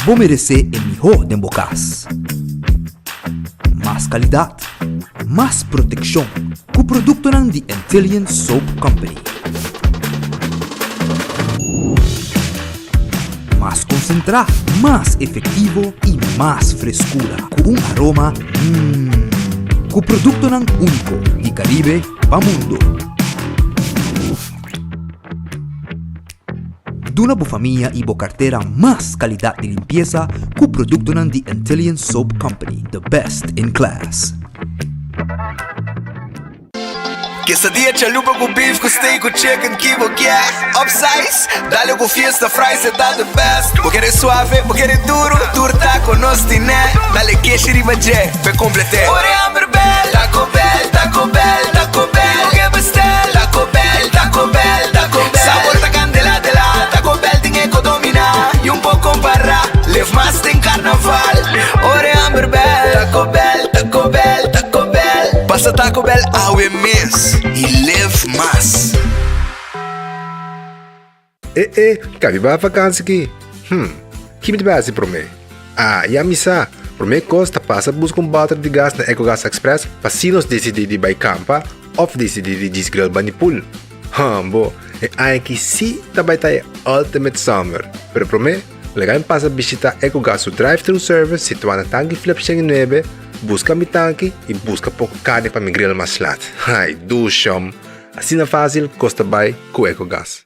Bo meresé e mihó den bo kas. Mas kalidat, mas protekshon ku produktonan di Antillian Soap Company. Mas konsentrá, mas efektivo i mas freskura ku un aroma mmm. Ku produktonan úniko di Karibe pa mundo. Duna bo famia i bo kartera mas kalidat di limpiesa ku produktonan di Antillian Soap Company, the best in class. Quesadilla chalupa ku beef ku steak ku chicken ki bo kier Upsize, dale ku fiesta fries e ta the best Bo kere suave, bo kere duro, tur taco nos tine Dale keshi riba dje, p'e complete Ora e hamber bel, Taco Bell, Taco Bell, Taco Bell Bo ke bestel, Taco Bell, Taco Bell, Taco Bell Sabor ta candela de la, Taco Bell tin e ko domina Y un por compara, live mas den carnaval Ora e hamber bel, Taco Bell, Taco Bell, Taco Bell Pasa Taco Bell awe mes y live mas. E e, kabi bai vakansi ki? Hm, ki mi ta bai hasi promé? Ah, ya mi sa! Promé kos ta pasa buska un bòter di gas na Ecogas Express pa si nos disidí di bai kampa òf disidí di djis grill bani pool. Hambo, e aña aki sí ta bai ta e ultimate summer! Pero promé, laga mi pasa bishitá Ecogas su drive-thru service situá na Tanki Flip 109, buska mi tanki i buska poko karni pa mi grill mas lat. Ai, dushom! Asina fásil kos ta bai ku Ecogas.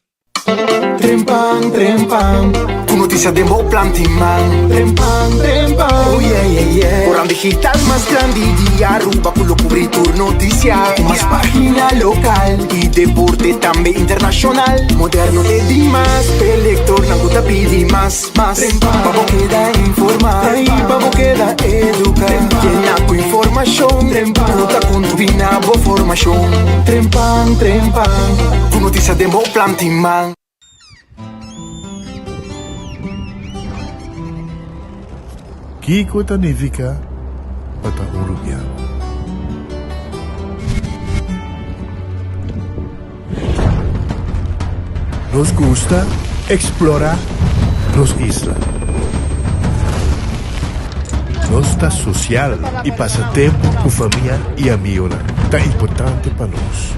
Trempan, trempan, ku notisia den bo planti man. Trempan, trempan, oh yeah, yeah, yeah. Koran digital mas grandi di Aruba ku lo kubri tur notisia. Ku mas pagina lokal i deporte tambe internashonal. Moderno te dimas, p'e lektornan ku ta pidi mas, mas. Pa bo keda informa i pa bo keda eduka. Yena ku informashon ku ta kontribuí na bo formashon. Trempan, trempan, ku notisia den bo planti man. Kiko ta nifiká pa ta un rubiano? Nos gusta eksplorá nos isla. Nos ta sosial i pasa tempu ku famia i amionan ta importante pa nos.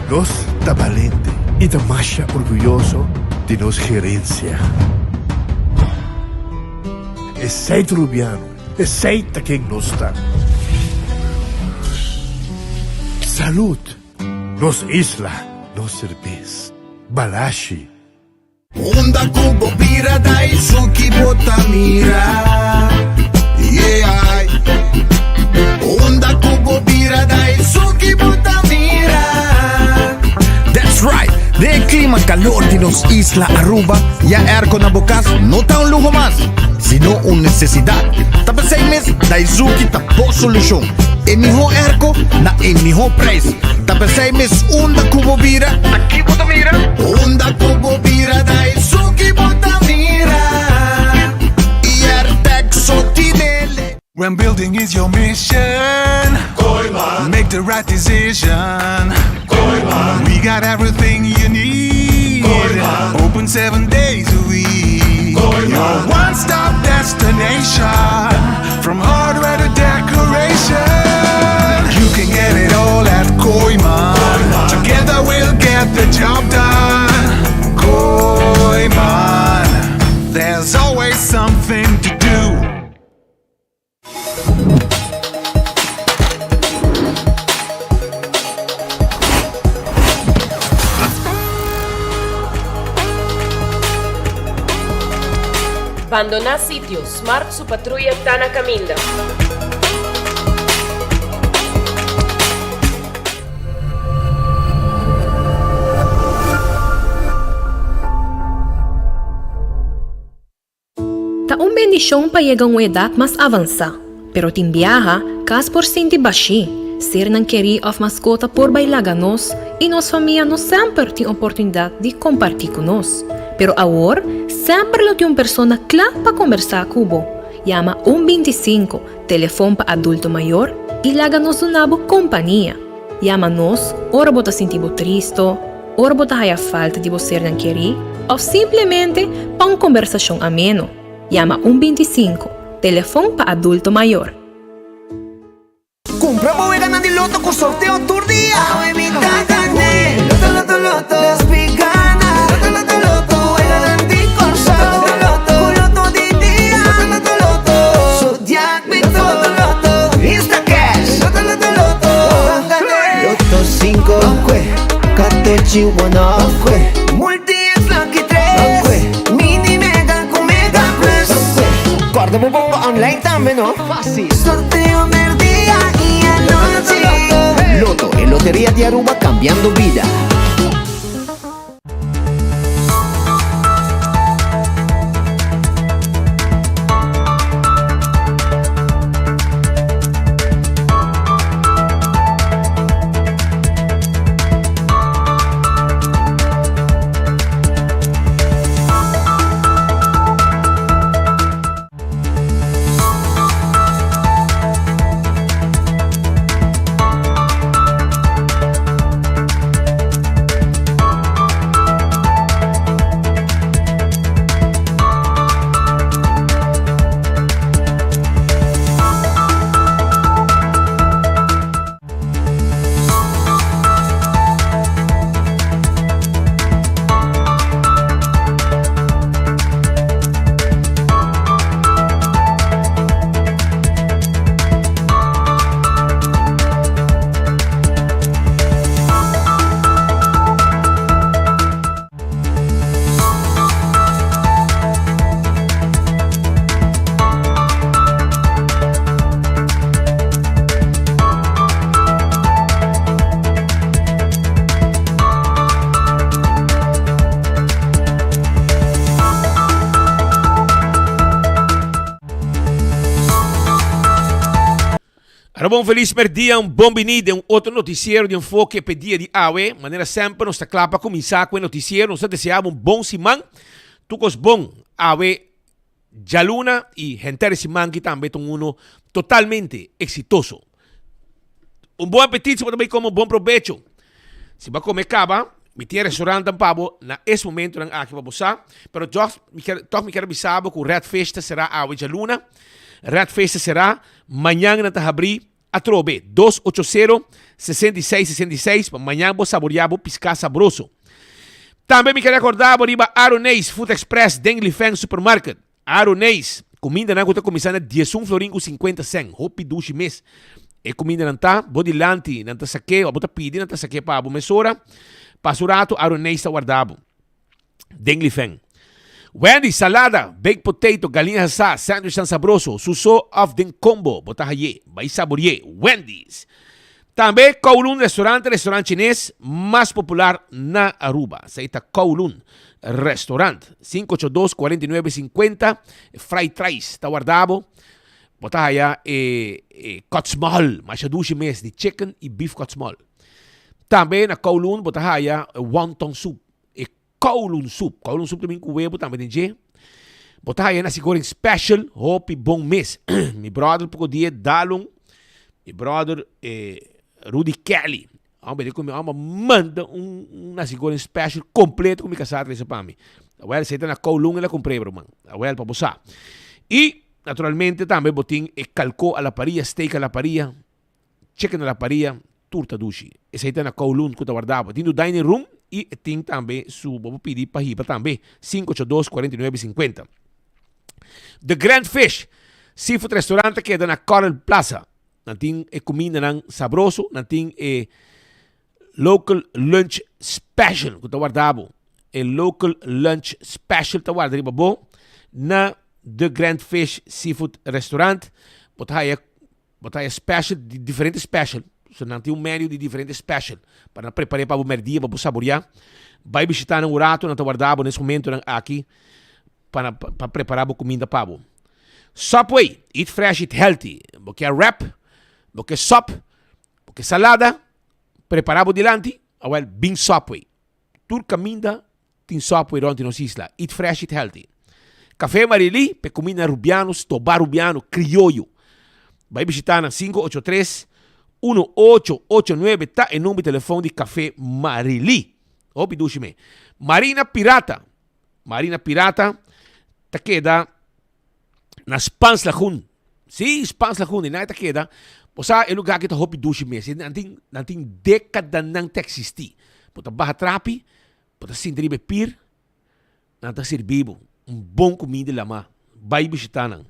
Nos ta balente i ta masha orguyoso di nos gerensia. Esei ta Rubiano, esei ta ken nos ta. Salud! Nos isla, nos serbes. Balashi. Unda ku bo bira Daisuki bo ta mira Yeah Unda ku bo bira Daisuki bo ta mira That's right! Den e klima kalor di nos isla Aruba, ya airco na bo kas no ta un luho mas, sino un nesesidat. Ta p'esei mes Daizuki ta bo solushon. E mihó airco na e mihó prijs. Ta p'esei mes unda ku bo bira, ta ki bo ta mira? Unda ku bo bira Daisuki bo ta mira Airtec so tinele. When building is your mission Kooiman Make the right decision Kooiman We got everything you need Kooiman Open seven days a week Kooiman Your one-stop destination From hardware to decoration You can get it all at Kooiman Together we'll get the job done Kooiman There's always something to do Bandoná sitio, Smart su patruya ta na kaminda. Ta un bendishon pa yega un edat mas avansá, pero tin biaha kas por sinti bashí, sernan kerí òf maskota por bai laga nos i nos famia no semper tin oportunidat di kompartí ku nos. Pero awor semper lo tin un persona kla pa kombersá ku bo. Yama un 25, telefon pa adulto mayor, i laga nos duna bo kompania. Yama nos ora bo ta sinti bo tristo, ora bo ta haya falta di bo sernan kerí. òf simplemente pa un kombersashon ameno. Yama un 25, telefon pa adulto mayor. Cumpra bo weganan di loto cu sorteo tur dia. Awe mi ta gane. Loto, loto, loto. Nos pi gana. Loto, loto, loto. Weganan di Corsou. Loto, loto, Cu loto di dia. Loto, loto, loto. Zodiac Victor. Loto, loto, loto. Insta cash. Loto, loto, loto. Ban gane. Loto 5. Ban Katochi one off. Multi X Lucky 3. Mini Mega cu Mega Plus. Corda bo bongo online tambe no. Facil. Sorteo merdia y anochi. Lotto, e loteria di Aruba cambiando bida. Araba un felis merdia, un bon bini den un otro noticiero di Enfoke p'e dia di awe. Manera semper nos ta kla pa kuminsá ku e noticiero. Nos ta deseá bo un bon siman. Tur kos bon awe djaluna i henter e siman ki tambe ta un uno totalmente eksitoso. Un bon apetit si bo ta bai kome un bon probecho. Si bo a kome kaba, mi tin e restaurantnan pa bo na es momentonan aki pa bo sa. Pero jòg mi kier tòg mi kier a bisa bo ku Red Fish ta será awe djaluna. Red Fish ta será, mañan nan ta habrí atrobe 280 66 66 pa mañan bo saboriá bo piská sabroso. Tambe mi kier rekordá bo riba Aroneis Food Express den Lifeng Supermarket. Aroneis, kumindanan ku ta kuminsá na diesun florin ku sinkuenta sèn, hopi dushi mes. E kumindanan ta bo dilanti, nan ta sak'é, abo ta pidi, nan ta sak'é pa abo mesora. Pasa un ratu, Aroneis ta warda bo den Lifeng. Wendy, salada, baked potato, galiña hasá, sandwichnan sabroso, su so òf den kombo, bo ta hay'é. Bai sabori'é. Wendy's. Tambe Kowloon Restaurant, restaurant chines mas popular na Aruba. Esei ta Kowloon Restaurant. 582 49 50 Fried rice ta warda bo. Bo ta haya e, e kotsmol, masha dushi mes, di chicken y beef kotsmol. Tambe na Kowloon bo ta haya wonton soup. E Kowloon soup. Kowloon soup ta bin ku webo tambe den dje. Bo ta haya nasi goreng special, hopi bon mes. Mi brother poko dia dalun, mi brother eh, Rudy Kelly. Hombre, di ku mi hombre manda un, un nasi goreng special completo ku mi kasá trese pa mi. Awel, esei ta na Kowloon el a kumpr'é, ruman. Awel, pa bo sa. I, naturalmente, tambe bo tin e kalkó a la parilla, steak a la parilla. Chicken a la parilla, tur ta dushi. Esei ta na Kowloon ku ta warda bo. Tin du dining room i e tin tambe su bo por pidi pa hiba tambe, 582 49 50. The Grand Fish Seafood Restaurant ta keda na Coral Plaza. Nan tin e kumindanan sabroso, nan tin e Local Lunch Special ku ta warda bo. E Local Lunch Special ta warda riba bo na The Grand Fish Seafood Restaurant. Bo ta haya Bo ta haya special, di diferente special. So nan tin un menu di diferente special pa nan prepar'é pa bo merdia, pa bo saboriá. Bai bishitá nan un rato, nan ta warda bo na es momentonan aki pa nan pa prepará bo kuminda pa bo. Subway, eat fresh, eat healthy. Bo ke wrap, bo ke sop, bo ke salada, prepará bo dilanti, awel bin Subway. Tur kaminda Tin Subway rond di nos isla. Eat fresh, eat healthy. Café Marily p'e cuminda Rubiano, stoba Rubiano, crioyo. Bay bishita nan 583 1889 ta e number di telefon di Café Marily. Hopi dushi me. Marina Pirata. Marina Pirata ta keda na Spaans Lagoen. Sí, Spaans Lagoen, einan e ta keda. Bo sa e lugar aki ta hopi dushi mes. Nan tin, nan tin dekadanan ta eksistí. Bo ta baha trapi, bo ta sinta riba e pir, nan ta sirbi bo un bon kuminda di lama. Bai bishitá nan.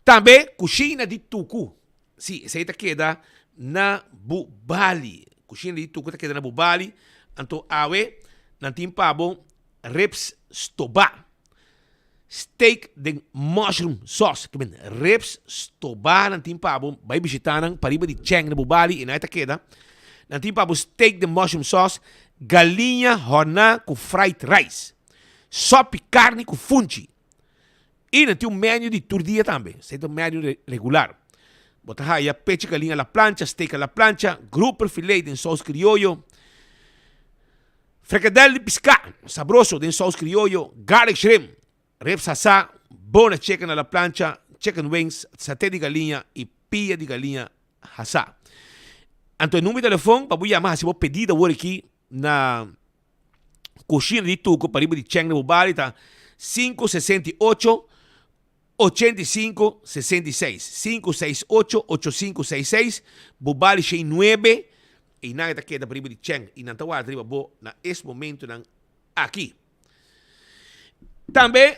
Tambe kushina di Tuku. Sí, esei ta keda na Bubali. Kushina di Tuku ta keda na Bubali. Anto awe nan tin pa bo ribs stobá. Steak den mushroom sauce. Ke men ribs stobá nan tin pa bo. Bai bishitá nan pariba di Cheng na Bubali i nan e ta keda. Nan tin pa bo steak den mushroom sauce, galiña hòrná ku fried rice, sòpi karni ku funchi. I nan tin un menu di tur dia tambe. Esei ta un menu regular. Bo ta haya pechi galiña a la plancha, steak a la plancha, grouper filet den sous krioyo, Frikadel di piská sabroso den sous krioyo, garlic shrimp, ribs hasá, boneless chicken a la plancha, chicken wings, saté di galiña i pia di galiña hasá. Anto e number di telefon pa bo yama hasi bo pedido awor aki na Kushina di Tuko pariba di Cheng na Bubali ta 568 85 66, 568 8566, bo bali shei nuebe i nan e ta keda pariba di chen i nan ta warda riba bo na es momentonan aki. Tambe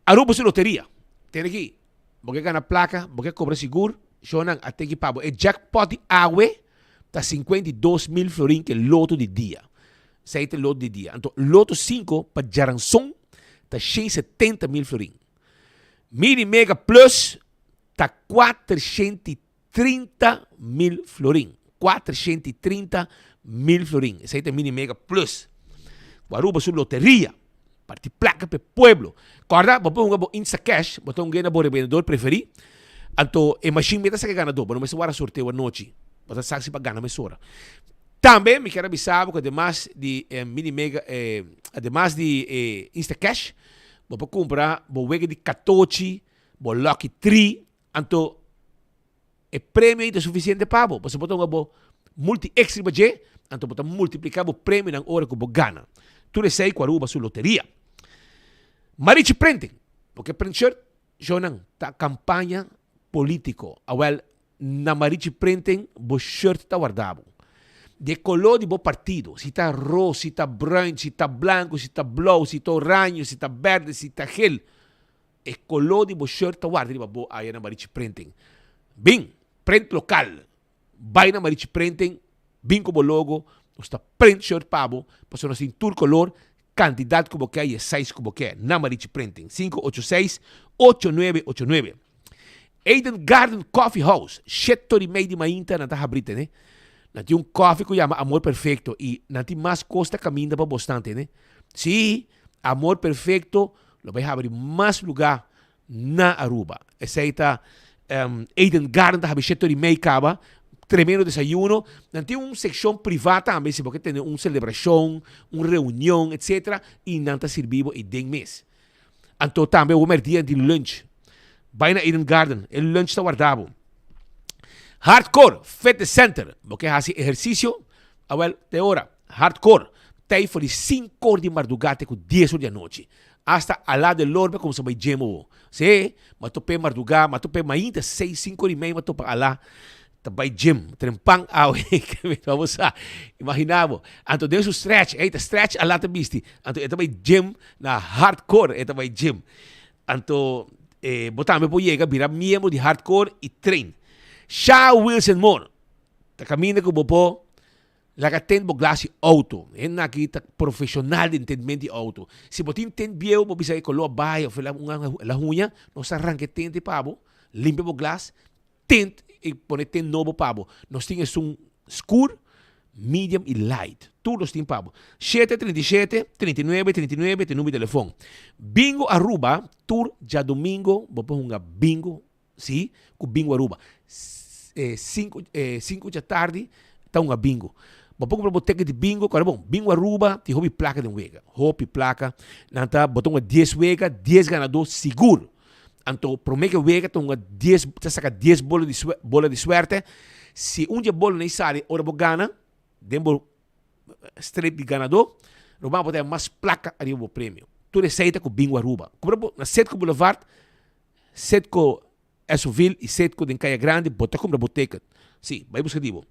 Aruba su loteria. Tene aki, bo ke gana plaka, bo ke kobra sigur, shownan a teki pa bo. E jackpot di awe ta 52 mil florin ke loto di dia. Esei ta loto di dia. Anto loto 5 pa djaranson ta 170 mil florin. Mini Mega Plus ta 430 mil florin. 430 mil florin. Esei ta Mini Mega Plus. Ku Aruba su loteria. Parti plaka p'e pueblo. Kòrda, bo por hunga bo Instacash, bo ta hung'é na bo rebendedor preferí. Anto e mashin mester sa ke ganadó. Bo no mester wara sorteo anochi. Bo ta sa si pa gana mesora. Tambe mi kier a bisa bo ku ademas di e mini mega e ademas di e Instacash, bo por kumpra bo wega di katochi, bo lucky tree, anto e premio ei ta sufisiente pa bo, pasobra bo ta hunga bo multi X riba dje, anto bo ta multipliká bo premionan ora ku bo gana. Tur esei ku Aruba su loteria. Marichi Printing, bo ke print shirt? Shownan ta kampaña polítiko. Awèl, na Marichi Printing bo shirt ta warda bo. Di e koló di bo partido, si ta ros, si ta bruin, si ta blanku, si ta blou, si ta oraño, si ta bèrdè, si ta gel, e koló di bo shirt ta warda riba bo aya na Marichi Printing. Bin, print lokal. Bai na Marichi Printing, bin ku bo logo, nos ta print shirt pa bo, pasobra nos tin tur kolor, kantidat ku bo ke i e size ku bo ke na Marichi Printing. 586 8989. Eden Garden Coffee House, shete tor i mei di mainta nan ta habri tene. Nan tin un koffie ku yama Amor Perfecto i nan tin mas kos ta kaminda pa bosnan tene. Sí, Amor Perfecto lo bai habri mas lugá na Aruba. Esei ta Eden Garden ta habi shete ora y mei caba. Tremendo desayuno. Nan tin un seccion priva tambe si bo ke tene un celebracion, un reunion, etcetera y nan ta sirbi bo eden mes. Anto tambe awor merdia nan tin lunch. Bai na Eden Garden, e lunch ta warda bo. Hardcore Fitness Center, bo ke hasi ehercicio? Awel, te ora. Hardcore, ta ei for di cinco or di marduga te cu dies or di anochi. Asta ala de lor mi a kumsa bai djemo bo. Sí, mi a top'é mardugá, mi a top'é mainta seis, sinku ora i mei mi a topa ala ta bai djem, trempan awe, ke mi ta bo sa. Imaginá bo. Anto den su stretch, ey ta stretch ala ta bisti. Anto e ta bai djem na hardcore e ta bai djem. Anto eh, bo tambe por yega bira miembro di hardcore i train. Sha Wilson Moore ta kaminda ku bo por Laga tent bo glas di auto. Hende aki ta profesional den tentment di auto. Si bo tin tent bieu, bo bisa e color a bai of el a huña, nos ta ranca e tent ei pa bo, limpia bo glas, tent i pone tent nobo pa bo. Nos tin esun scur, medium i light. Tur nos tin pa bo. Shete 37 39 39 ta e numero di telefon. Bingo Aruba, tur djadomingo bo por hunga bingo. Sí, ku bingo Aruba. Sinku, sinku djatardi ta hunga bingo. Bo por kumpra bo ticket di bingo, kòrda bon, bingo Aruba tin hopi plaka den wega. Hopi plaka. Nan ta, bo ta hunga dies wega, dies ganadó sigur. Anto promé ke wega ta hunga dies, ta saka dies bola di bola di suerte. Si un di e bolanan ei sali ora bo gana, den bo streep di ganadó. Ruman bo ta haña mas plaka ariba bo premio. Tur esei ta ku Bingo Aruba. Kumpra bo na Citgo Boulevard, Citgo Esoville y Citgo den Caya Grandi bo ta kumpra bo ticket. Si, bai buska di bo.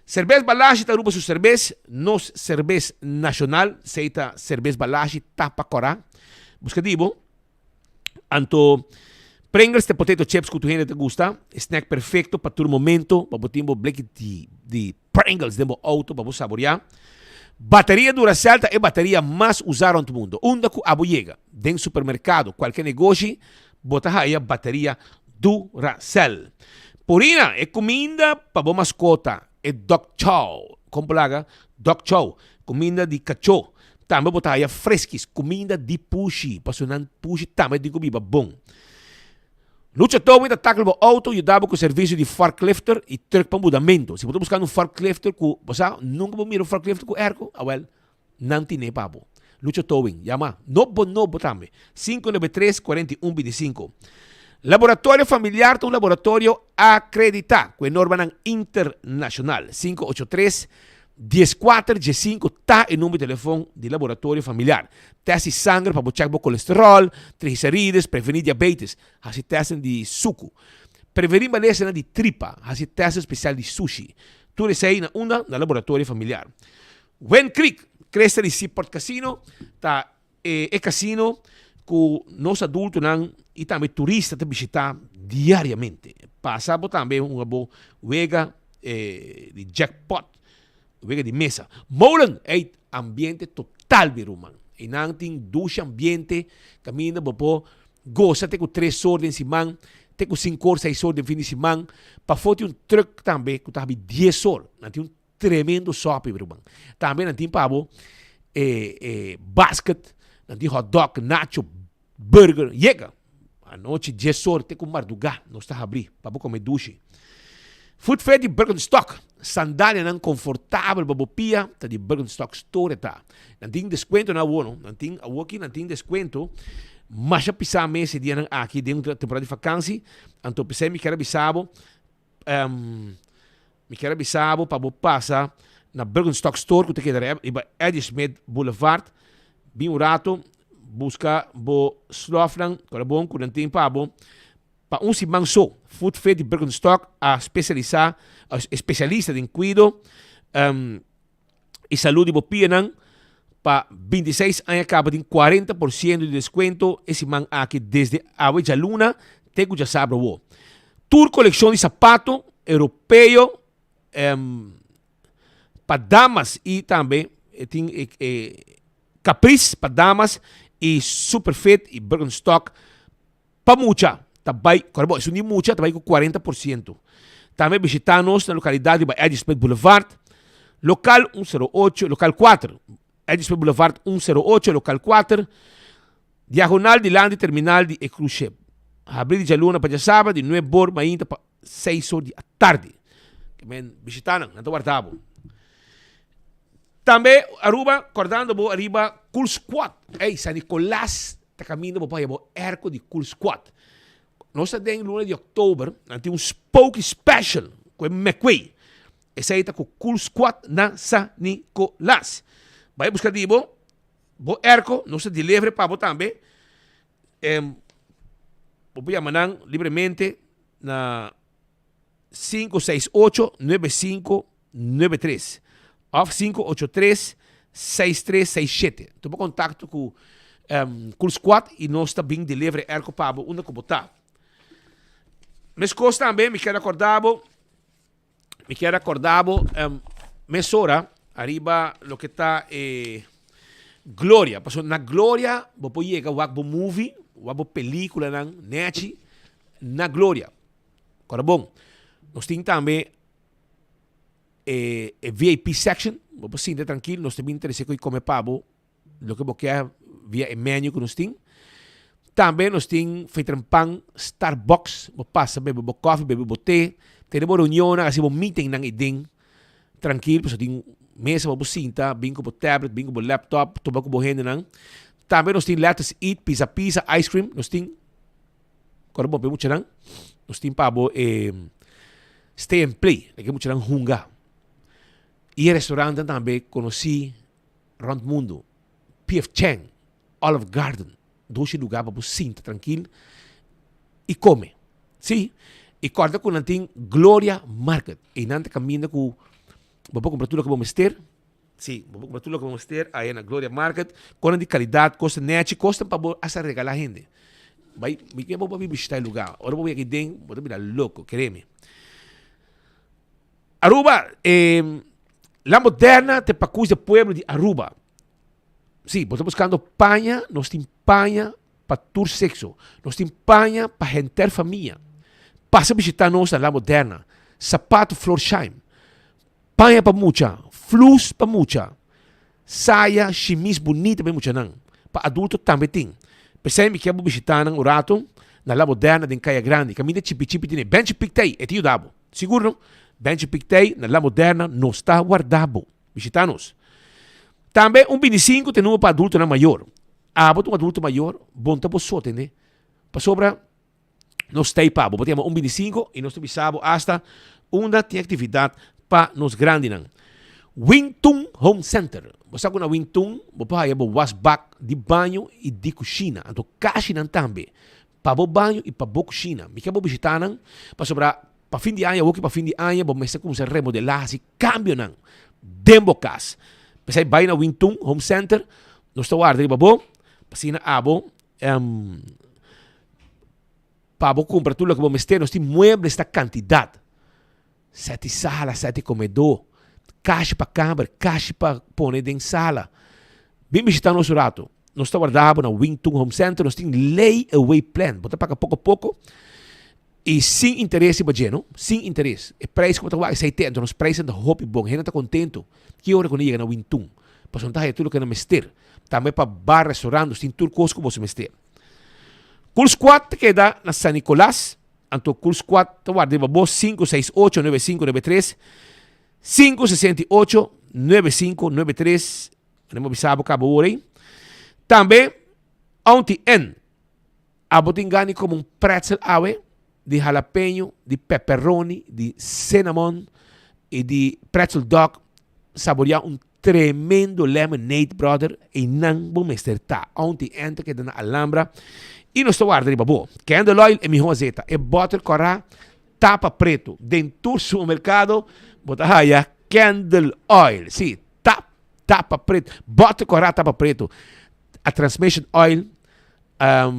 Cerbes Balashi ta Aruba su cerbes, nos cerbes nacional, esei ta Cerbes Balashi tapa kora. Buska di bo. Anto Pringles ta potato chips ku tur hende ta gusta, e snack perfecto pa tur momento, pa bo tin bo bleki di di Pringles den bo auto pa bo saborea. Bateria Duracell ta e bateria mas usa rond mundo. Unda ku abo yega, den supermerkado, kualke negoshi, bo ta haya bateria Duracell. Purina, e kuminda pa bo maskota, e dog chow, kon por laga? Dog chow, kuminda di kachó. Tambe bo ta haya Friskies, kuminda di pushi, pasobra nan pushi tambe tin ku biba bon. Lucha Towing ta tackle bo auto, yuda bo ku servisio di forklifter i truck pa mudamentu. Si bo ta buskando un forklifter ku, bo sa, nunka bo mira un forklifter ku airco, awel, nan tine pa bo. Lucha Towing, yama nobo nobo tambe, 593 41 25. Laboratorio Familiar ta un laboratorio akreditá ku e normanan internashonal. 583 Dieskuater diesinku ta e number di telefon di laboratorio familiar. Test di sanger pa bo chèk bo kolesteròl, triglicerides, prevení diabetes. Hasi tèstnan di suku. Prevení malesanan di tripa. Hasi tèstnan spesial di sushi. Tur esei na unda? Na laboratorio familiar. Wind Creek, Cresta di Seaport Casino ta e e casino ku nos adultonan i tambe turista ta bishitá diariamente. Pasa bo tambe hunga bo wega di jackpot, wega di mesa. Molen, ey ambiente total mi ruman. Einan tin dushi ambiente kaminda bo por gosa te ku tres or den siman, te ku sinku or, seis or den fin di siman. Pafó tin un truck tambe ku ta habi dies or. Nan tin un Tremendo sopi mi ruman. Tambe nan tin pa bo e e basket, nan tin hot dog, nacho, burger. Yega! Anochi dies or te ku mardugá nos ta habrí pa bo kome dushi. Food Fair di Birkenstock, sandalianan konfortabel pa bo pia ta di Birkenstock Store ta. Nan tin deskuentonan awor no, nan tin awoki nan tin deskuento masha pisá mes e dianan aki den temporada di fakansi. Anto p'esei mi kier a bisa bo Mi kier a bisa bo pa bo pasa na Birkenstock Store ku ta keda riba Eddie Smith Boulevard. Bin un rato buska bo slòfnan ku ta bon ku nan tin pa bo pa un siman so. Foot Fit di Birkenstock a spesialisá, espesialista den kuido. y salud di bo pianan pa 26 aña caba tin 40% di descuento e siman aki desde awe djaluna te cu djasabra awo. Tur coleccion di sapato europeo um, pa damas y tambe tin e, e Caprice pa damas y Superfit y Birkenstock Pa mucha ta bai, kòrda bo, esun di mucha ta bai ku 40%. Tambe bishitá nos na lokalidat riba Eddie Smith Boulevard, lokal 108, lokal 4, Eddie Smith Boulevard 108, lokal 4, diagonal dilanti terminal di e cruise ship. Habrí di djaluna pa djasabra di nuebe bor mainta pa seis or di atardi. Ke men bishitá nan, nan ta warda bo. Tambe Aruba, kòrdando bo ariba Cool Squad. Ey, San Nicolas ta kaminda bo pa haya bo airco di Cool Squad. Nos ta den luna di oktober, nan tin un spooky special ku e McQuay. Esei ta ku Cool Squad na San Nicolas. Bai buska di bo, bo airco, nos ta deliver pa bo tambe. Bo por yama nan libremente na 568 9593 of 583 6367. Tuma contacto cu um, Cool Squad y nos ta bin deliver e airco pa bo unda cu bo ta. Mescos tambe mi kier acorda bo, mi kier acorda bo um, mesora ariba loke ta e Gloria. Pasobra na Gloria bo por yega wak bo movie, wak bo peliculanan nechi na Gloria. Kòrda bon, nos tin tambe e e VIP section, bo por sinta trankil, nos ta bin trese ku i kome pa bo loke bo ke via e menu ku nos tin. Tambe nos tin Fetrenpan Starbucks, bo pasa bebe bo kòfi, bebe bo te, tene bo reunionnan, hasi bo meetingnan ei den trankil, pasobra tin mesa pa bo sinta, bin ku bo tablet, bin ku bo laptop, topa ku bo hendenan. Tambe nos tin Let Us Eat, Pizza Pizza, Ice Cream, nos tin. Ora bo p'e muchanan, nos tin pa bo e stay and play, laga e muchanan hunga. I e restaurantnan tambe konosí rònt mundu. PF Chang, Olive Garden, dushi lugar pa bo sinta trankil i kome. Sí, i kòrda ku nan tin Gloria Market. Einan ta kaminda ku bo por kumpra tur loke bo mester. Sí, bo por kumpra tur loke bo mester aya na Gloria Market. Kosnan di kalidat, kosnan nechi, kosnan pa bo hasta regalá hende. Bai, mi ke bo bai bishita e lugar. Ora bo yega den, bo ta bira loko, kere mi. Aruba, e La Moderna te pakus de pueblo di Aruba. Sí, bo ta buskando paña, nos tin paña pa tur sexo. Nos tin paña pa henter famia. Pasa bishita nos na La Moderna. Sapato Florsheim. Paña pa mucha, flus pa mucha, saya, shimis bunita pa e muchanan. Pa adulto tambe tin. P'esei mi kier bo bishita nan un rato na La Moderna den Kaya Grandi. Kaminda chipi chipi tene. Benchi Pik t'ei, e ta yuda bo. Sigur no? Benchi Pik t'ei na La Moderna, nos ta warda bo. Bishita nos. Tambe un bindisinku ta e number pa adultonan mayor. Abo ta un adulto mayor, bon ta bo so tende. Pasobra nos ta ei pa bo. Bo ta yama un bindisinku i nos ta bisa bo asta unda tin aktividat pa nos grandinan. Wing Tun Home Center. Bo sa ku na Wing Tun bo por haya bo wasbak di baño i di kushina. Anto kashinan tambe pa bo baño i pa bo kushina. Mi ke bo bishita nan pasobra pa fin di aña, awoki pa fin di aña bo mester kuminsá remodelá, hasi kambionan den bo kas. P'esei bai na Wing Tun Home Center, nos ta warda riba bo pa asina abo pa bo kumpra tur loke bo mester. Nos tin muebles ta kantidat. Seti sala, seti komedó, kashi pa kamber, kashi pa pone den sala. Bin bishita nos un rato. Nos ta warda bo na Wing Tun Home Center. Nos tin lay away plan. Bo ta paga poko poko i sin interes riba dje, no? Sin interes. E prijs ku bo ta wak esei te. Anto nos prijsnan ta hopi bon. Hende ta kontentu ki ora ku nan yega na Wing Tun. Pasobra nan ta haya tur loke nan mester. Tambe pa bar, restaurant, nos tin tur kos ku boso mester. Cool Squad ta keda na San Nicolas. Anto Cool Squad ta warda riba bo 568 9593 568 9593 Anto mi bisa bo kaba ora ei. Tambe Auntie N abo tin gana di kome un pretzel awe di jalapeño, di pepperoni, di cinnamon y di pretzel dog saborea un Tremendo lemonade brother einan bo mester ta aunty Ann ta keda na Alhambra y nos ta warda riba bo. Candle oil e miho azeta e boter cora tapa preto den tur supermercado bo ta haya candle oil si tap tapa preto boter cora tapa preto a transmission oil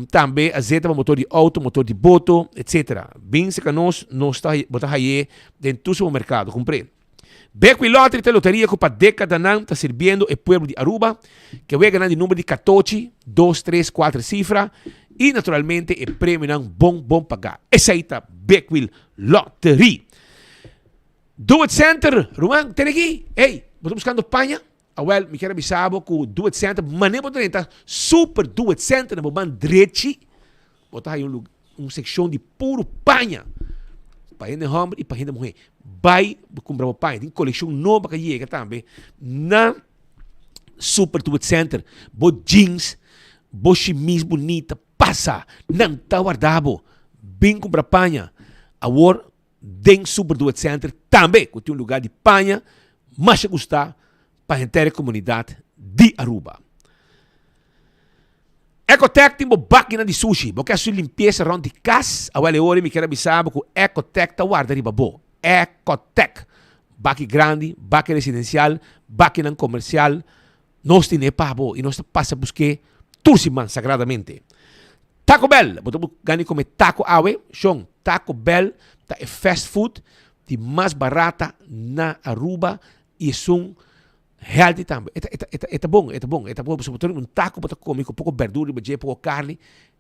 tambe azeta pa motor di auto motor di boto etc bin cerca nos nos ta bo ta haye den tur supermercado cumpre. Bekwin Lottery ta e loteria ku pa dekadanan ta sirbiendo e pueblo di Aruba, ke weganan di number di katochi, dos, tres, kuater sifra i naturalmente e premionan bon bon pagá. Esei ta Bekwin Lottery. Do It Center, ruman, tene aki! Ey, bo ta buskando paña? Awel, mi kier a bisa bo ku Do It Center, manera bo ta drenta Super Do It Center na bo man drechi, Bo ta haya un lug un sekshon di puru paña pa hende hòmber i pa hende muhé. Bai bo kumpra bo paña. Tin kolekshon nobo ku a yega tambe na Super Do It Center. Bo jeans, bo shimis bunita, pasa! Nan ta warda bo. Bin kumpra paña. Awor den Super Do It Center tambe ku tin un lugá di paña masha gustá pa henter e komunidat di Aruba. Ecotec tin bo bakinan di sushi. Bo ke hasi limpiesa rond di kas? Awel e ora mi kier a bisa bo ku Ecotec ta warda riba bo. Ecotec! Baki grandi, baki residensial, bakinan komersial, nos tine pa bo i nos ta pasa busk'é tur siman sagradamente. Taco Bell! Bo ta gana di kome taco awe? Shon, Taco Bell ta e fast food di mas barata na Aruba i esun Healthy tambe. E ta, e ta, e ta, e ta bon, e ta bon, e ta bon. Pasobra un taco bo ta come cu poco berdura riba dje, poco carni,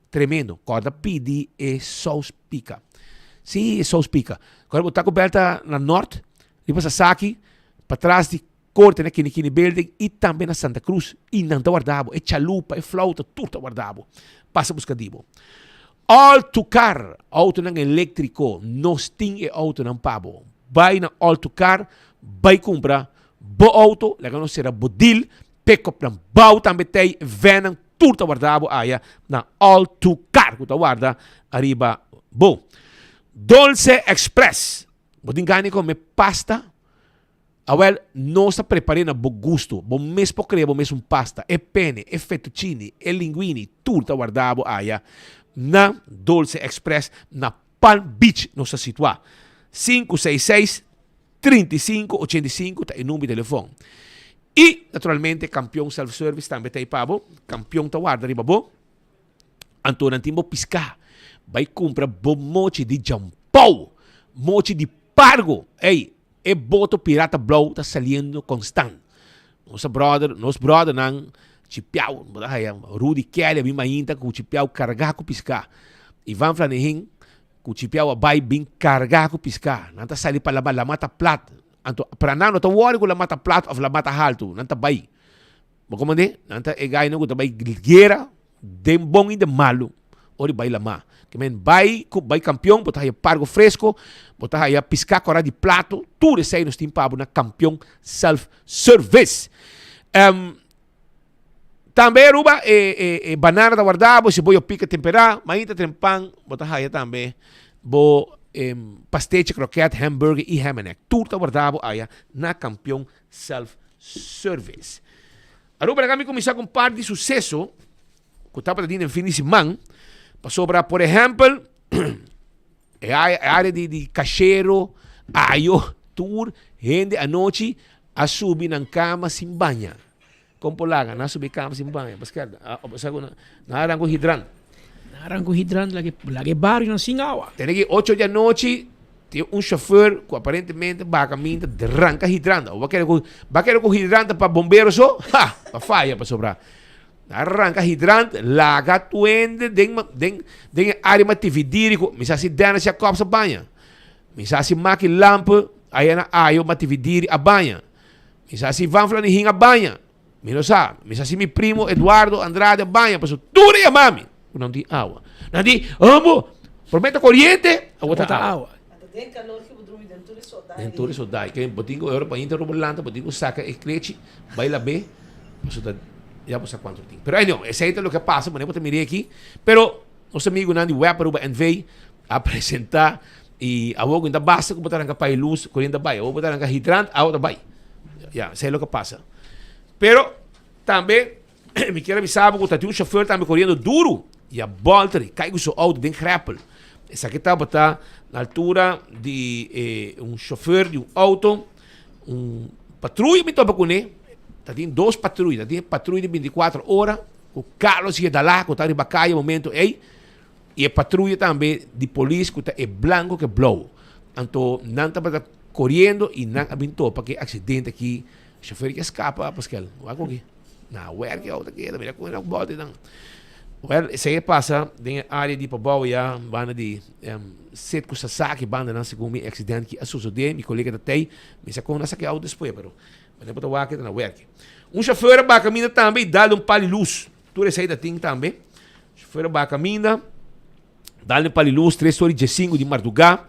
tremendo. Corda pidi e saus pica. Sí, e saus pica. Corda bo Taco Bell ta na Noord, riba Sasaki, patras di Corte na Kini Kini Building y tambe na Santa Cruz. Y nan ta warda bo. E chalupa, e flauta, tur ta warda bo. Pasa busca di bo. All to Car, autonan electrico. Nos tin e autonan pa bo. Bay na All to Car, bay cumpra Bo auto, laga nos sera bo deal, pick-upnan bou tambe t'ey, vannan tur ta warda bo aya na All To Car cu ta warda ariba bo. Dolce Express, bo tin gana di come pasta? Awel, nos ta prepar'é na bo gusto. Bo mes por krea bo mes un pasta. E pene, e fettuccini, e linguini, tur ta warda bo aya na Dolce Express na Palm Beach nos ta situá. 566 35 85 ta e number di telefòn. I, naturalmente, Kampion Self Service tambe ta ei pa bo. Kampion ta warda riba bo. Anto nan tin bo piská. Bai kumpra bo mochi di djampou, mochi di pargo. Ey, e boto pirata blou ta saliendo konstant. Nos brother, nos brothernan Chipiao, bo ta haya Rudy Kelly a bin mainta ku Chipiao kargá ku piská. Ivan Flanehin ku Chipiao a bai bin kargá ku piská. Nan ta sali pa lama, lama ta plat. Anto pra nan no ta wòri ku lama ta plat òf lama ta haltu, nan ta bai. Bo komand'é? Nan ta e gainan ku ta bai guera den bon i den malu ora i bai lamá. Ke men bai ku bai kampion bo ta haya pargo fresko, bo ta haya piská kòrá di plato, tur esei nos tin pa bo na Kampion Self Service. Um, tambe Aruba e, e, e banana ta warda bo, si bo yo pika temperá, mainta trempan bo ta haya tambe bo em, pastechi, kroket, hamburger i ham and egg. Tur ta warda bo aya na Kampion Self Service. Aruba laga mi kuminsá ku un par di suseso ku tabata tin den fin di siman, pasobra por ehèmpel e área di di kashero, ayo, tur hende anochi a subi nan kama sin baña. Kon por laga nan a subi kama sin baña? Paske nan a ranka un hidrant. Nan a ranka un hidrant laga e barionan sin awa. Tene ki ocho di anochi Tin un chauffeur cu aparentemente baha caminda dranca hidrant. Bo kere cu ba kere cu hidrant ta pa bombero so? Ha! Ba faya pasobra. A ranca hidrant, laga tuende den den den e area Matividiri cu mi sa si Dennis Jacobs a baña. Mi sa si Maki Lampe aya na Ayo Matividiri a baña. Mi sa si Van Flanihin a baña. Mi no sa. Mi sa si mi primo Eduardo Andrade a baña, pasobra tur a yama mi ku nan tin awa. Nan di, Amo, promé ta koriente, awor ta awa. Den kalor ki bo drumi den tur e sodai. Den tur e sodai. Ke bo tin ku ora pa intra robo lanta, bo tin ku saka e klechi, bai lab'é, pasobra ta ya bo sa kuantu tin. Pero anyhow, esei ta loke a pasa, manera bo ta mir'é aki. Pero nos amigunan di web Aruba NV a presentá i awor ku ta basta ku bo ta ranka pa e lus, koriente ta bai. Awor bo ta ranka hidrant, awa ta bai. Ya, esei loke a pasa. Pero tambe mi kier a bisa bo ku ta tin un shofèr tambe koriendo duru i a bòlter i kai ku su outo den grèpel. Esaki tabata na altura di e un shofèr di un outo, un patruya mi topa kuné. Ta tin dos patruya, ta tin e patruya di bintikuater ora ku Carlos Yedalá ku ta riba kaya e momento ei. I e patruya tambe di polis ku ta e blanko ku e blou. Anto nan tabata koriendo i nan a bin topa ku e aksidente aki. Shofer ke skapa, Paskel. Wak oki. Na wèrk e outo keda, mira kon e bòlta nan. Wèl, esei a pasa den e área di Pabou ya, banda di Set ku Sasaki, banda nan segun mi e aksident ki a sosodé. Mi kolega ta tei, mi sa kon nan saka e outo despues, pero manera bo ta wak e ta na wèrk. Un shofer a baha kaminda tambe i dal un pal di lus. Tur esei ta tin tambe. Chauffeur a baha caminda, dal den pali luz tres ora y diescinco di marduga.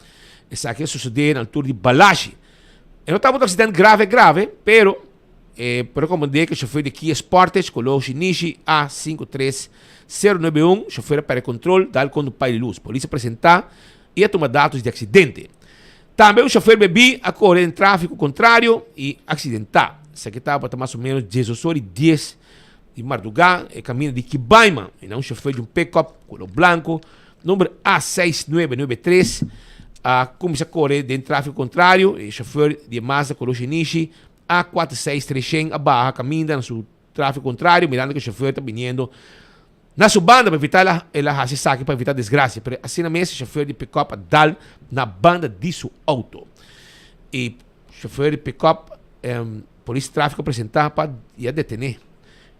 Esaki a sucede na altura di Balashi. E no tabata un accident grave grave, pero e por recomende cu e chauffeur di Kia Sportage color shinishi A 53091, chauffeur a perde control, dal contra un pali luz. Polis a presenta y a tuma datos di accidente. Tambe un chauffeur bebí a core den trafico contrario y accidenta. Esaki tabata mas o menos diesdos ora y dies Di mardugá e kaminda di Kibaima i na un shofèr di un pickup koló blanku number A seis nuebe nuebe tres a kuminsá kore den tráfiko kontrario. E shofèr di e Mazda koló shinishi A kuater seis tres shen a baha kaminda na su tráfiko kontrario mirando ku e shofèr ta biniendo na su banda pa evitá el a hasi esaki pa evitá desgrasia pero asina mes e shofèr di pickup a dal na banda di su outo. E shofèr di pickup. Polis di tráfiko presentá pa i a detené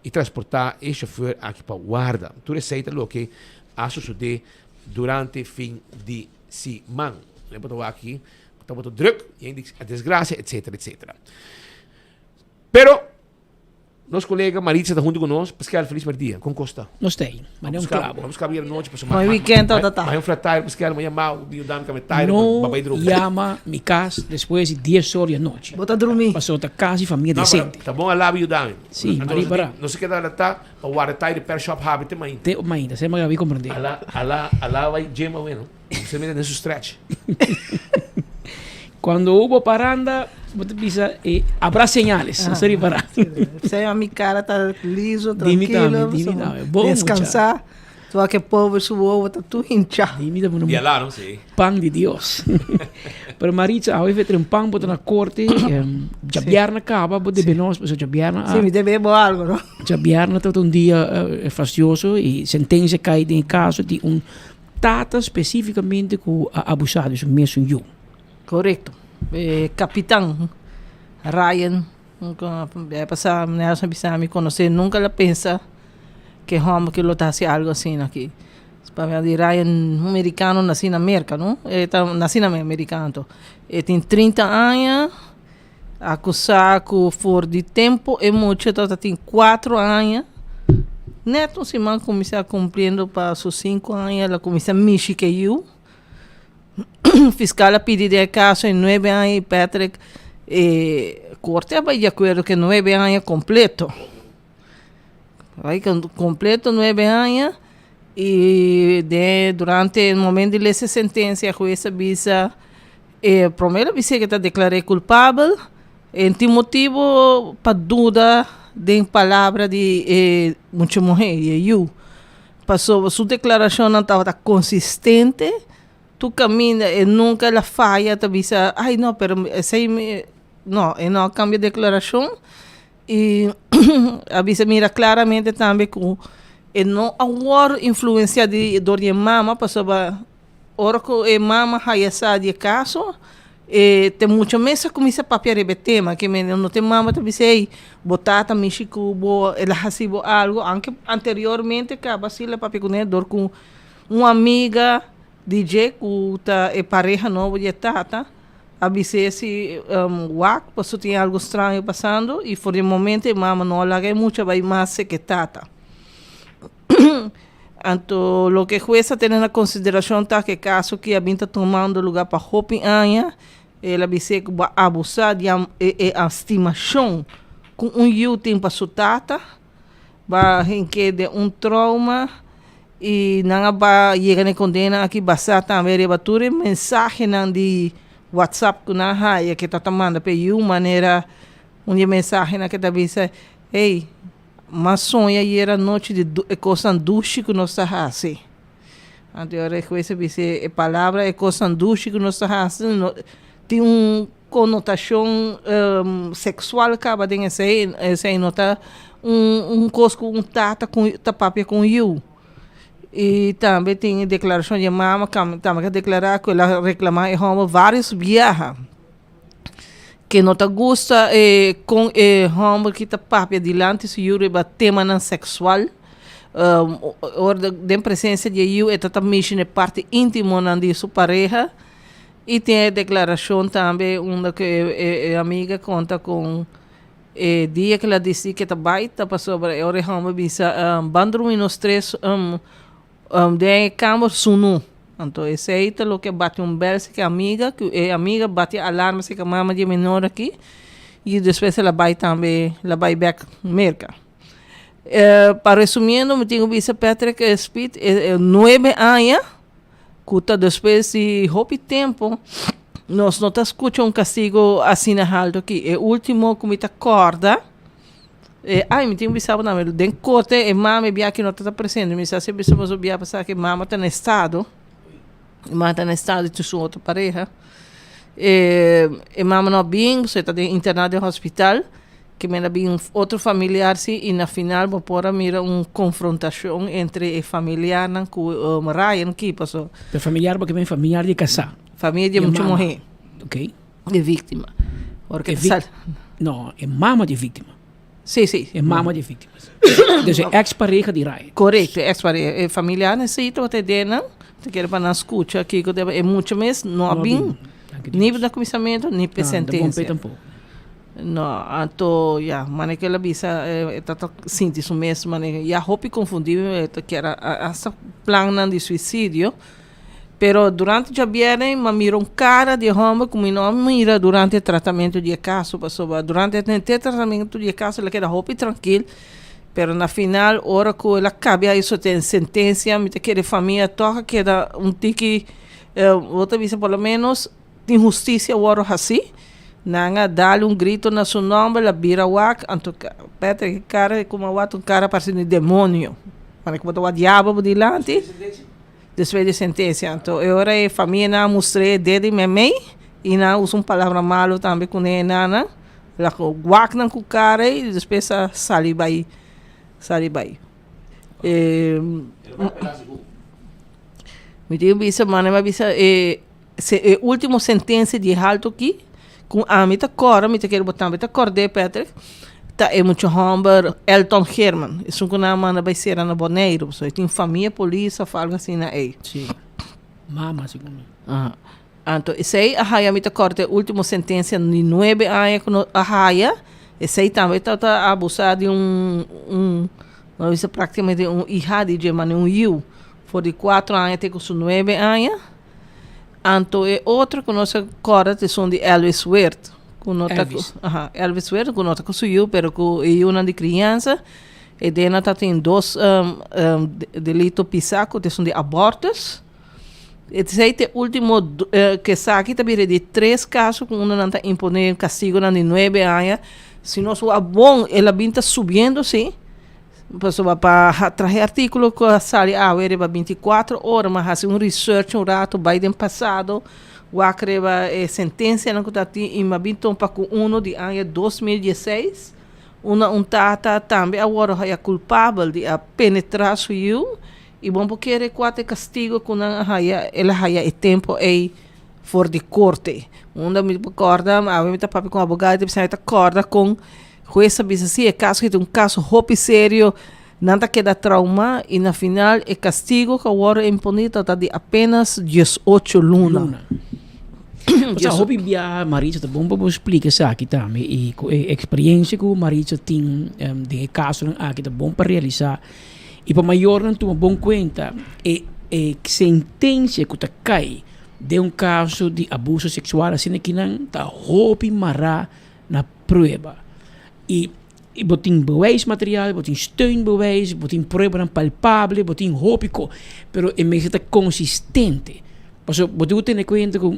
i transportá e shofùr aki pa warda. Tur esei ta loke a sosodé durante fin di siman. Bo ta wak aki ku tabata drùk, yen di desgrasia etsetera etsetera. Pero nos kolega Maritza ta huntu ku nos. Paskel, felis merdia. Kon kos ta? Nos ta ei. Mane un klabo. Vamos busca anochi pasobra Mooi weekend ta ta. Maña un flat tire Paskel, maña mau di yuda mi cambia tire No pa bai drumi. yama mi cas despues di dies or di anochi. Bo ta drumi. Pasobra ta cas di famia No, pero decente. ta bon alaba yuda mi. Si, Anto Marie para. nos a keda ta pa warda tire repair shop habi te mainta. Te mainta, esei mi a comprende. Ala ala ala bai gym awe no. Bo mester mira den su stretch. Cuando hubo paranda. Bo ta bisa e habrá señales, no sa ripará. Sea mi cara ta liso, Dimi tranquilo, tambe, dimi tambe. Bon mucha. descansá. Tua ke pober su wowo ta tur hinchá. Dimi ta pone Di alarm, sí. pan di Dios. Pero Maritza, awe fe trempan bo ta na korte, djabièrnè kaba bo debe nos, pasobra djabièrnè a Sí, mi debe bo algo, no? Djabièrnè tabata un dia fastioso i sentensia kai den e kaso di un tata spesífikamente ku a abusá di su mesun yu. Korekto. E kapitan Ryan e pasá Nelson a bisa mi konosé nunka el a pensa ke hòmber ke lo ta hasi algu asina aki. Pabia di Ryan un merikano nasí na Merka no, e ta nasí na merikano anto. E tin 30 aña akusá ku for di tempu e mucha tabata tin kuatro aña nèt un siman kuminsá kumpliendo pa su sinku aña el a kuminsá mishi ke yu. Fiscal a pidi den e caso e nuebe aña y Patrick e corte a bay di acuerdo cu e nuebe aña completo. Bay completo nuebe aña y den durante e momento di lesa e sentencia huez a bisa e prome el a bisa cu e ta declara culpabel e tin motibo pa duda den palabra di e mucha muher di e yu. Pasobra su deklarashonnan tabata konsistente, tur kaminda e nunka el a faya ta bisa ay no pero esei mi no e no a kambia deklarashon i a bisa mira klaramente tambe ku e no a wòrdu influensiá di dor di e mama pasobra Ora ku e mama haya sa di e kaso, e te mucha mes a kuminsá papia riba e tema, ke mende no te mama ta bisa ey, bo tata mishi ku bo, el a hasi bo algu, aunke anteriormente kaba si el a papia kuné dor ku un amiga di dje ku ta e pareha nobo di e tata a bis'é si wak pasobra tin algu straño pasando i for di e momento e mama no a laga e mucha bai mas seke e tata. Anto loke e hues a tene na konsiderashon ta ku e kaso ki a bin ta tumando lugá pa hopi aña, el a bis'é ku bo a abusá di e e stimashon ku un yu tin pa su tata, bo a hink'é den un trouma i nan a ba yega na e kondena aki basá tambe riba tur e mensahenan di whatsapp ku nan a haya ku e ta ta manda pa e yu manera un di e mensahenan ku e ta bisa, Hey. M'a soña ayer anochi di e kosnan dushi ku nos ta hasi. Anto e ora e hues a bisa e palabra e kosnan dushi ku nos ta hasi no tin un konotashon seksual kaba den esei, esei no ta un un kos ku un tata ku ta papia ku un yu. I tambe tin e deklarashon di e mama tambe a deklará ku el a reklamá e hòmber vários biaha. Ke no ta gusta e kon e hòmber ki ta papia dilanti su yu riba temanan seksual. Ora den presensia di e yu e ta ta mishi na e parti íntimonan di su pareha. I tin e deklarashon tambe unda ku e amiga konta kon e dia ku el a disidi ke ta bai ta pasobra e ora e hòmber bisa ban drumi nos tres Den e kamber sunu. Anto esei ta loke a bati un bel si ke amiga, ku e amiga bati e alarma si ke mama di e menor aki, i despues el a bai tambe, el a bai bek Merka. Pa resumiendo mi tin ku bisa Patrick Speed e nuebe aña ku ta despues di hopi tempu nos no ta skucha un kastigo asina haltu aki. E ultimo ku mi ta kòrda. E ai mi tin bisa bo tambe den korte e mama e bia ki no ta presente mi sa si bisa boso bia pasa ki mama ta na estado e mama ta na estado i su otro pareha e e mama no a bin pasobra e ta den interna den hospital ke men a bin un otro familiar si i na final bo por a mira un konfrontashon entre e familiarnan ku Ryan ki paso. Pero familiar bo ke men familiar di kasá. Familia di mucha muhé. Ok. Di víctima. Porque e sal... No, e mama di víctima. Sí, sí. E mama di víctima. Dus e ex pareha di Ryan. Correcto, e ex pareha. E familiar necesita wat e denan. Te kere pa nan scucha kiko deba e mucha mes no a bin. Ni na cuminsamiento ni pe sentencia. Tampoco. No, anto ya, mane ke el a bisa e ta ta sinti su mes mane ya hopi confundi e ta kier a hasta plannan di suicidio. Pero durante djabièrnè mi a mira un kara di e hòmber ku mi no a mira durante e tratamentu di e kaso, pasobra durante e tratamentu di e kaso el a keda hopi trankil, pero na final ora ku el a kabia e sentensia mi ta kere famia tòg a keda un tiki, bo ta bisa por lo menos tin hustisia wòrdu hasí. Nan a dal un grito na su nomber, el a bira wak, anto Patrick e cara como a wak un cara parece di demonio, manera cu bo ta wak diablo bo dilanti, despues di sentencia. Anto e ora e famianan a mustr'é e dedo y memey y nan a usa un palabra malo tambe cune e nannan, el a wak nan cu cara y despues a sali bay, sali bay. Mi tin bisa, manera mi a bisa e. Se e ultimo sentencia di e halto aki, cu ami ta corda, mi ta kere bo tambe ta cord'é, Patrick, ta e mucha homber Elton Geerman, esun cu nan a manda bay cera na Boneiru, pasobra e tin famia polis of algo asina ey. Sí, mama segun mi. Aha. Anto esey a haya, mi ta corda e ultimo sentencia di nuebe aña cu no a haya, esey tambe tabata abusa di un, un, no a bisa practicamente un iha di dje, mane un yiu, for di cuatro aña te cu su nuebe aña. Anto e otro ku nos a kòrda ta esun di Elvis Weert, ku no ta ku, aha, Elvis Weert ku no ta ku su yu, pero ku e yunan di kriansa, e dena ta tin dos delito pisá ku ta esun di abortus. Esei ta e último ke esaki ta bira di tres kaso ku unda nan ta imponé kastigunan di nuebe aña. Si nos wak bon el a bin ta subiendo si. Pasobra pa traha e artíkulo ku a sali awe riba bintikuatro ora mi a hasi un research un rato bai den pasado wak riba e sentensianan ku ta tin i mi a bin topa ku uno di aña 2016 unda un tata tambe a wòrdu haya kulpabel di a penetrá su yu i bo por kere kua ta e kastigo ku nan a haya el a haya e tempu ei for di korte unda mi por kòrda awe mi ta papia ku un abogado i ta bisa mi ta kòrda kon Hues a bisa si e kaso ki ta un kaso hopi serio, nan ta keda trauma i na final e kastigo ku a wòrdu imponí ta ta di apenas 18 luna. Luna. Osea, hopi biaha Maritza ta bon pa bo splika esaki tambe i ku e eksperiencia ku Maritza tin den e kasonan aki ta bon pa realisá i pa mayornan tuma bon kuenta e e sentensia ku ta kai den un kaso di abuso seksual asina kinan ta hopi mará na prueba. I bo tin bewijsmateriaal, bo tin steunbewijs, bo tin pruebanan palpable, bo tin hopi ko, pero e mester ta konsistente. Pasobra bo tin ku tene kuenta ku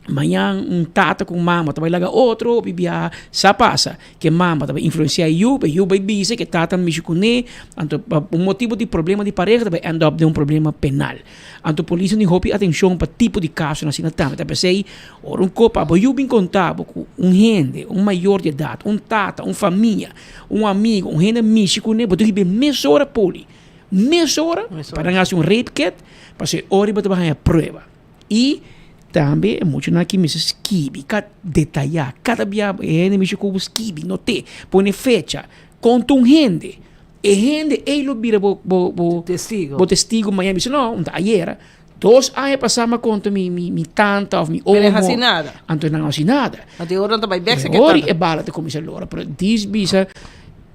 mañan un tata ku un mama ta bai laga otro, hopi biaha sa pasa ku e mama ta bai influensiá e yu, pa e yu bai bisa ku e tata mishi kuné, anto pa un motibu di problema di pareha ta bai end up den un problema penal. Anto polis a duna hopi atenshon pa tipo di kasonan asina tambe. Ta p'esei ora un kopa bo yu bin konta bo ku un hende, un mayor di edat, un tata, un famia, un amigo, un hende a mishi kuné, bo ta riba e mesora poli. Mesora pa nan hasi un rape kit, pasobra e ora bo ta bai haña prueba. I tambe e muchanan aki mester skibi, ka detayá kada bia e hende mishi ku bo skibi, not'é, pone fecha, konta un hende. E hende ei lo bira bo bo bo Testigo. bo testigo mañana bisa no, un ta ayera. Dos aña pasá mi a konta mi mi mi tanta òf mi Pero e omo. hasi nada. Anto nan no hasi nada. Anto e ora nan ta bai bèk E ora e bala ta kuminsá lora. Pero dis bisa,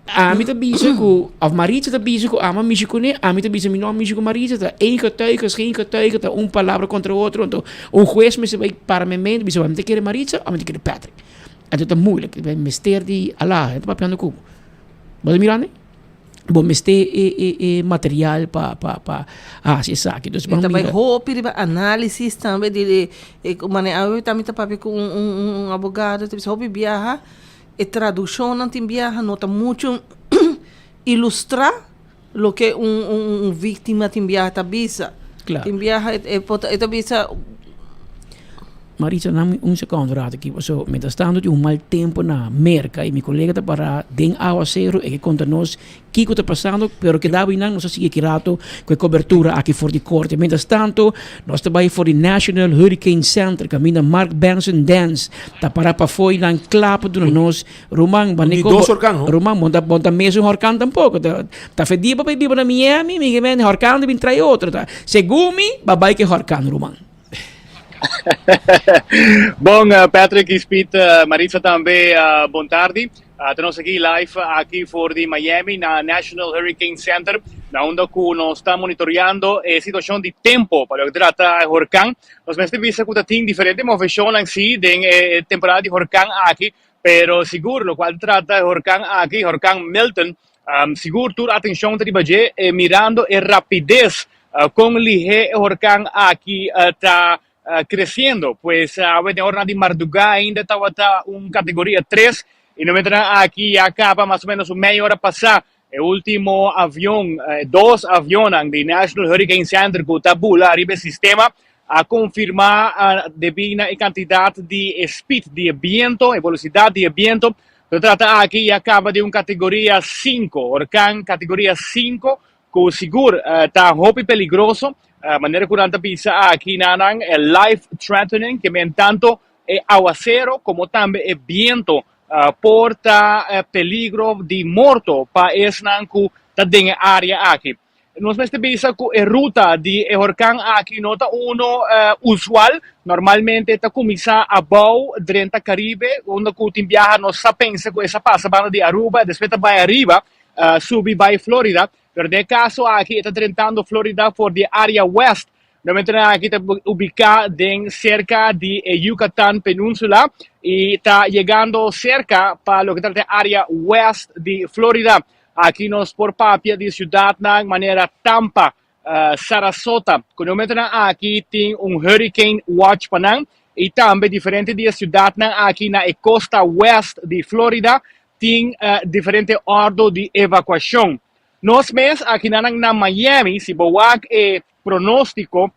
ami ta bisa ku, òf Maritza ta bisa ku ami a mishi kuné, ami ta bisa mi no a mishi ku Maritza, ta één getuige is geen getuige, ta un palabra kontra otro. Anto un hues mester bai para mi mente bisa, mi ta kere Maritza òf mi ta kere Patrick? Anto ta moeilijk, mester di ala, ta papiando ku bo. Bo ta mirando? Bo mester e e e material pa pa pa hasi esaki. Dus E ban ta bai mira. hopi riba análisis tambe di e e ku manera awe tambe ta papia ku un un un abogado ta bisa hopi biaha e tradukshonnan tin biaha no ta muchu ilustrá loke un un un víktima tin biaha ta bisa. Klaar. Tin biaha e e por ta e ta bisa. Maritza, nan mi un secondo rato aki, paso mientras tanto tin un mal tempo na Merca y mi colega ta para den awacero, e ke conta nos kico ta pasando, pero keda bay nan, nos a sigui aki rato cu e cobertura aki for di corte. Mientras tanto, nos ta bay for di National Hurricane Center, caminda Mark Benson Dance ta para pafo y nan cla pa duna nos Ruman, Di dos horcan, no? Ruman, bo ta, bo ta mesun horcan tampoco. Ta, ta fe dia pa bay biba na Miami, mi ke men horcan ta bin trae otro. Ta, segun mi, ba bay ke horcan, ruman. Bon, eh, Patrick y Speed, eh, Maritza tambe, eh, bon tardi. Uh, tenemos aquí live aquí for di Miami na National Hurricane Center, na unda ku nos está monitoreando e situación di tempo para lo que trata e huracán. Nos mester bisa ku ta tin diferente moveshonnan sí den e temporada di huracán aki, pero sigur lo cual trata e huracán aki, huracán Milton, um, sigur tur atenshon ta riba dje, eh, mirando e rapidez uh, kon lihé e huracán aki uh, ta. creciendo. Pues awe den oranan di marduga ainda tabata un categoria tres y no momentonan aki ya caba mas o menos un media hora pasa e ultimo avion, dos avionnan di National Hurricane Center cu ta bula ariba e sistema a confirma debi na e cantidad di e speed di e biento, e velocidad di e biento. Ta trata aki ya caba di un categoria cinco, orkan categoria cinco Ku sigur ta hopi peligroso, manera ku nan ta bisa aki na nan e life threatening, ke men tanto e awasero komo tambe e biento por ta peligro di morto pa esnan ku ta den e área aki. Nos mester bisa ku e ruta di e horkan aki no ta uno usual, normalmente ta kuminsá abou drenta Karibe, unda ku tin biaha nos sa pensa ku e sa pasa banda di Aruba, despues ta bai ariba. subi bai Florida, pero den e caso aki e ta drentando Florida for di e area west. Normalmente aki ta ubica den cerca di e Yucatan Peninsula y ta yegando cerca pa loke ta e area west di Florida. Aki nos por papia di ciudadnan manera Tampa, Sarasota, ku na momentonan aki tin un hurricane watch pa nan i tambe diferente di e siudatnan aki na e kosta west di Florida tin diferente òrdu di evakuashon. Nos mes akinanan na Miami, si bo wak e pronóstiko,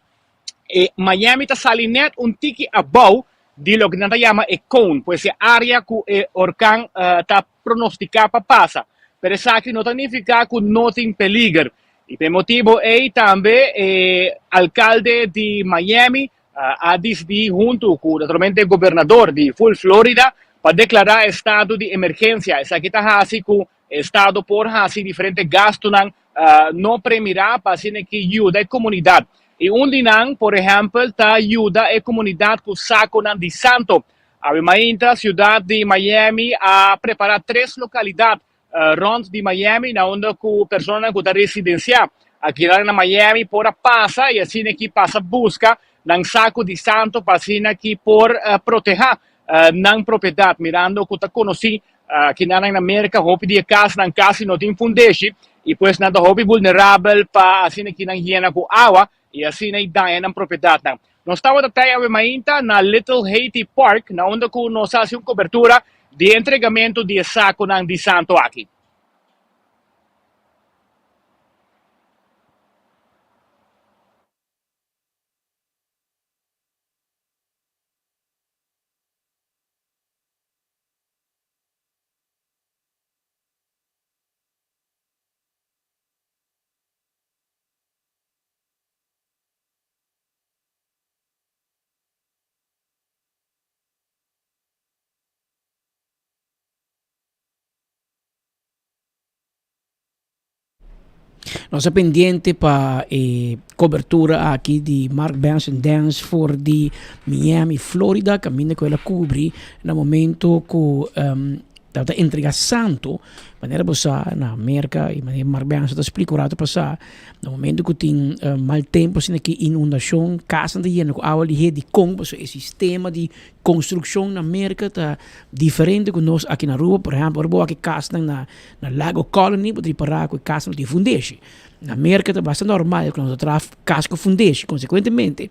e Miami ta sali nèt un tiki abou di loke nan ta yama e cone, pues e área ku e orkan ta pronostiká pa pasa. Pero esaki no ta nifiká ku no tin peliger. I pa e motibu ei tambe e alkalde di Miami a disidí huntu ku naturalmente e gobernador di ful Florida pa deklará estado di emergensia. Esaki ta hasi ku e estado por hasi diferente gastunan no premirá pa asina ki yuda e komunidat. I un di nan, por ehèmpel, ta yuda e komunidat ku sakonan di santo. Awe mainta siudat di Miami a prepará tres lokalidat rònt di Miami na unda ku personanan ku ta residensiá akinan na Miami por a pasa i asina ki pasa buska nan saku di santo pa asina ki por protehá nan propiedat mirando ku ta konosí akinan na Merka hopi di e kasnan kasi no tin fundeshi i pues nan ta hopi vulnerabel pa asina ki nan yena ku awa i asina i daña nan propiedatnan. Nos tabata tei awe mainta na Little Haiti Park na unda ku nos a hasi un kobertura di e entregamentu di e sakonan di santo aki. Nos ta pendiente pa e cobertura aki di Mark Benson Dance for di Miami, Florida, caminda cu el a cubri na momento cu tabata entrega santo, manera bo sa na Merca y manera Mark Benson ta splica un rato pasa, na momento cu tin mal tempo asina ki inundacion, casnan ta yena cu awa lihe, dicon? Pasobra e sistema di construccion na Merca ta diferente cu nos aki na Aruba, por ehempel ora bo wak e casnan na na Lago Colony bo ta ripara cu e casnan no tin fundeshi, na Merca ta basta normal cu nos ta traha cas cu fundeshi, consecuentemente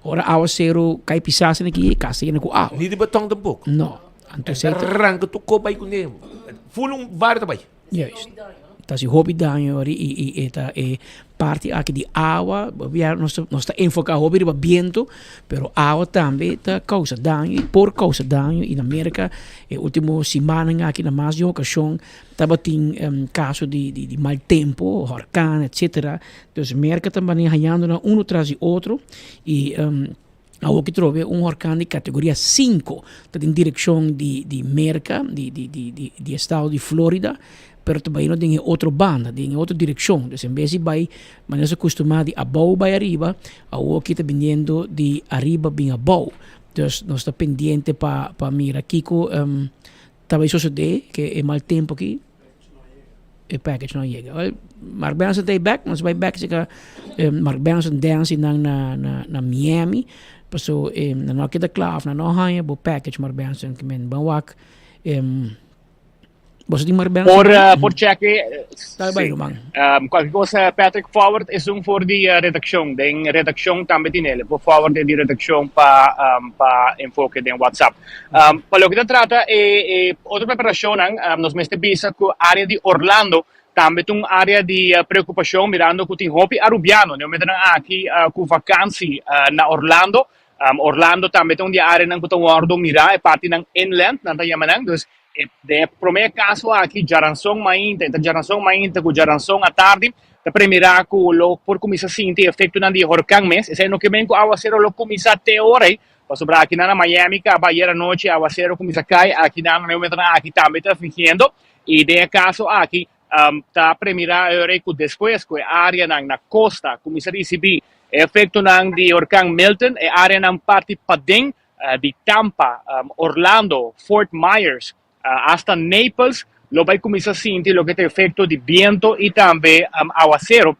ora awacero cay pisa asina aki e cas ta yena cu awa. Ni di beton tampoco. No. Anto esei ta ranca tur cos bay cune. Ful un bario ta bay. Juist. Ta haci hopi daño ori y y e ta e parti aki di awa, bia nos ta nos ta enfoca hopi riba biento, pero awa tambe ta causa daño y por causa daño y na Merca e ultimo simannan aki na mas di un ocasion tabatin caso di di mal tempo, horcan etcetera. Dus Merca ta mane hañando nan uno tras di otro y Awor ki trobe un horkan di kategoria sinku ta den direkshon di di Merka, di di di di di estado di Florida, pero ta bayendo den e otro banda, den e otro direkshon. Dus en bes di bai manera nos a kustumá di abou bai ariba, awor ki ta biniendo di ariba bin abou. Dus nos ta pendiente pa pa mira kiko ta bai sosodé ke e mal tempu aki. E package no a yega. Wel, Mark Benson ta e bek, nos bai bek sika Mark Benson dance nan na na na Miami. Paso eh, nan no a keda kla of nan no a haña bo package Mark Benson. Ke men ban wak. Boso tin Mark Benson Por, ahí? por check e. Dale bai, Sí. ruman. Cualkier cosa, Patrick, forward esun for di redaccion. Den redaccion tambe tin ele. Por forward e di redaccion pa, pa Enfoke den WhatsApp. Pa loke ta trata e, e otro preparacionnan, nos mester bisa cu area di Orlando tambe ta un area di preocupacion mirando cu tin hopi Arubiano den momentonan aki cu vakantie na Orlando. Orlando tambe ta un di e areanan cu ta wordo mira, e partinan inland nan ta yama nan. Dus e den e prome caso aki djaranson mainta, entre djaranson mainta cu djaranson atardi ta premira cu lo por cuminsa sinti e efectonan di e horcan mes. Esey no ke men cu awacero lo cuminsa te ora ey, pasobra akinan na Miami caba ayer anochi awacero cuminsa cay, akinan na e momentonan aki tambe ta fingiendo y den e caso aki Ta premirá e ora ei ku despues ku e áreanan na kosta kuminsá risibí e efektonan di orkan Milton, e áreanan parti paden di Tampa, Orlando, Fort Myers, asta Naples lo bai kuminsá sinti loke ta efekto di biento i tambe awaseru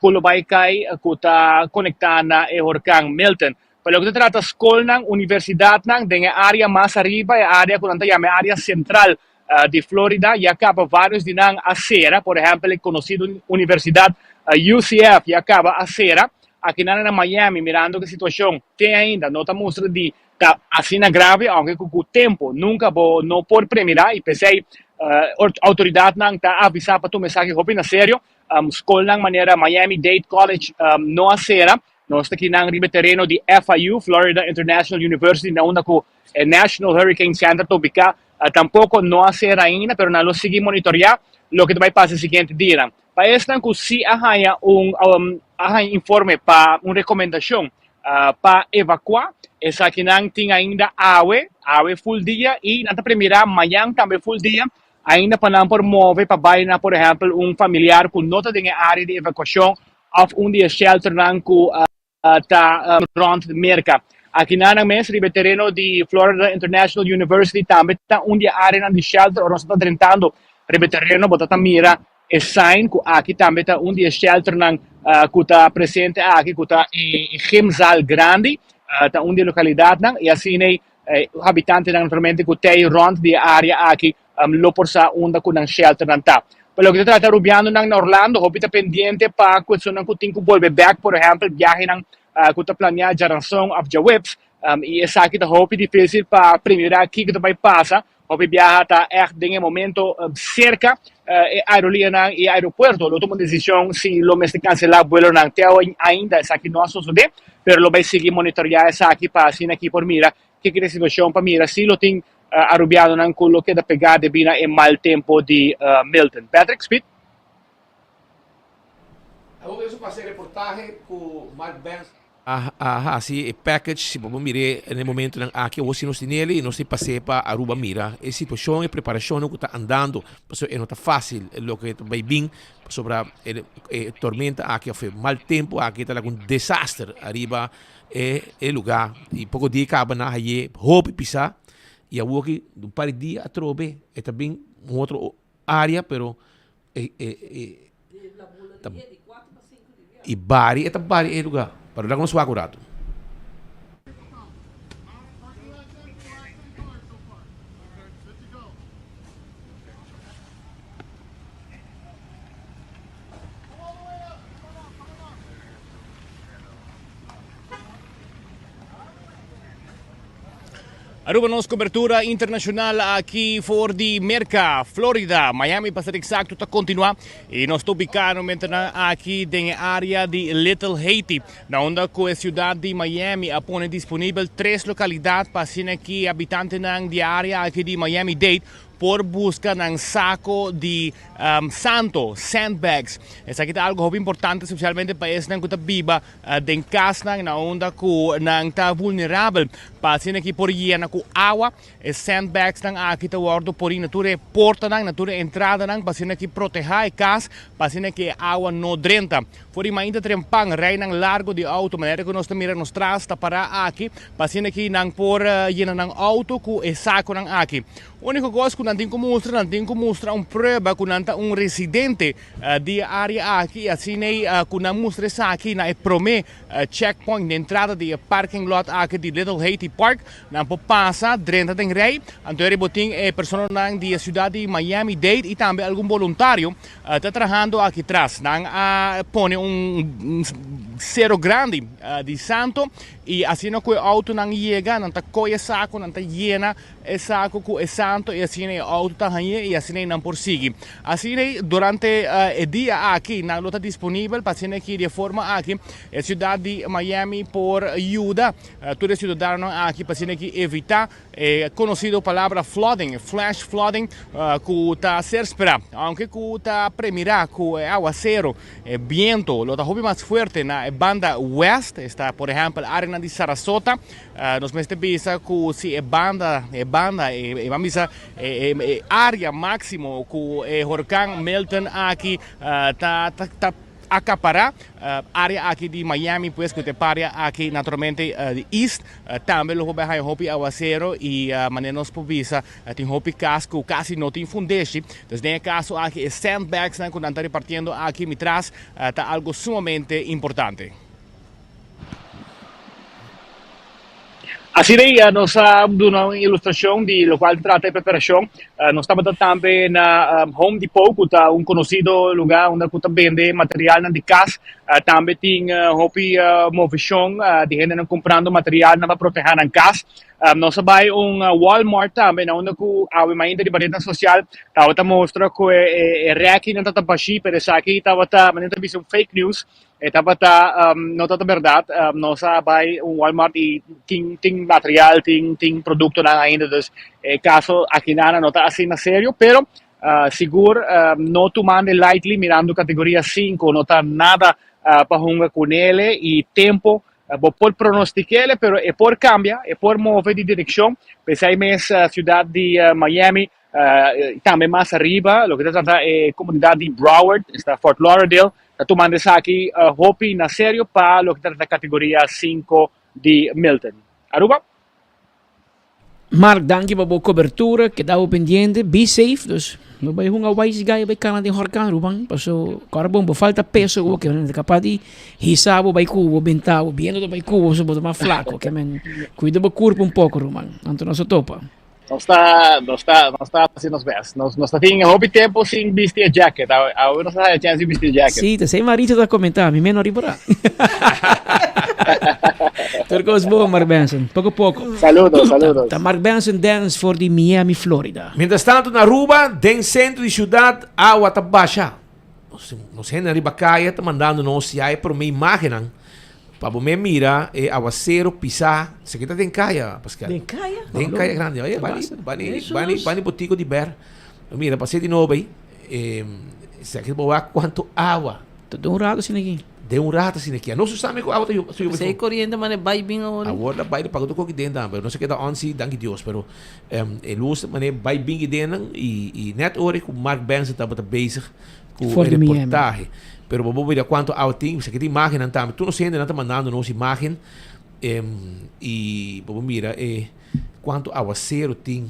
ku lo bai kai ku ta konektá na e orkan Milton. Pa loke ta trata skolnan, universidatnan den e área mas ariba, e área ku nan ta yama e área sentral di Florida, ya caba varios di nan a cera, por ehempel e conocido universidad UCF ya caba a cera. Akinan na Miami mirando cu e situacion te ainda no ta mustra di ta asina grave, aunke cu cu tempo nunca bo no por premira y p'esey autoridadnan ta avisa pa tuma esaki hopi na serio. Scolnan manera Miami Dade College no a cera. Nos ta kinan riba e tereno di FIU, Florida International University, na unda cu e National Hurricane Center ta ubica. Tampoco no a cera ainda, pero nan lo sigui monitorea loke ta bay pasa e siguiente dianan. Pa esnan cu si a haya un a haya informe pa un recomendacion pa evacua, esakinan tin ainda awe, awe full dia y nan ta premira mañan tambe full dia ainda pa nan por move pa bay na por ehempel un familiar cu no ta den e area di evacuacion of un di e shelternan cu ta rond Merca. Akinanan mes riba e tereno di Florida International University tambe ta un di e areanan di shelter. Ora nos ta drentando riba e tereno bo ta ta mira e sign cu aki tambe ta un di e shelternan cu ta presente aki cu ta e gymzaal grandi ta un di e localidadnan y asina e habitantenan naturalmente cu t'ey rond di e area aki lo por sa unda cu nan shelternan ta. Pa loke ta trata Rubianonan na Orlando, hopi ta pendiente pa cu esunnan cu tin cu bolbe bek, por ehempel biahenan cu ta planea djaranson of djaweps, y esaki ta hopi dificil pa primira kico ta bay pasa. Hopi biaha ta echt den e momento cerca e aerolineanan y e aeropuerto lo tuma un decision si lo mester cancela vuelonan. Te ainda esaki no a sosode, pero lo bay sigui monitorea esaki pa asina aki por mira kico ta e situacion pa mira si lo tin Arubianonan ku lo keda pegá debí na e mal tempu di Milton. Patrick, Speed. Awor ku nos a pasa e reportahe ku Mark Benson a hasi e package, si bo por mir'é na e momentunan aki, awor si nos tin el i nos tin pas'é pa Aruba mira e situashon, e preparashonnan ku ta andando, pasobra e no ta fásil loke ta bai bin, pasobra e tormenta aki òf e mal tempu aki ta laga un desaster ariba e lugá y poco dia caba nan haye hopi pisa y awoki un par di dia atrobe e ta bin un otro area pero e e e ta y bari e ta bari e lugá pero laga nos wak un rato. Aruba nos cobertura internacional aki for di Merca, Florida, Miami pa ser exacto ta continua y nos ta ubica momentonan aki den e area di Little Haiti na unda cu e ciudad di Miami a pone disponibel tres localidad pa asina ki habitantenan di e area aki di Miami-Dade por busca nan saco di santo, sandbags. Esaki ta algo hopi importante specialmente pa esnan cu ta biba den casnan na unda cu nan ta vulnerabel pa asina ki por yena cu awa. E sandbagsnan aki ta wordo poni na tur e portanan, na tur e entradanan pa asina ki proteha e cas pa asina ki e awa no drenta. For di mainta trempan rijnan largo di auto manera cu nos ta mira nos tras ta para aki pa asina ki nan por yena nan auto cu e saconan aki. Úniko kos ku nan tin ku mustra, nan tin ku mustra un prueba ku nan ta un residente di e área aki i asina ei ku nan mustra esaki na e promé checkpoint na entrada di e parking lot aki di Little Haiti Park. Nan por pasa drenta den rei. Anto eri bo tin e personanan di e siudat di Miami-Dade i tambe algun boluntario ta trahando aki tras. Nan a pone un sero grandi di santo i asina ku e outonan yega nan ta koy e sako, nan ta yena e sako ku e santo i asina e outo ta hañ'é i asina nan por sigui. Asina durante e dia aki nan lo ta disponibel pa asina ki di e forma aki e siudat di Miami por yuda tur e siudadanonan aki pa asina ki evita e konosido palabra flooding, flash flooding, ku ta ser sperá. Aunke ku ta premirá ku e awasero, e biento lo ta hopi mas fuerte na e banda west, esta por ehèmpel áreanan di Sarasota, Nos mester bisa ku si e banda, e banda, e ban bisa e área máksimo ku e horkan Milton aki ta ta akapará, área aki di Miami pues ku ta e área aki naturalmente di East, tambe lo por bai haña hopi awasero i manera nos por bisa tin hopi kas ku kasi no tin fundeshi. Dus den e kaso aki e sandbagsnan ku nan ta repartiendo aki mi tras ta algu sumamente importante. Asina ei nos a duna un ilustrashon di lokual ta trata e preparashon. Nos tabata tambe na Home Depot ku ta un konosido lugá unda ku ta bende materialnan di kas. Tambe tin hopi moveshon di hendenan kumprando materialnan pa protehá nan kas. Nos a bai un Walmart tambe na unda ku awe mainta riba retnan sosial tabata mustra ku e rèkinan tabata bashí pero esaki tabata manera ta bisa un fake news. E tabata no tabata berdad. Nos a bai un Walmart y tin tin material, tin tin productonan ainda. Dus e caso akinana no ta asina serio, pero sigur no tumando lightly mirando categoria cinco no ta nada pa hunga cunele y tempo bo por pronostikele pero e por cambia, e por move di direccion. P'esei mes ciudad di Miami Tambe mas ariba, loke ta trata e komunidat di Broward, esta Fort Lauderdale, ta tumando esaki hopi na serio pa loke ta trata kategoria sinku di Milton. Aruba. Mark danki pa bo kobertura, keda bo pendiente, be safe, dus no bai hunga wise guy bai kana den horkan ruman, paso kòrda bon bo falta peso ku bo ke men ta kapas di hisa bo bai ku bo benta bo biendo ta bai ku bo so bo ta mas flako ke men kuida bo kurpo un poko ruman, anto nos a topa. Nos ta, nos ta, nos ta hasi nos best. Nos, nos ta tin hopi tempo sin bisti e jacket. Awe, awe nos ta haya chance di bisti e jacket. Sí, ta sei Maritza ta comenta, mi meno riba. Tur cos bon, Mark Benson. Poco poco. Saludos, saludos. Ta Mark Benson Dance for di Miami, Florida. Mientras tanto na Aruba, den centro di ciudad, awa ta basha. Nos, nos hende riba caya ta mandando nos ya e prome imagennan pa bo me mira e awacero pisa. Esaki ta den caya, Pascal. Den caya? Den caya grandi. Oye, bani, bani, bani, bani botico di ber. Mira, pasé di nobo ahí. Eh, esaki bo wak cuanto awa. Ta den un rato asina aki. Den un rato asina aki. Nos sabe cu awa ta subi. Pasé corriente mane bai bin awor. Awor ta bai paga tur koki den tambe. No se keda on si, danki Dios, pero E lus mane bai bin idenan y y net ora cu Mark Benson tabata bezig cu For e di Miami. reportahe. Pero bo bo mira cuanto awa tin, esaki tin imagennan tambe. Tur nos hendenan ta mandando nos imagen em y bo bo mira e cuanto awacero tin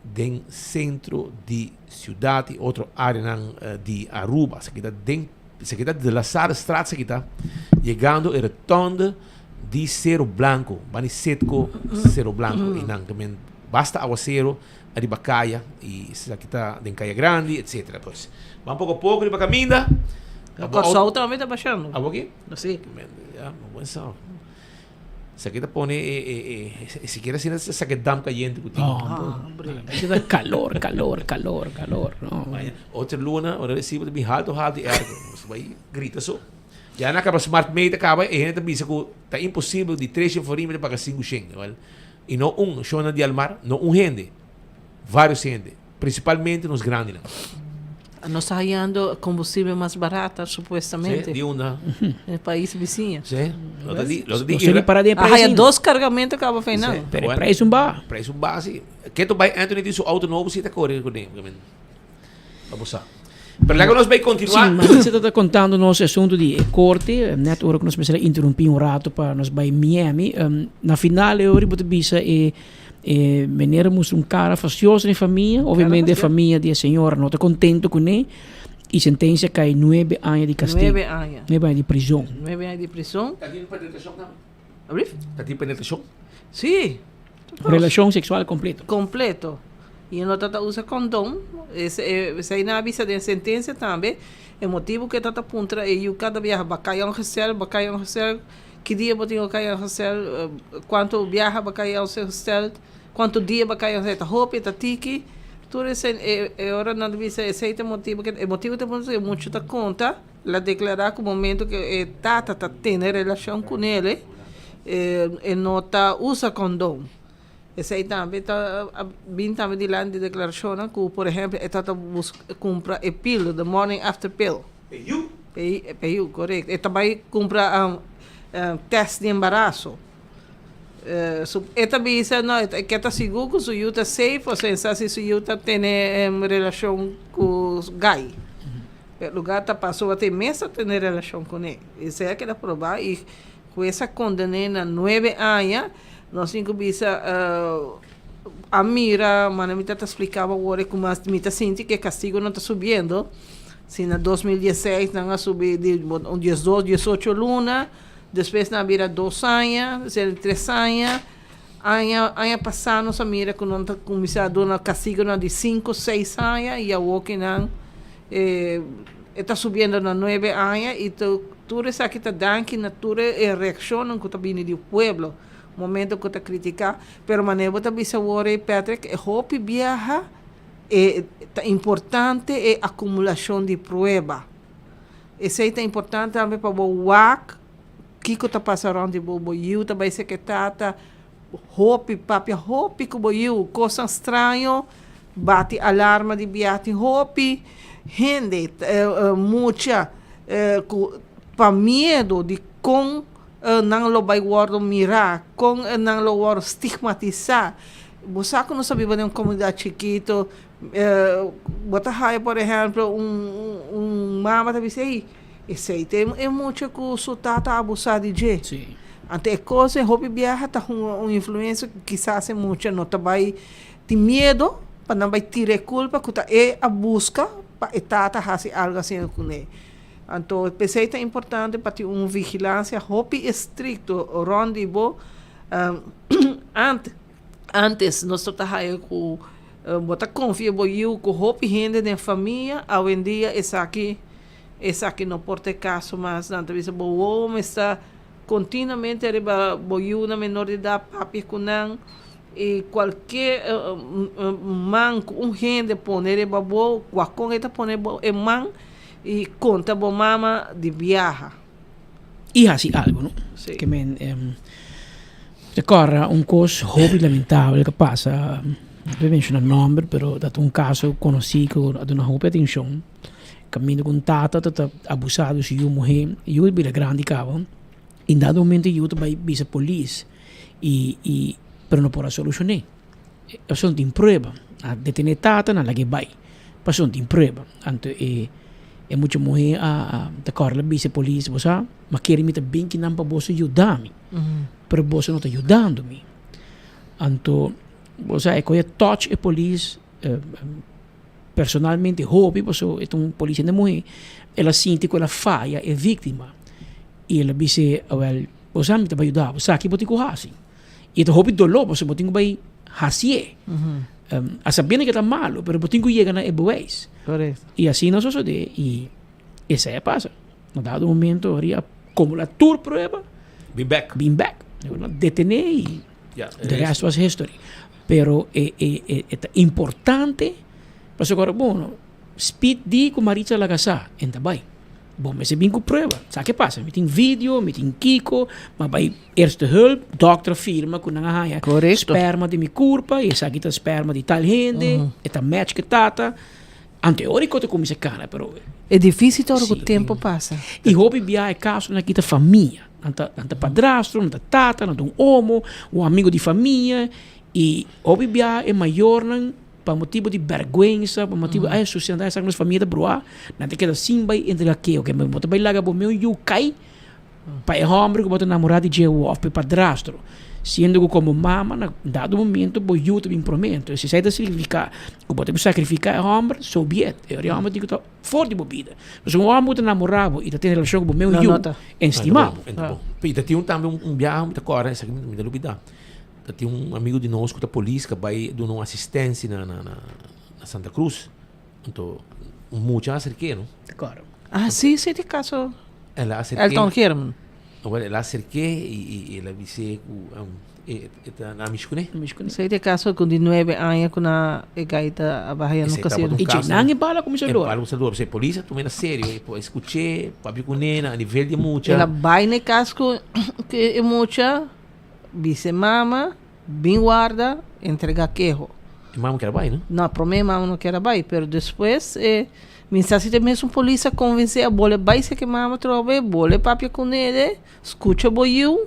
den centro di ciudad y otro areanan di Aruba. Esaki ta den esaki ta de la Saarstraat esaki ta yegando e rotonde di Cero Blanco, bani Citgo Cero Blanco, y nan tamen basta awacero ariba caya y esaki ta den caya grandi etcetera. Pues ban poco a poco riba caminda. Na Kòrsou tambe ta bashando. Abo aki? Si. Ya, buen sa. Esaki ta pone e e e sikiera asina ta saka e damp cayente cu tin. Oh, hombre. Esaki ta calor, calor, calor, calor. No. Otro luna, ora recibo ta bin halto halto di airco. Nos bai grita so. Ya na kaba smart meter kaba e hende ta bisa ku ta imposibel di tres shen forinta paga sinku shen. Wel, i no un shownan di Almar, no un hende, varios hende, principalmente nos grandinan. Nos ta hayando combustibel mas barata supuestamente. Sí, di unda? Den pais bisiña. Sí, lo ta di, lo ta di. Nos ta para den A haya dos cargamento kaba fei nan. Sí, Pero e prijs un baha. Prijs un baha, sí. Keto bai Anthony tin su auto nobo sí ta kore kuné. Pa bo sa. Pero laga nos bay continua. Sí, Maritza ta contando nos e asunto di e corte. Net ora cu nos mester a interrumpi un rato pa nos bay Miami. Na final e ora bo ta bisa e. E meneer a mustra un cara fastioso na e famia. Obviamente e famia di e señora no ta contento cune y sentencia cay nuebe aña di castigo. Nuebe aña. Nuebe aña di prison. Nuebe aña di prison. Ta tin penetracion tambe? Ablief? Ta tin penetracion? Sí. Relacion sexual completo. Completo. Y e no ta ta usa condom. Esey nan a bisa den sentencia tambe. E motibo cu e ta ta puntra e yu cada biaha ba cay ongesteld, ba cay ongesteld. Ki dia bo tin ku kai ongesteld? Kuantu biaha bo kai ongesteld? Kuantu dia bo kai ongesteld? Ta hopi, ta tiki? Tur esei, e ora nan ta bisa esei ta e motibu ke, e motibu ta pasobra e muchu ta konta, el a deklará ku momentu ku e tata ta tene relashon kunel e no ta usa kondon. Esei tambe ta bin tambe dilanti di deklarashonnan ku por ehèmpel e tata buska kumpra e pil, the morning after pill. Peyu. Peyu, korekto. E ta bai kumpra tèst di embaraso. E ta bisa no, e ke ta sigur ku su yu ta safe o sensa si su yu ta tene relashon ku gai. Pero lugar ta pasobra ta e mes ta tene relashon kuné. Esei a keda probá i hues a konden'é na nuebe aña. Nos tin ku bisa a mira, manera mi ta splika bo awor ku mas mi ta sinti ku e kastigonan ta subiendo. Si na 2016 nan a subi di un diesdos, diesocho luna, despues nan a bira dos aña, despues tres aña. Aña aña pasá nos a mira ku nan ta kuminsá duna kastigonan di sinku, seis aña i awor ku nan e ta subiendo na nuebe aña i tur esaki ta danki na tur e reakshonnan ku ta bini di pueblo momento ku ta kritiká. Pero manera bo ta bisa awor ei Patrick e hopi biaha. E ta importante e akumulashon di prueba. Esei ta importante tambe pa bo wak kiko ta pasa rònt di bo. Bo yiu ta bai seke tata hopi, papia hopi ku bo yiu, kosnan straño, bati alarma di biaha. Tin hopi hende, mucha ku pa miedu di kon nan lo bai wòrdu mirá, kon nan lo wòrdu stigmatisá. Bo sa ku nos ta biba den un komunidat chikito, bo ta haya por ehèmpel un un mama ta bisa ey esei ta e mucha ku su tata a abusá di dje. Anto e kos ei hopi biaha ta hunga un influensia ku kisas e mucha no ta bai tin miedu pa nan bai tira e kulpa ku ta e a buska pa e tata hasi algu asina kuné. Anto p'esei ta importante pa tin un vigilansia hopi estrikto rònt di bo Antes nos ta haya ku bo ta konfia bo yiu ku hopi hende den famia, awendia esaki esaki no por ta e kaso mas. Nan ta bisa bo wowo mester kontinuamente riba bo yiunan menor di edat papia ku nan i kualke man ku un hende pone riba bo, wakon e ta pone bo e man i konta bo mama di biaha. I hasi algu no. Sí. Ke men te kòrda un kos hopi lamentabel ku a pasa, no ta menshoná nòmber pero ta un kaso konosí ku a duna hopi atenshon, kaminda ku un tata ta ta abusá di su yu muhé, e yu a bira grandi kaba i dado momento e yu ta bai bisa polis i i pero no por a solushoné, pasobra no tin prueba, a detené tata nan lag'é bai pasobra no tin prueba, anto e. E mucha muhé a ta kòrda la bisa e polis, Bo sa, ma kere mi ta bin kinan pa boso yuda mi, pero boso no ta yudando mi. Anto, bo sa, e koe a touch e polis personalmente hopi, pasobra e ta un polis hende muhé, el a sinti ku el a faya e víktima i el a bis'é, Awèl, bo sa mi ta bai yuda bo, sa ki bo tin ku hasi. I e ta hopi doló pasobra bo tin ku bai hasié. A sabiendo ke ta malu, pero bo tin ku yega na e bewijs. I asina a sosodé i esei a pasa. Na dado momento ori a kumulá tur prueba. Bin bèk. Bin bèk. Detené i the rest was history. Pero e e e ta importante pasobra bo no Speed di ku Maritza laga sa, en ta bai. Bo mester bin ku prueba. Sa ke pasa? Mi tin video, mi tin kiko, m'a bai eerste hulp, dokter a firma ku nan a haña sperma di mi kurpa i esaki ta sperma di tal hende, e ta match ku e tata. Anto e ora ku ta kuminsá kana, pero. E difisil ta ora ku tempu pasa. I hopi biaha e kasonan aki ta famia. Nan ta nan ta padrastro, nan ta tata, nan ta un omo, un amigu di famia i hopi biaha e mayornan. Pa motibu di bèrgwensa, pa motibu ay susiedad sa ku nos famia ta bruá, nan ta keda sin bai entrega keo ke bo ta bai laga bo meu yu kai Pa e hòmber ku bo ta namorá di dje òf pa e padrastro, siendo ku komo mama na dado momento bo yu ta bin promé. Entonces si esei ta signifiká ku bo ta bin sakrifiká e hòmber, so be it. E hòmber tin ku ta for di bo bida. Pasobra un hòmber ku ta namorá bo i ta tene relashon ku bo meu yu, e stima bo. I ta tin un tambe un biaha mi ta kòrda esaki mi ta lubidá. Ta tin un amigu di nos ku ta polis ku a bai duna un asistensia na Santa Cruz. Anto un mucha a aserk'é no. Kòrda. Ah si si di kaso El a aserk'é. Elton Geerman. Awor el a aserk'é i el a bis'é ku e ta na amish kuné. Amish kuné. Esei ta e kaso ku di nuebe aña ku na e gaita a baha ya no kasero. I dje nan e bala kuminsá E dor. bala kuminsá dor. Pasobra e polis a tum'é na serio. E por a skuch'é, papia kuné na nivel di e mucha. El a bai na e kas ku e mucha, bisa e mama. Bin warda, entrega keho. E mama kier a bai, no? No, prome e mama no kier a bai, pero despues e mi sa si ta e mesun polis a konvensé a bole bai seki mama trobe, bole papia ku nede, skucha bo yiu,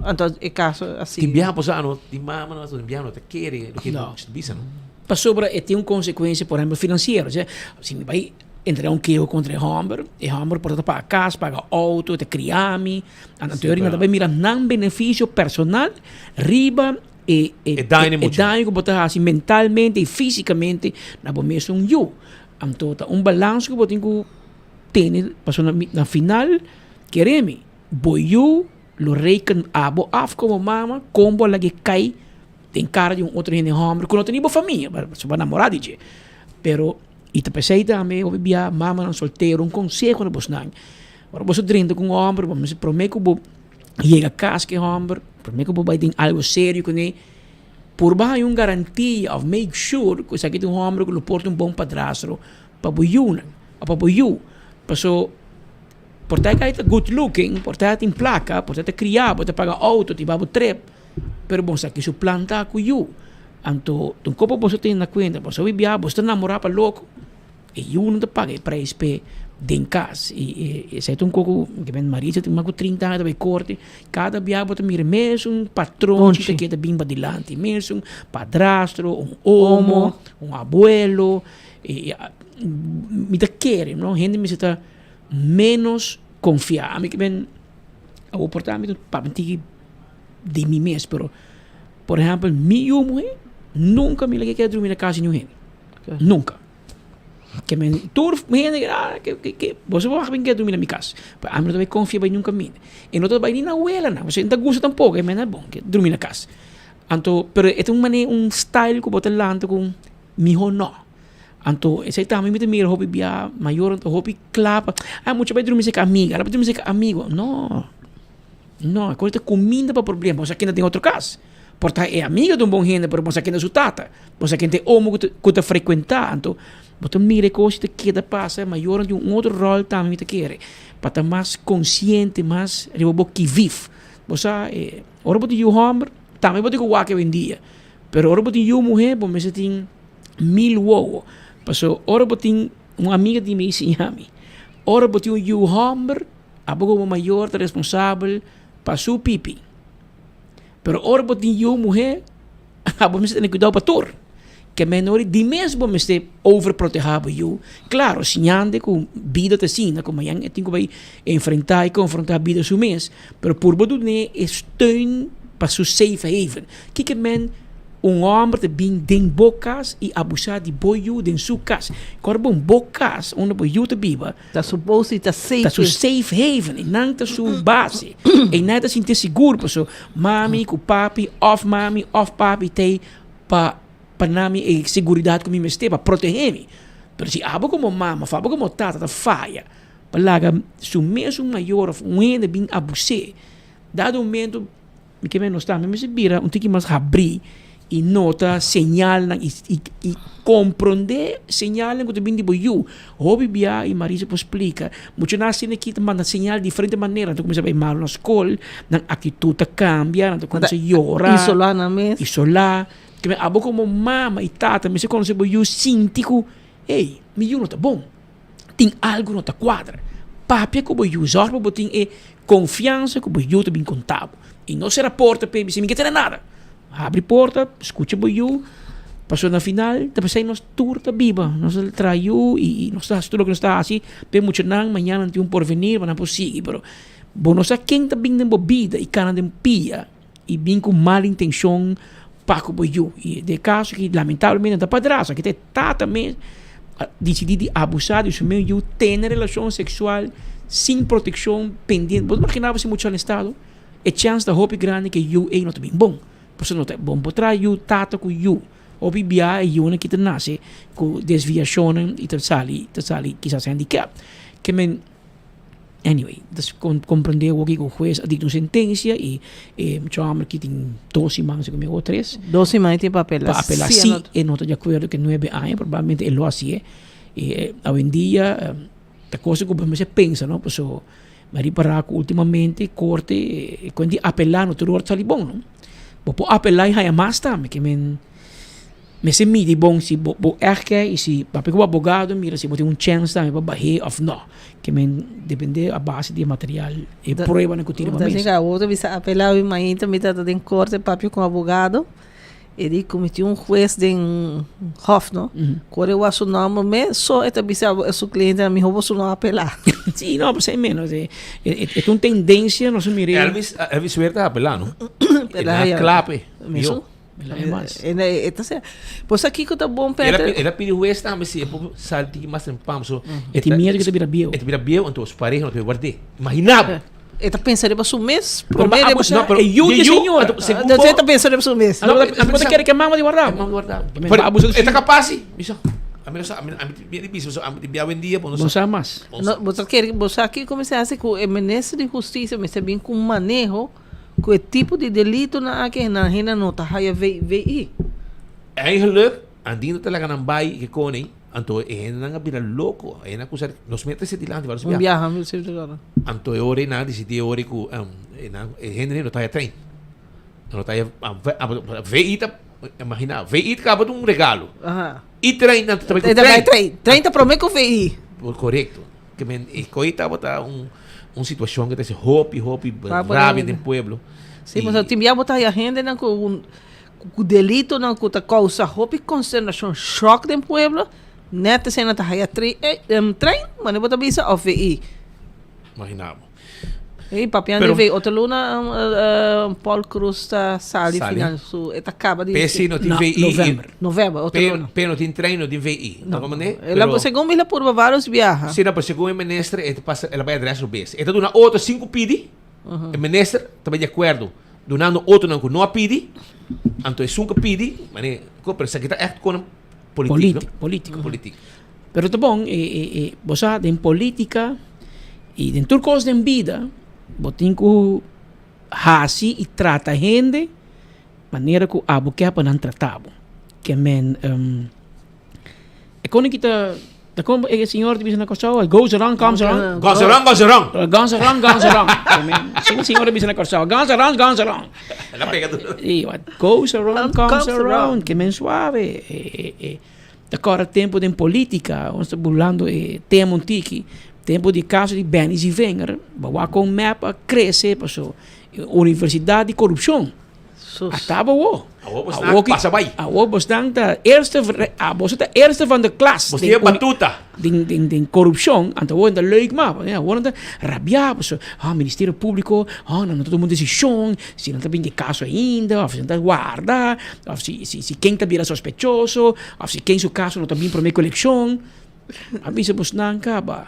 anto e kaso a sigui. Tin biaha por sa no, tin mama no, tin biaha no ta kere loke No. bo bisa, no? Pasobra e tin un konsekuensia, por ehempel, finansiero. Osea, si mi bai entrega un keho kontra e hòmber, e hòmber por ta paga kas, paga outo, e ta kria mi. Anto nan ta bai mira nan benefisio personal riba e E daño e daño ku bo ta hasi mentalmente i físikamente na bo mesun yu. Anto ta un balans ku bo tin ku tene pasobra na final kere mi bo yu lo reken abo af komo mama kon bo a laga e kai den kara di un otro hende hòmber ku no ta ni bo famia pasobra bo a namorá di dje. Pero i ta p'esei tambe hopi bia mamanan soltero un konseho na bosnan. Ora bo sa drenta ku un hòmber, bo mester promé ku bo yega kas ku e hòmber, promé ku bo bai den algu serio kuné, purba haña un garantia òf make sure ku esaki ta un hòmber ku lo por ta un bon padrastro pa bo yunan òf pa bo yu. Paso por ta e ta good looking, por ta e tin plaka, por ta e ta kriá bo, ta paga outo, ta hiba bo trip, pero bo sa ki su plan ta ku yu. Anto ta un kopo boso tene na kuenta, boso a bibiá, boso ta namorá pa loko. E yu no ta paga e prijs p'e den kas. I esei ta un koko ku men Maritza tin mas ku trinta aña ta bai korte. Kada bia bo ta mira mesun patronchi ta keda bin padilanti. Mesun padrastro, un omo, un abuelo. I mi ta kere no hende mester ta menos konfia. Ami ke men awor por ta mi ta papia un tiki di mi mes pero por ehèmpel mi yu muhé nunka mi laga e keda drumi na kas di niun hende. Nunka. Ke men tur hende ah ke ke ke boso por bin keda drumi na mi kas. Pero ami no ta bai konfia bai nunka minda. E no ta bai ni na welanan pasobra e no ta gusta tampoko e men a bon ke drumi na kas. Anto pero e ta un manera un style ku bo ta lanta ku miho no. Anto esei tambe mi ta mira hopi bia mayornan ta hopi kla pa ah mucha bai drumi serka amiga, bai drumi serka amigo. No, no e kos ta kuminda pa problema pasobra kende den otro kas. Por ta e amiga ta un bon hende pero bo sa kende su tata, bo sa kende e omo ku ta frekuentá. Anto bo ta mira e kos ta keda pasa, mayornan tin un otro ròl tambe mi ta kere, pa ta mas konsiente, mas riba bo kivif. Bo sa e ora bo tin yu hòmber tambe bo tin ku wak awendia, pero ora bo tin yu muhé bo mester tin mil wowo. Pasobra ora bo tin, un amiga di mi siña mi, ora bo tin un yu hòmber abo komo mayor ta responsabel pa su pipi. Pero ora bo tin yu muhé, abo mester tene kuidou pa tur. Ke menor di mes bo mester overprotehá bo yu. Klaro, siñando ku bida ta asina, ku mañan e tin ku bai enfrentá i konfrontá bida su mes, pero purba dun'é e steun pa su safe haven. Kiko men un hòmber ta bin den bo kas i abusá di bo yu den su kas? Kòrda bon, bo kas unda bo yu ta biba, Ta su bos i ta safe. Ta su safe haven. E nan ta su base. E nan ta sinti sigur paso mami ku papi of mami of papi t'ei pa pa nami e seguridat ku mi mester pa protehe mi. Pero si abo komo mama of abo komo tata ta faya pa laga su mesun mayor of un hende bin abus'é, dado momento Mi ke menos tambe mester bira un tiki mas habrí i nota señalnan i i i komprondé señalnan ku ta bini di bo yu. Hopi bia i Marisa por splika, muchanan asina aki ta manda señal diferente manera, nan ta kuminsá bai malu na skol, nan aktitut ta kambia, nan ta kuminsá yora, Isolá nan mes. Isolá. Ke men abo komo mama i tata mester konosé bo yu sinti ku, ey, mi yu no ta bon. Tin algu no ta kuadra. Papia ku bo yu, zòrg pa bo tin e konfiansa ku bo yu ta bin konta bo. I no sera porta p'e bisa mi ke tene nada. Habri porta, skucha bo yu, pasobra na final ta pasai nos tur ta biba. Nos ta traha yu i nos ta hasi tur loke nos ta hasi p'e muchanan mañana nan tin un porvenir pa nan por sigui. Pero. Bo no sa ken ta bin den bo bida i kana den pia i bin ku mal intenshon pa ku bo yu. I den e kaso aki lamentablemente no ta padrastro, aki ta e tata mes a disidí di abusá di su mes yu, tene relashon seksual sin protekshon pendiente. Bo ta imaginá bo si mucha na estado? E chèns ta hopi grandi ku e yu ei no ta bin bon. Pasobra no ta bon por traha yu tata ku yu. Hopi bia e yunan ki ta nase ku desviashonnan i ta sali ta sali kisas handicap. Ke men anyway ta komprende awor ki ku hues a dikta un sentensia i e mucha hòmber ki tin dos siman si ku mi o tres. Dos siman e tin pa apelá. Pa apelá si e no ta di akuerdo ku e nuebe aña probablemente e lo hasié. I awendia ta cosa ku bo mester pensa no pasobra Mi a ripará ku ultimamente korte e kuen di apelá no tur ora ta sali bon no. Bo por apelá i haña mas tambe ke men mester midi bon si bo bo ègt ke i si papia ku bo abogado mira si bo tin un chèns tambe pa bah'é òf nò. Ke men dependé a base di e material e pruebanan ku tin riba mesa. Awor ta bisa apelá mi mainta mi ta den korte papia ku un abogado. E di ku mi tin un hues den hof no. Ku ora e wak su nòmber mes so e ta bisa su klientenan mihó boso no apelá. Sí, no, pues ei menos. E, e, e ta un tendensia nos a mira. Elvis, Elvis Suerte a apelá no. E na klape. Mesun. E ta sea. Pues a kiko ta bon Peter? El a pidi hues tambe si e por sali tiki mas temprano. So, E tin miedu ku ta bira bieu. E ta bira bieu, anto su pareha no ta ward'é. Imagina bo! E ta pensa riba su mes. Pero Promé ba riba abusa No, pero e yu di di yu, señora. anto, segun Entonces bo- e ta pensa riba su mes. Anto, anto bo ta kere ku e mama di warda bo. Mama di warda bo. Men Pero ba abusa di e ta su- kapas si. Mi sa. Ami no sa, ami, ami tin di bisa, ami tin bia awendia, bo no Bo sa. sa mas. Bo No, sa. bo ta kere, bo sa kiko mester hasi ku e minister di hustisia mester bin ku un maneho ku e tipo di delitonan aki nan hende no ta haya VI. Eigenlijk, andina ta laga nan bai ke kone, Anto e hendenan a bira loko. E hendenan kusa nos mester trese dilanti varios Un biaha. biaha mi sirbi ora. Anto e ora nan a disidí e ora ku e nan e hendenan no ta haya trein. No ta haya VI ta imagina VI ta kaba ta un regalo. Aha. I trein nan ta bai ku E ta bai trein. trein. Trein ta promé ku VI. Korekto. Ke men e koi tabata un un situashon ke ta hasi hopi hopi Pa por rabia den pueblo. Sí, pasobra tin biaha bo ta haya hendenan ku un Ku delitonan ku ta kousa hopi konsternashon, shòk den pueblo, nèt esei nan ta haya trein, manera bo ta bisa, òf VI. Imagina bo. Ey, papiando di VI, otro luna Paul Croes ta sali final su, e ta kaba di. P'esei no tin VI. November. November, otro luna. P'e no tin trein, no tin VI. No. Pero segun mi el a purba vários biaha. Si, no, pero segun e minister e ta pasa, el a bai adrès robes. E ta duna otro sin ku pidi. E minister ta bai di akuerdo dunando otronan ku no a pidi, anto esun ku a pidi, mane, ko, pero esaki ta ègt kon politiek, no? Politico. Politiek. Pero ta bon, e, e, e, bo sa, den politica i den tur kos den bida, bo tin ku hasi i trata hende manera ku abo ke pa nan trata bo. Ke men, E kon ki ta ta kon e señor ta bisa na Kòrsou, what goes around comes around. Goes around, goes around. Goes around, goes around. Asina e señor ta bisa na Kòrsou, goes around, goes around. El a pega tur. I what goes around comes around. Ke men suave. E e ta kòrda tempu den politika, nos ta burlando e tema un tiki, tempu di kaso di Benny Zievinger, bo wak kon mep a krese paso universidat di korupshon. Ata bo wo. Awor bo snan pasa bai. Awor bo snan ta eerste, bo ta eerste van de klas. Bo tin batuta. Den, den, den korupshon, anto awor nan ta leuk mas. Awor nan ta rabia, pasobra, ah, Ministerio Públiko, ah, nan no ta tuma un desishon, si nan ta bin di kaso ainda, òf si nan ta warda, òf si, si, si ken ta bira sospechoso, òf si ken su kaso no ta bin promé ku elekshon. A bisa bo snan kaba.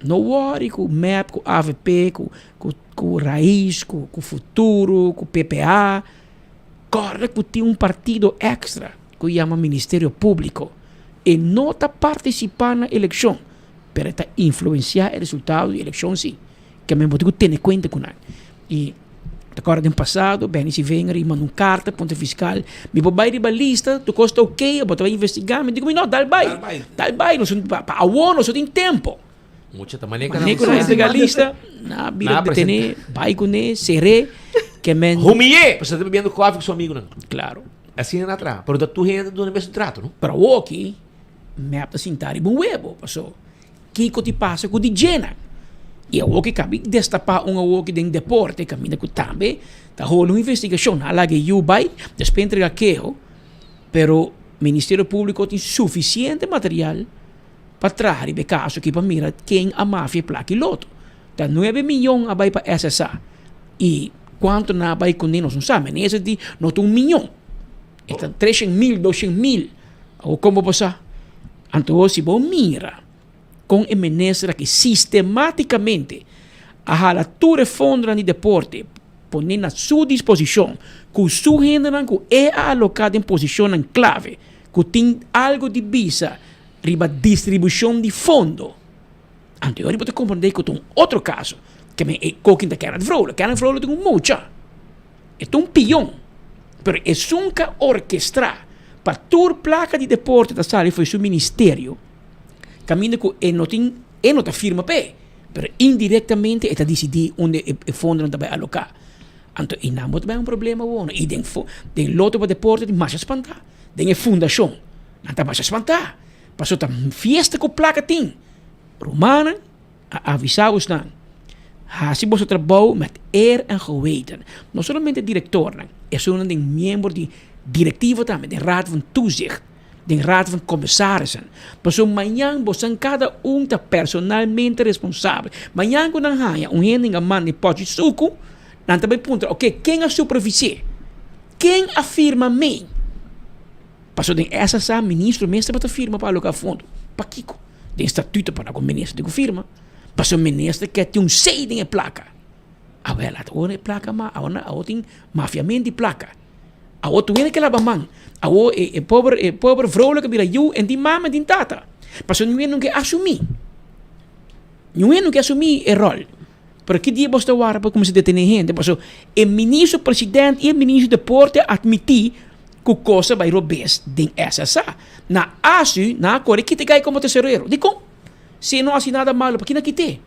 No worry ku mep, ku avp, ku, ku. Ku Raiz, ku Futuro, ku PPA. Kòrda ku tin un partido èkstra ku yama Ministerio Públiko. E no ta partisipá na elekshon, pero e ta influensiá e resultado di elekshon sí. Ke men bo tin ku tene kuenta ku nan. I ta kòrda den pasado Benny Sivenger i manda un karta kontra fiskal, mi por bai riba lista, tur kos ta oke, bo ta bai investigá? Mi di ku mi no, dal bai, dal bai, nos pa awor nos no tin tempo. Mucha ta maneca na Maneca na entrega lista, na bira detene, bai kuné, ser'é, ke men. Humill'é, pasobra ta bebiendo koffie ku su amigunan. Claro. Asina nan a traha, pero ta tur hende ta duna e mesun trato, no? Pero awoki, mep ta sinta riba un webo, paso kiko ti pasa ku di djenan? I awoki kabi destapá un awoki den deporte, kaminda ku tambe ta holi un investigashon. Nan a laga e yu bai, despues entrega keho, pero Ministerio Públiko tin sufisiente material. pa traha riba e kaso aki pa mira ken a mafia e plaka i loto. Ta nuebe miyon a bai pa SSA y cuanto nan a bai cune nos no sa. Minister di no ta un miyon. E ta 300 mil, 200 mil. Awor con bo por sa? Anto si bo mira con e minister aki sistematicamente a hala tur e fondonan di deporte pone na su disposicion cu su hendenan cu e a aloca den posicionnan clave cu tin algo di bisa riba distribucion di fondo. Anto e ora bo ta comprende cu ta un otro caso. Ke men e kokin ta Kenneth Vrolijk. Kenneth Vrolijk tin un mucha. E ta un pion. Pero esun ka orkestra pa tur placa di deporte ta sali for su ministerio, caminda cu e no tin, e no ta firma p'e, pero indirectamente e ta dicidi unda e fondonan ta bay aloca. Anto einan bo ta bay un problema awor. Y den den loto pa deporte tin masha spanta. Den e fundacion nan ta masha spanta. Pasobra ta fiesta cu placa tin. Rumannan a avisa bosnan, Hasi boso trabou met eer en geweten. No solamente directornan, esunnan den miembro di directiva tambe, den raad van toezicht, den raad van commissarissen. Pasobra mañan bosan cada un ta personalmente responsabel. Mañan cu nan haña un hende nga manda e pochi sucu, nan ta bay puntra, ok, ken a supervis'é? Ken a firma mee? Pasobra den SSA ministro mes tabata firma pa aloca fondo. Pakico? Den statuto pa ku minister tin ku firma. Pasobra minister ke tin un sei den e plaka. Awel ata ora e plaka ma awor awor tin mafiamento di plaka. Awor tur hende ke laba man. Awor e e pober e pober vrouwelijk a bira yu en tin mama en tin tata. Pasobra niun hende no ke asumi. Niun hende no ke asumi e rol. Pero ki dia bos ta wara pa kuminsá detené hende? Pasobra e ministro president i e ministro deporte a atmití ku kos a bai robes den SSA. Na ASU nan a kore kita e gai komo tesorero. Dikon? Si e no hasi nada malo, pakinan a kit'é?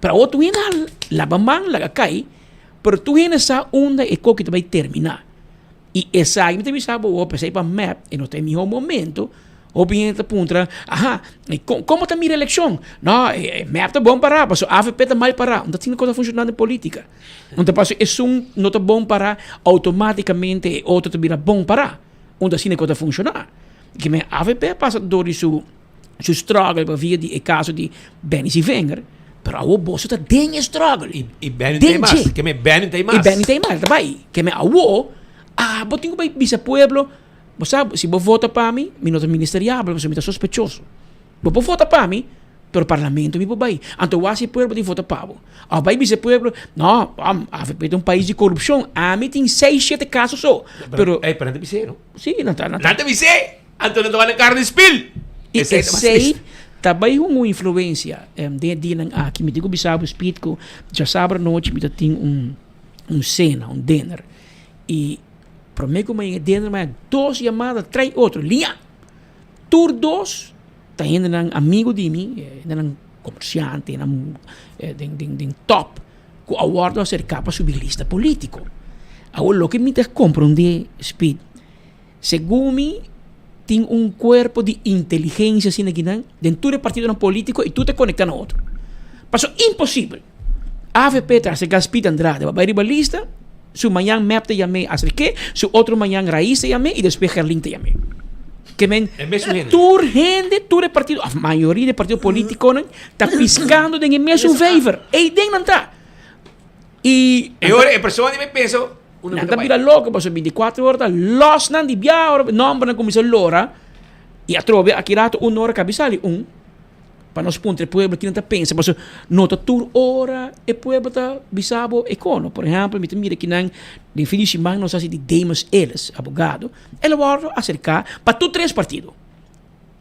Pero awor tur hende a laba man laga kai, pero tur hende sa unda e koki ta bai terminá. I esaki mi ta bisa bo awor, p'esei pa mep e no ta e mihó momento. Hopi hende ta puntra, aha, komo ta mira elekshon? No, e mep ta bon pará, pasobra avp ta mal pará. No ta asina kos ta funshoná den polítika. No ta pasobra esun no ta bon pará, outomátikamente e otro ta bira bon pará. No ta asina kos ta funshoná. Kimen avp a pasa dor di su su struggle pa via di e kaso di Benny Sievinger, pero awor boso ta den e struggle. I Benny ta ei mas. Kimen Benny ta ei mas. I Benny ta ei mas, ta bai. Kimen awor, abo tin ku bai bisa pueblo, Bo sa, si bo vota pa mi, mi no ta ministeriabel pasobra mi ta sospechoso. Bo por vota pa mi, pero parlamento mi por bai. Anto wak si e pueblo tin vota pa bo. Of bai bisa e pueblo, no, avp ta un pais di korupshon, ami tin seis, shete kaso so. Pero, Ey, pero nan ta bis'é, no? Sí, nan ta, nan ta. Nan ta bis'é! Anto nan ta wak nan kara di spil! I esei ta bai hunga un influensia den e dianan aki. Mi tin ku bisa bo, Speed, ku djasabra anochi mi ta tin un un sena, un dinner. I Prome ku mañana denter mañana dos yamada trai otro liña. Tur dos ta hendenan amigo di mi, hendenan komersiante, hendenan den den den top ku a wòrdu aserká pa subi lista polítiko. Awor loke mi ta komprondé Speed, segun mi tin un kuerpo di inteligensia asina kinan den tur e partidonan polítiko i tur ta konektá na otro. Pasobra imposibel avp ta aserká Speed Andrade pa bai riba lista. Su mañan mep ta yam'é aserk'é, su otro mañan Raiz ta yam'é i despues Gerlin ta yam'é. Ke men E mesun hende. tur hende, tur e partido, of mayoria di e partido politikonan ta piskando den e mesun vijver. Ei den nan ta. I E ora e persona di me pensa unda nan mi ta ta bai. bira loko pasobra 24 ora ta lòs nan di bia ora nòmbernan kuminsá lora i atrobe aki rato un ora kabi sali un. Pa nos puntra e pueblo kinan ta pensa pasobra no ta tur ora e pueblo ta bisa bo e kono. Por ehempel mi ta mira kinan den fin di siman nos hasi di Demus Ellis, abogado, el a wòrdu aserká pa tur tres partido,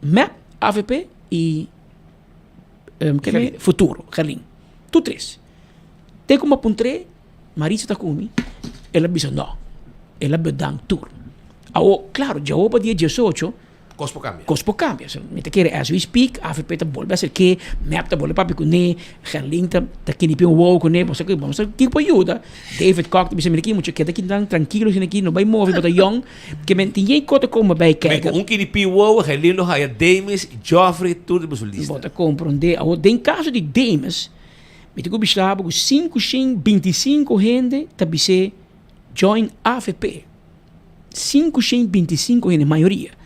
mep, avp i Futuro, Gerlin, tur tres. Te ku mi a puntr'é, Maritza ta ku mi, el a bisa no, el a bedank tur. Awor, klaro, djawo pa dia diesocho, Kos por kambia. Kos por kambia. So, mi ta kere as we speak, avp ta bolbe aserk'é, mep ta bolbe papia kuné, Gerlin ta ta kinipi un wou kuné, bo sa ku bo sa kiko por yuda. David Kok ta bisa mira aki mucha keda kinan trankilo asina aki, no bai move, bo ta yòn. Ke men tin yei kos ta kome bai Men kèk. ku un kinipi wou, Gerlin lo haya Demis, Geoffrey, tur riba su lista. Bo ta komprondé. Awor den kaso di Demis, mi ta ku bisa bo ku 525 hende ta bis'é join avp. 525 hende, mayoria.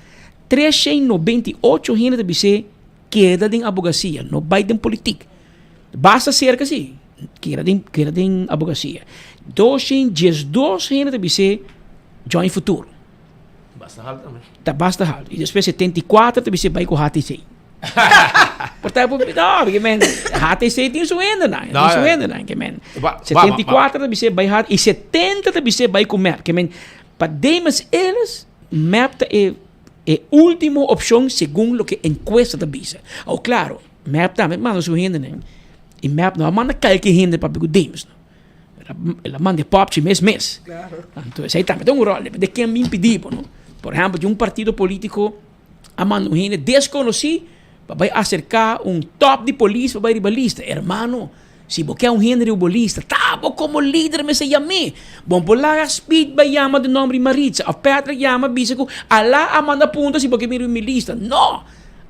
398 hende ta bis'é keda den abogasia, no bai den politik. Basta serka si. Keda den keda den abogacia. 212 hende ta bis'é join Futuro. Basta haltu tambe. Ta basta haltu. I despues 74 ta bis'é bai ku HTC. Por ta por no, ke men HTC tin su hendenan, tin su hendenan ke men. 74 ta bis'é bai HTC i 70 ta bis'é bai ku mep. Ke men pa Demas Ellis mep ta e e ultimo opshon segun loke enkuesta ta bisa. Awor klaro, mep tambe manda su hendenan I mep no a manda kalke hende papia ku Demas no. El a manda e popchi mes mes. Anto esei tambe ta un ròl, depende ken bin pidi bo no. Por ehèmpel di un partido polítiko a manda un hende deskonosí pa bai aserká un tòp di polis pa bai riba lista. Hermano, si bo ke un hende riba bo lista, ta abo komo lider mester yam'é. Bo no por laga Speed bai yama den nòmber di Maritza òf Patrick yama bisa ku Alá a manda punta si bo ke bin riba mi lista. No!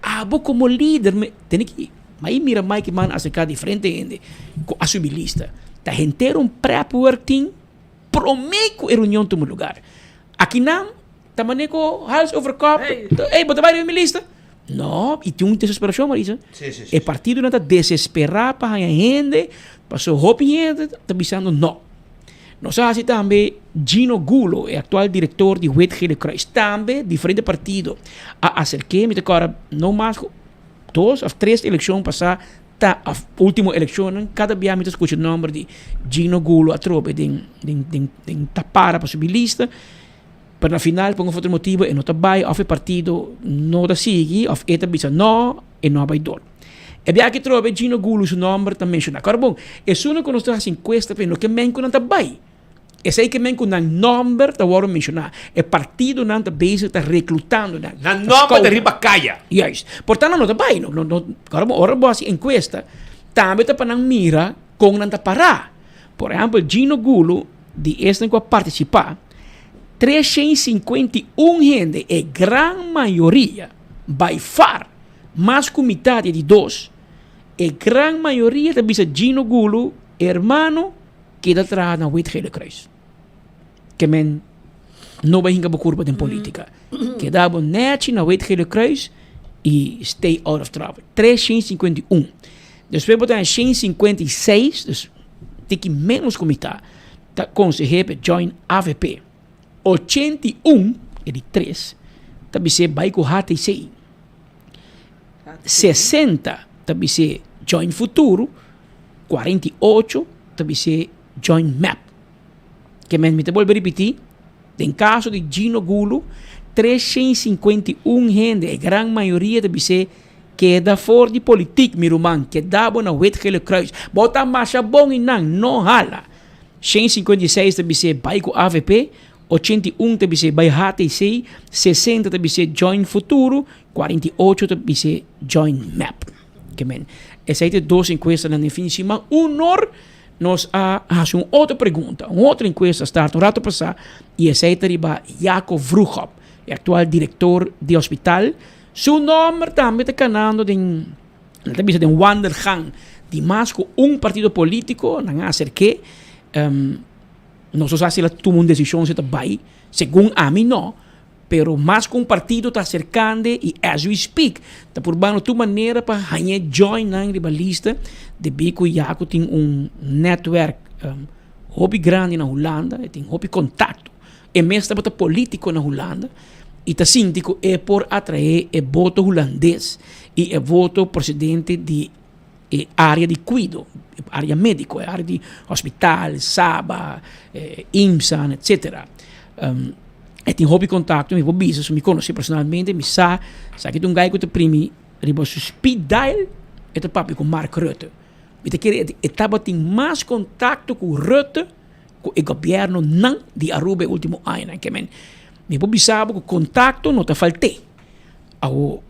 Abo komo lider tene ki. Ma i mira Mike man aserká diferente hende ku a subi lista. Ta henter un prep work tin promé ku e reunion tuma lugar. Akinan ta manera ku hals over kop, ey bo ta bai riba mi lista? No, i tin un desesperashon Marisa. E partidonan ta desesperá pa haña hende pasobra hopi hende ta bisando no. Nos a hasi tambe Gino Gulo, e aktual direktor di Wit Gele Kruis, tambe diferente partido a aserk'é. Mi ta kòrda no mas ku Dos of tres elekshon pasá ta of ultimo elekshonnan kada bia mi ta skucha nòmber di Gino Gulo atrobe den den den den ta para pa subi lista pero na final pa un of otro motibu e no ta bai of e partido no ta sigui of e ta bisa no e no a bai dor. E bia aki atrobe Gino Gulo su nòmber ta menshoná. Kòrda bon esun ku nos ta hasi enkuesta p'e no ke men ku nan ta bai. Esei ke men ku nan nòmber ta wòrdu menshoná. E partidonan ta bezig ta reklutando nan. Nan nòmber ta riba kaya. Juist. Por tanto nan no ta bai. No, no, ora bo, ora bo hasi enkuesta, tambe ta pa nan mira kon nan ta pará. Por ehèmpel, Gino Gulo, di esnan ku a partisipá, 351 hende, e gran mayoria, by far, mas ku mitat di e di dos, e gran mayoria ta bisa Gino Gulo, hermano, Keda traha na Wit Gele Kruis. Ke men no bai hinka bo kurpa den politika. Keda bo nechi na Wit Gele Kruis i stay out of trouble. 351. Despues bo ta na 156, dus tiki menos ku mitad, ta konseh'é pa join avp. 81, e di tres, ta bis'é bai ku HTC. 60 ta bis'é join Futuro. 48 ta bis'é join mep. Ke men mi ta bolbe ripití, den kaso di Gino Gulo, 351 hende, e gran mayoria ta bis'é keda for di politik mi ruman, keda bo na Wit Gele Kruis, bo ta masha bon einan, no hala. 156 ta bis'é bai ku avp, 81 ta bis'é bai HTC, 60 ta bis'é join Futuro, 48 ta bis'é join mep. Ke men, esei ta e dos enkuestanan den fin di siman. Unor nos a hasi un otro pregunta, un otro enkuesta start un rato pasá i esei ta riba Jaco Vroegop, e aktual direktor di hospital. Su nòmber tambe ta kanando den, nan ta bisa den wandelgang di mas ku un partido polítiko, nan a aserk'é. Nos no sa si el a tuma un desishon si ta bai, segun ami no. Pero mas ku un partido ta aserkande i as we speak ta purbando tur manera pa hañ'é join nan riba lista debí ku ya ku tin un netwerk hopi grandi na Hulanda, e tin hopi kontakto. E mes tabata polítiko na Hulanda i ta sinti ku e por atraé e boto hulandes i e voto prosedente di e área di kuido, e área médiko, e área di hospital, Saba, IMSA, etcetera. E tin hopi kontakto, mi por bisa, mi konosé personalmente, mi sa, sa ki ta un guy ku ta primi riba su speed dial, e ta papia ku Mark Rutte. Mi ta kere e tabatin mas kontakto ku Rutte ku e gobièrnunan di Aruba e último añanan. Ke men, mi por bisa bo ku kontakto no ta falt'é. Awor.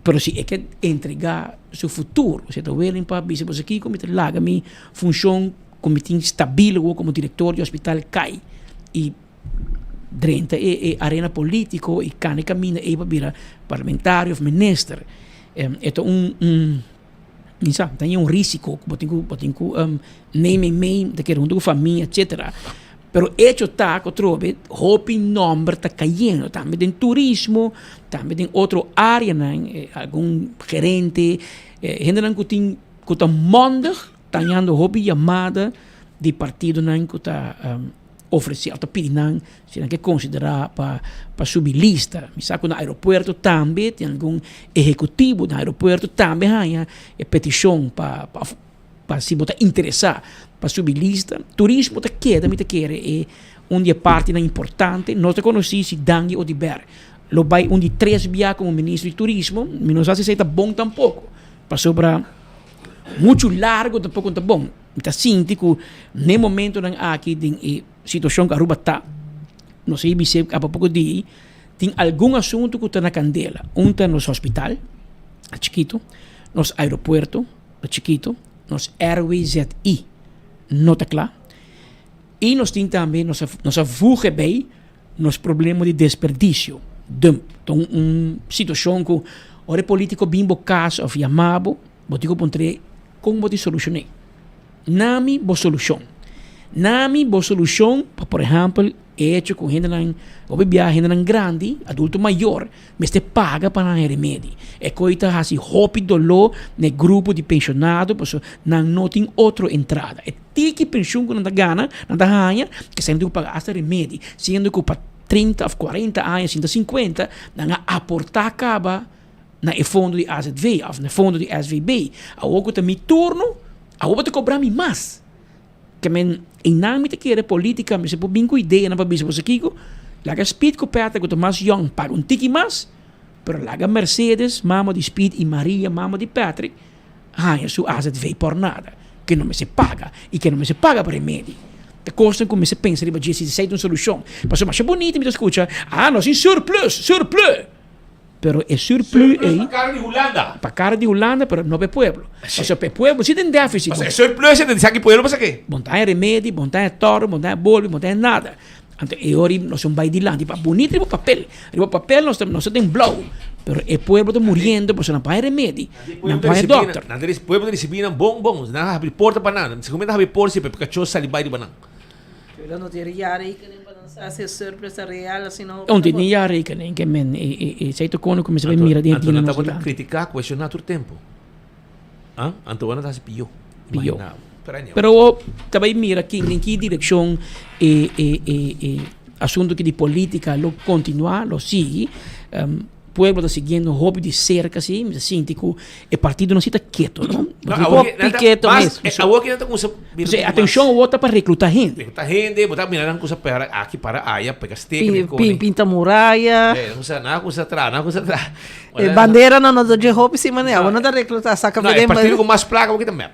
Pero si e ke entregá su futuro, si e ta willing pa bisa boso kiko mi ta laga mi funshon ku mi tin stabil awor komo direktor di hospital kai i drenta e e arena polítiko i kana e kaminda ei pa bira parlamentario òf minister. E ta un un mi sa ta un risiko ku bo tin ku bo tin ku neem mee ta kere huntu ku famia etcetera. Pero echo ta ku atrobe hopi nòmber ta kayendo tambe den turismo, tambe den otro areanan, algun gerente, hendenan ku tin ku ta mondig. Tañando hopi yamada di partidonan ku ta ofresé òf ta pidi nan si nan ke konsiderá pa pa subi lista. Mi sa ku na aeropuerto tambe tin algun ehekutivo na aeropuerto tambe haña e petishon pa pa pa si bo ta interesá pa subi lista. Turismo ta keda mi ta kere e un di e partinan importante. No ta konosí si Dangui Oduber lo bai un di tres bia komo ministro di turismo. Mi no sa si esei ta bon tampoko pasobra. Muchu largo tampoco ta bon. Mi ta sinti cu n'e momentonan aki den e situacion cu Aruba ta, nos a bis'é caba poco di, tin algun asunto cu ta na candela. Un ta nos hospital, ta chikito, nos aeropuerto, ta chikito, nos RWZI no ta cla, y nos tin tambe nos a nos a voege bay Nos problema di desperdicio, dump, ta un un situacion cu ora e politico bin bo cas of yama bo, bo tin cu puntr'e con bo tin solucion'e. Nami bo solucion. Nami bo solucion pa por ehempel e hecho cu hendenan hopi biaha hendenan grandi, adulto mayor, mester paga pa nan remedi. E koe ta haci hopi dolo na e grupo di pensionado pasobra nan no tin otro entrada. E Tiki penshun ku nan ta gana, nan ta haña, ke nan tin ku paga asta remedi, siendo ku pa trinta òf kuarenta aña, sinta sinkuenta, nan a aportá kaba na e fondo di azv òf na e fondo di SVB. Awor ku ta mi turno, awor bo ta kobra mi mas. Ke men, einan mi ta kere polítika mester por bin ku ideanan pa bisa boso kiko, laga Speed ku Peter ku ta mas yòn paga un tiki mas, pero laga Mercedes, mama di Speed, i Maria, mama di Patrick, haña su azv por nada, ke no mester paga i ke no mester paga pa remedi. Ta kosnan ku mester pensa riba dje si esei ta un solushon. Pasobra masha bunita mi ta skucha, ah nos tin surplus, surplus! Pero e surplus ei. Pa kara di Hulanda. Pa kara di Hulanda, pero no pa e pueblo. Pasobra pa e pueblo si tin deficit. Pasobra e surplus ei ta di saki pueblo pa saki. Bon ta haña remedi, bon ta haña tòrto, bon ta haña bolbe, bon ta haña nada. Anto e ora nos un bai dilanti pa bunito riba papel. Riba papel nos ta nos ta den blauw, pero e pueblo ta muriendo pasobra nan por haña remedi, nan por haña dokter. Nan ta pueblo ta ricibi nan bon bon, nan a habri porta pa nan. Si kumenta habri porta si pa kachó sali bai riba nan. Pueblo no tin jaarrekening pa nan sa si e surplus ta real o si no. No tin ni jaarrekening ke men e esei ta kono ku mester bai mira den e Anto nan dia nos tabata dilanti. critica, cuestiona tur tempo. Ah, anto ora ta hasi pió. Pió. Imagina bo. Pero anyway. Pero bo ta bai mira kin den ki direkshon e e e e asuntu aki di politika lo kontinuá, lo sigui. Pueblo ta siguiendo hopi di serka si, mi ta sinti ku e partidonan si ta keto, no? No, awor ki nan Hopi ta keto mas, mes. eh, awor ki nan ta kuminsa bira Entonces, un poco atenshon mas. awor ta pa rekluta hende. Rekluta hende, bo ta mira nan kusa para aki, para aya, pega steken Pin, den pin, kone. pinta muraya. Eh, nan kuminsa, nan a kuminsa traha, nan a kuminsa traha. E bandera no no ta dje hopi si manera. Awor no ta recluta saca No, e partido cu mas placa awor kita mep.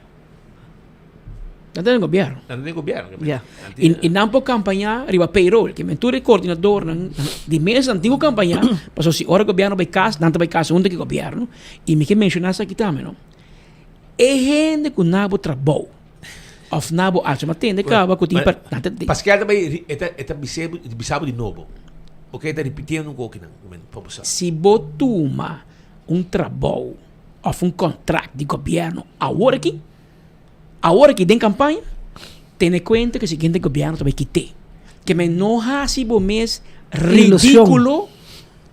Nan ta den gobierno. Nan ta den gobierno. Ja. Y, y nan por campaña riba payroll. Ke men tur e coordinadornan di mes nan tin cu campaña. Pasobra si ora gobierno bay cas, nan ta bay cas hunto cu gobierno. Y mi ke menciona esaki tambe no. E hende cu na bo trabou of na bo acha ma tende caba cu tin par nan ta Pascal ta bay e ta e ta bis'é bisa bo di nobo. Ok e ta ripitiendo un kokinan pa bo sa. Si bo tuma un trabou of un contract di gobierno awor aki, awor aki den campaña, tene cuenta cu e siguiente gobierno ta bay kit'é. Ke men no haci bo mes ridiculo.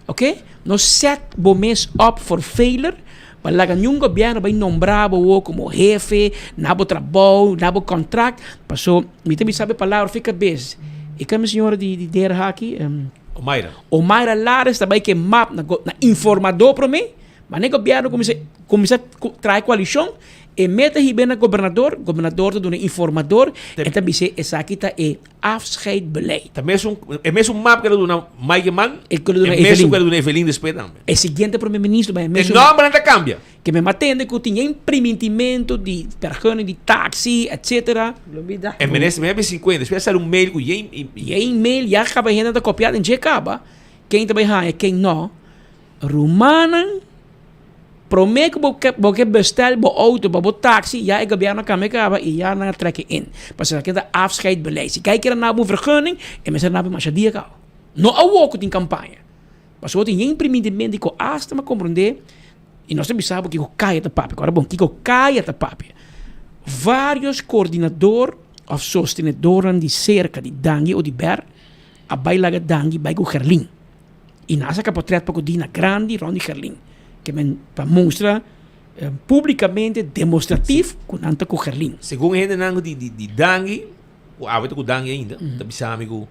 Ok, no set bo mes up for failure pa laga niun gobierno bay nombra bo awo como hefe na bo trabou, na bo contract, paso mi ta bisa bo e palabra fi cabes, e kami señora di di der aki? Omaira. Omaira Lares ta bay ke map na na informador prome, mane gobierno cuminsa cuminsa traha coalicion e meta hibe na gobernador, gobernador ta duna informador, e ta bisa esaki ta e afscheidbeleid. Ta mesun, e mesun map ku el a duna Mike Eman, E ku el a duna e mesun Evelyn. ku el a duna Evelyn despues tambe. E siguiente prome ministro bai e E mesun. nombernan ta kambia. Ke mi a tende ku tin e primintimento di vergunning di taxi etcetera. Lo bida. E minister mi a bisa 50, despues a sali un mail ku yen i. Yen mail ya kaba hende ta kopia den dje kaba, ken ta bai haña ken no. Rumannan. Prome ku bo ke bo ke bestel bo auto pa bo taxi ya e gobierno a kambia kaba i ya nan a trek e in. Pasobra esaki ta afscheidbeleid. Si kai kere naba un vergunning e mester naba masha dia kaba. No awor ku tin kampaña. Pasobra tin yen primintiment di ku asta mi a komprende i nos ta bisa bo kiko kaya ta papia. Ora bon kiko kaya ta papia. Varios koordinador of sostenedornan di serka di Dangui Oduber a bai laga Dangui bai ku Gerlin. I nan a saka potret pa ku Dina grandi rond di Gerlin. Ke men pa mustra Publicamente demostratief cu nan ta cu Gerlin. Segun hendenan di di Dangui, cu awe ta cu Dangui ainda, ta bisa mi cu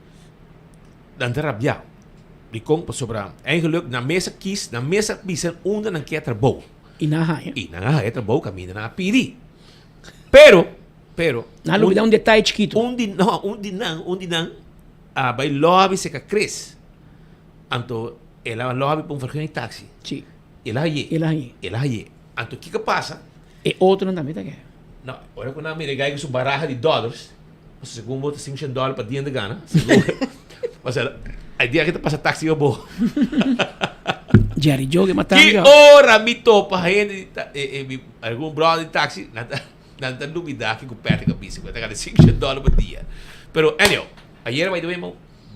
nan ta rabia. Dicon? Pasobra eigenlijk nan mes a kies, nan mes a bisa unda nan kier trabou. Y nan a haya. Y nan a haya trabou caminda nan a pidi. Pero, pero. Nan a lubida un detaye chikito. Un di, no, un di nan, un di nan a bay lobby cerca Chris. Anto el a lobby pa un vergunning taxi. Si. El a haye. El a haye. El a haye. Anto kiko pasa? E otronan tambe ta ke. No, ora ku nan mira e gai ku su baraha di dòlars, pasobra segun bo ta 500 dòler pa dia ta gana, segun, pasobra e dia aki ta pasa taxi riba bo. Jerry Joe ke mata Ki mi. ora mi topa hende di ta, e, e, mi, algun bròder di taxi, nan ta, nan ta lubidá kiko Patrick a bisa, ku e ta gana 500 dòler pa dia. Pero anyhow, ayera by the way,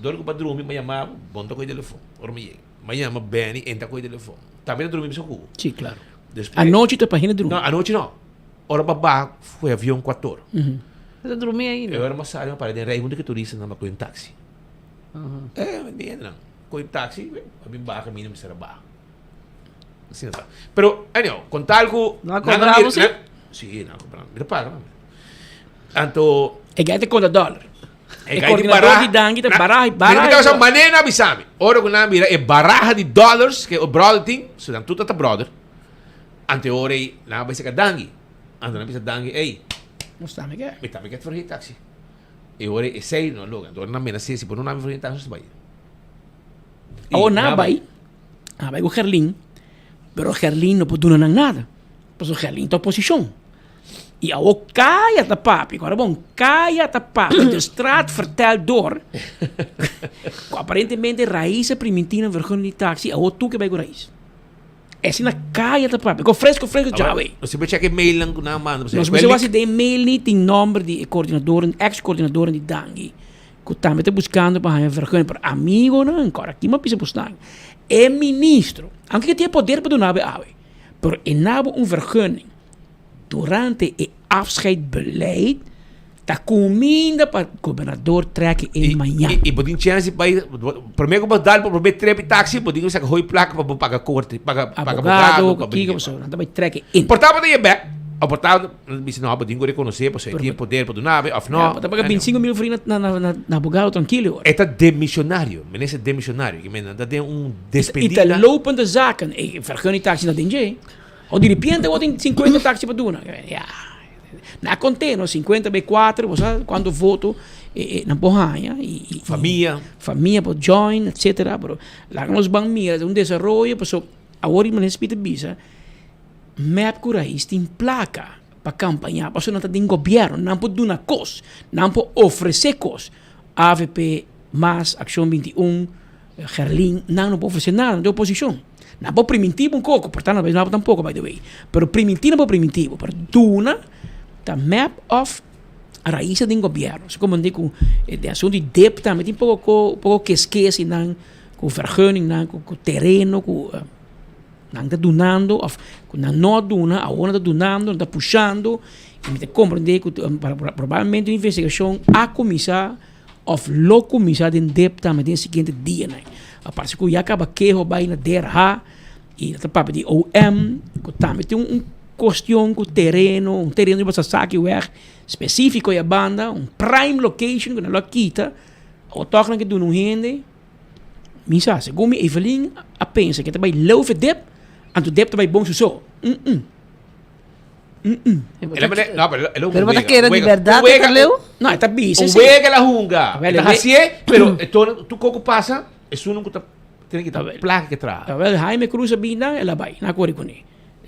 dor ku bo a drumi, mi a yama bo, bo no ta kohe telefòn ora mi yega. Mi a yama Benny, e ta kohe telefòn. Tambe ta drumi bisa ku bo. Sí, claro. Despues, anochi ta pa hende drumi. No, anochi no. Ora bo a baha for e avion kuator. E ta drumi ainda. E ora mi a sali mi a para den rei huntu ku e turistanan pa kohe un taxi. E mi hendenan kohe un taxi, a bin baha kaminda mi mester a baha. Asina ta. Pero anyhow, kon tal ku Nan a kobra bo si? Si, nan a kobra. Mi ta paga. Anto. E gai ta konta dòler. E coordinador di Dangui ta baraha y baraha. Mi ta manera nan bisa mi. Ora ku nan mira e baraha di dollars ke e brother tin, so nan tur ta ta brother. Ante ora ei nan a bai saka Dangui. Anto nan bisa Dangui, ey. Nos tambe ke. Mi tambe ke verhuur taxi. E ora ei esei no a logra. Anto ora nan mira si bo no nan verhuur taxi nos ta bai. Awor nan a bai, nan a bai ku Gerlin, pero Gerlin no por duna nan nada. Pasobra Gerlin ta oposishon. Y awo caya ta papia, cu bon, caya ta papia, de straat vertelt door, cu aparentemente Raiz a priminti nan vergunning di taxi, awo tur ke bay cu Raiz. Asina caya ta papia, cu fresco fresco djawe. Nos siempre check e mailnan cu nan manda. Nos mester wak si den mail ni tin nomber di e coordinador, ex coordinador di Dangui, cu tambe ta buscando pa haya vergunning, pero amigonan, cora ki mi a bisa bosnan, e ministro, aunke ke tin e poder pa duna awe awe, pero e nabo un vergunning. Durante e afscheidbeleid ta cuminda pa gobernador trek e mañan. Y bo tin chance bai, prome cu bo dal pa prome trip di taxi, bo tin cu saca hoy placa pa bo paga corte, paga Abogado, abogado. kico, pasobra nan ta bai trek e in. Por ta bo ta yega bek, of por ta bisa no, bo tin cu reconoce pasobra e tin e poder pa duna bo, of no. Ya, bo ta paga 25 mil florin na abogado trankilo ora. E ta demisionario, minister demisionario, ki men nan ta den un despedida. Y ta lopende zaken, e vergunning taxi na den dje. O di repente bo tin 50 taxi pa duna. Ya. Na conté, no? 50 bij 4, bo sa cuanto voto eh, eh, nan por haña. Y, y, Famia. Famia por join, etcétera. Pero laga nos ban mira, un desarrollo, paso awor i meneer Pieter bisa, MEP ku Raiz tin placa pa campaña, paso nan ta den gobierno, nan por duna cos, nan por ofrece cos. AVP, mas, Acción 21, Gerlin, nan no por ofrece nada, nan ta oposicion. Nan por primintí bo un koko, por ta nan no tampoco by the way, pero primintí nan por primintí bo, pero duna ta mep of raíces den gobierno. Así como di ku den asunto di dep tambe tin poko ko poko keskes nan ku vergunning nan ku ku tereno ku nan ta dunando of ku nan no a duna awor nan ta dunando nan ta pushando y mi ta comprende ku probablemente un investigacion a cuminsa. Of lo kuminsá den dep tambe den e siguiente dianan. A parse ku ya kaba keho bai na DRH i nan ta papia di OM ku tambe tin un kuestion ku tereno, un tereno riba Sasaki weg spesífiko ya banda, un prime location ku nan lo a kita. Awor tòg nan ke duna un hende. Mi sa, segun mi Evelyn a pensa ku e ta bai leu for dep, anto dep ta bai bon su so. Pero bo ta kere di berdad e ta leu? No, e ta bisa Un wega el a hunga. E ta hacié, pero e torna, tur koko pasa, esun ku ta tene kita placa ke traha. Awel, Jaime Cruz a bin dan, el a bai. Nan a kore kuné.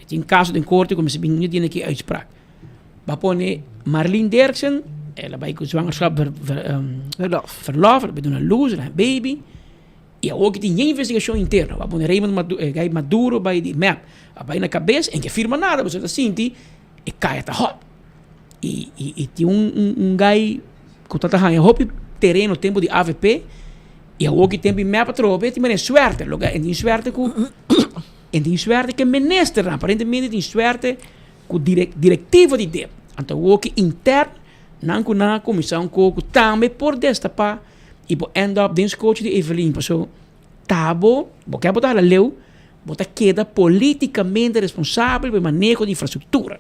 Tin kaso den korte ku mester bin tiene ki uitspraak. Ba pone Marlene Derksen, el a bai ku zwangerschap verlof. Verlof, el a bai duna luz, el a baby. I awor ki tin yen investigashon interno, a pone Raymond Maduro, e gai Maduro bai di mep, a bai na kabes, en ke firma nada, pasobra ta sinti e kaya ta hot. I i i tin un un un gai ku ta ta haña hopi tereno tempu di avp, i awor ki tempu di mep atrobe tin manera suerte, loke en tin suerte ku en tin suerte ku e ministernan, aparentemente tin suerte ku direk direktiva di dep. Anto awor ki intern nan ku nan a kuminsá un koko tambe por destapá. Y bo end up den scochi di Evelyn paso ta bo, bo ke bo ta hala leu, Bo ta keda politikamente responsabel pa e maneho di infrastruktura.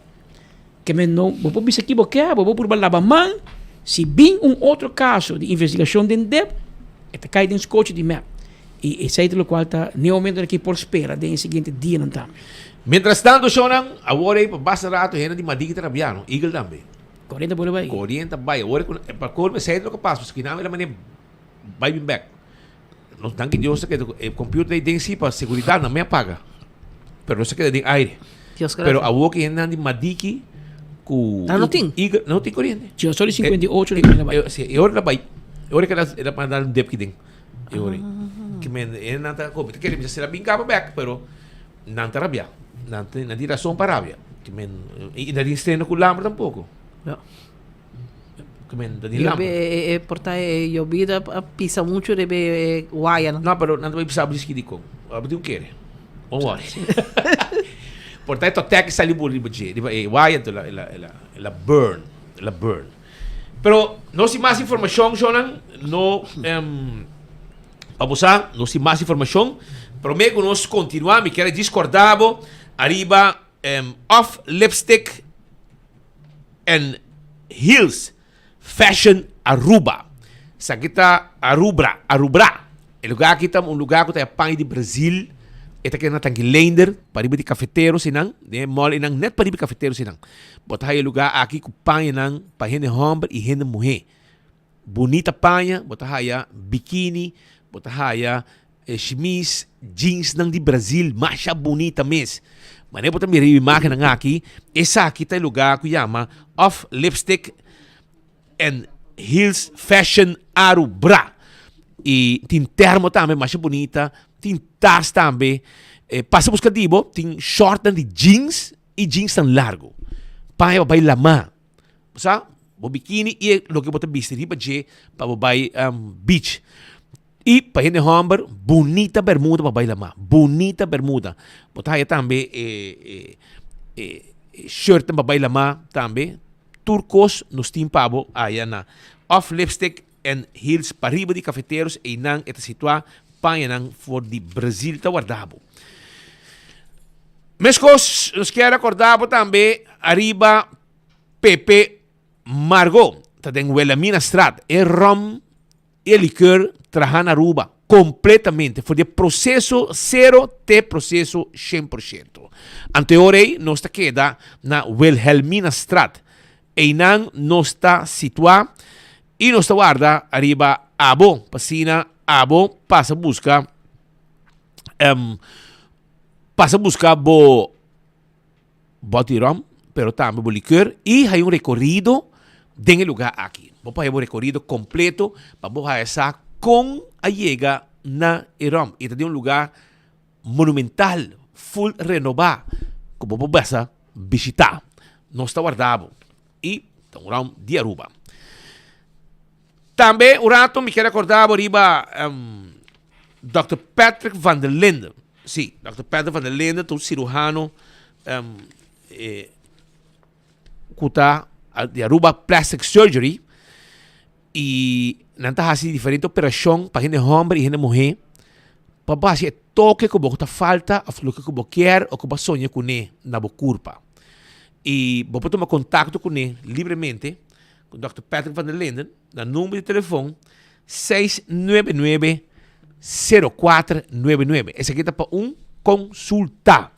Ke men no, bo por bisa ki bo ke, bo por purba laba man, si bin un otro kaso di investigashon den dep, e ta kai den skochi di mep. I esei ta lokual ta n'e momentonan aki por spera den e siguiente dianan tambe. Mientras tanto shownan, awor ei pa basta rato hende di Madiki ta rabia no, Eagle tambe. Koriente a bolbe bai. Koriente a bai, awor ku pa colmo esei ta loke pasa, pasobra kinan el a mane bai bin bek. Nos danki Dios ta keda ku e computer ei den si pa seguridad nan me a paga. Pero nos a keda den aire. Dios Pero gracias. awor ki hendenan di Madiki ku Nan no tin. Eagle no tin koriente. Dje ocho di 58 di kende bai. Si, e ora el a bai. E ora ke el a manda un depki den. E ora. Ke men hendenan ta komi ta kere bisa sera bin kaba bek pero nan ta rabia. Nan tin nan tin rason pa rabia. Ke men i nan tin streno ku lamber tampoko. Ja. Di Yobe e e por ta e yobida a pisa mucho riba e wayanan. No, pero nan ta bay pisa bo diski dikon. Abo tin un kere. Don't worry. Por ta e totek sali bo riba dje, riba e waya enton el a el a el a burn, el a burn. Pero nos tin mas informashon shownan, no pa bo sa, nos tin mas informashon. Prome ku nos kontinua mi kier a djis korda bo ariba off lipstick. and Heels Fashion Aruba. Esaki ta Arubra, Arubra. E lugar aki ta un lugar ku ta e paña di Brazil. E ta keda na Tanki Leender, pariba di Cafeteros einan, den e mall einan, net pariba di Cafeteros einan. Bo ta haya e lugar aki ku pañanan pa hende hòmber i hende muhé. Bunita paña, bo ta haya bikini, bo ta haya shimis, jeansnan di Brazil, masha bunita mes. Manera bo ta mira e imagennan aki, esaki ta e lugar ku yama Off Lipstick and Heels Fashion Arubra. I tin termo tambe masha bunita, tin tas tambe. Pasa buska di bo, tin shortnan di jeans i jeansnan largo. Paña pa bai lamá. Bo sa, bo bikini i e loke bo ta bisti riba dje pa bo bai beach. I pa hende hòmber, bunita bermuda pa bai lamá. Bunita bermuda. Bo ta haya tambe e e e shirtnan pa bai lamá tambe. Tur kos nos tin pa bo aya na Off Lipstick and Heels pariba di Cafeteros einan e ta situá pañanan for di Brazil ta warda bo. Meskos nos kier a korda bo tambe ariba Pepe Margo ta den Wilhelminastraat. E rum y e liqueur traha na Aruba completamente for di e proceso cero te proceso shen por shento. Anto e ora ey nos ta keda na Wilhelminastraat. Eynan nos ta situa y nos ta warda ariba abo pa asina abo pasa busca pasa busca bo Bòt di ròm, pero tambe bo likeur i haya un rekorido den e lugá aki. Bo por haya bo rekorido kompleto pa bo haya sa kon a yega na e ròm. E ta den un lugá monumental, ful renobá, ku bo por basa bishitá. Nos ta warda bo i ta un ròm di Aruba. Tambe un rato mi kier rekorda bo riba Dòkter Patrick van der Linden. Sí, Dòkter Patrick van der Linden ta un siruhano ku ta di Aruba Plastic Surgery i nan ta hasi diferente operashon pa hende hòmber i hende muhé pa bo hasi e toke ku bo ta falta òf loke ku bo kier òf ku bo a soña kuné na bo kurpa. I bo por tuma kontakto kuné libremente. Ku Dòkter Patrick van der Linden na number di telefon seis nuebe nuebe sero kuater nuebe nuebe. Esaki ta pa un konsulta.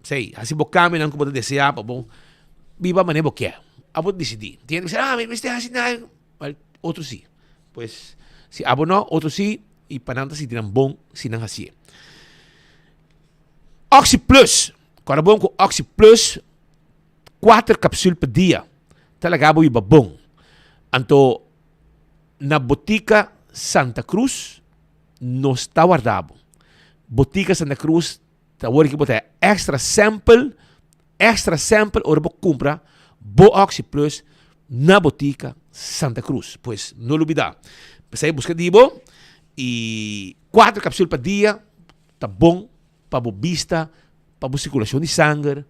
Sei, hasi bo kambionan ku bo ta deseá pa bo biba manera bo kier. Abo ta disidí. Tin hende bisa, ah, mi mester hasi nada. Wèl, otro si. Pues, si abo no, otro si, i pa nan ta sinti nan bon si nan hasié. Oxi Plus. Kòrda bon ku Oxi Plus Kuater kapsul pa dia ta laga bo biba bon. Anto na Botica Santa Cruz nos ta warda bo. Botica Santa Cruz ta wor ki bo ta extra sample, extra sample ora bo kumpra bo Oxi Plus na Botica Santa Cruz. Pues no lubida. P'esei buska di bo i kuater kapsul pa dia ta bon pa bo bista, pa bo sirkulashon di sanger,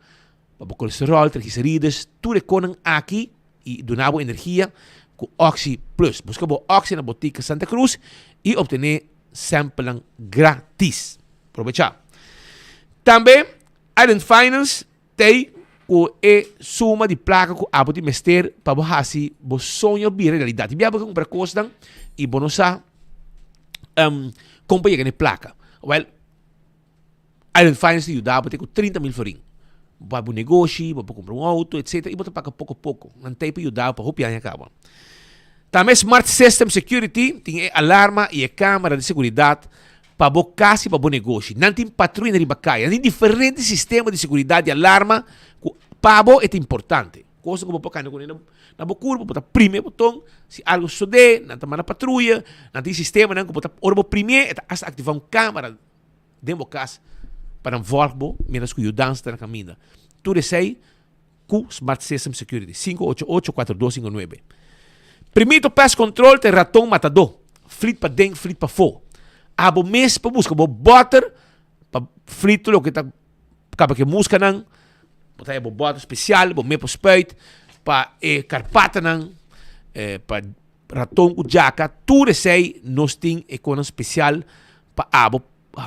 pa bo kolesterol, triglicerides, tur e konan aki i duna bo energia ku Oxi Plus. Buska bo Oxi na Botica Santa Cruz i obtené samplenan gratis. Probechá! Tambe Island Finance t'ei ku e suma di plaka ku abo tin mester pa bo hasi bo soño bira realidat. Tin bia bo ke kumpra kosnan i bo no sa kon pa yega na e plaka. Wèl, Island Finance ta yuda bo te ku 30 mil florin. Bo por habri un negoshi, bo por kumpra un outo, etsetera, i bo ta paga poko poko. Nan t'ei pa yuda bo pa hopi aña kaba. Tambe Smart System Security tin e alarma i e kamera di seguridat pa bo kas i pa bo negoshi. Nan tin patruya riba kaya. Nan tin diferente sistema di seguridat di alarma ku pa bo e ta importante. Kosnan ku bo por kanda kuné na bo kurpo, bo ta primi e boton, si algu sosodé, nan ta manda patruya. Nan tin sistemanan ku bo ta, ora bo primié e ta asta aktivá un kamera den bo kas pa nan vòlg bo miéntras ku yudansa ta na kaminda. Tur esei ku Smart System Security, 588 4259. Primito Pest Control ta e raton matadó, flit paden, flit pafó. Abo mes por buska bo bòter pa flit tur loke ta kaba ku e muskanan. Bo ta haya bo bòter spesial, bo mes por spuit pa e karpatanan, pa raton ku djaka. Tur esei nos tin e konan spesial pa abo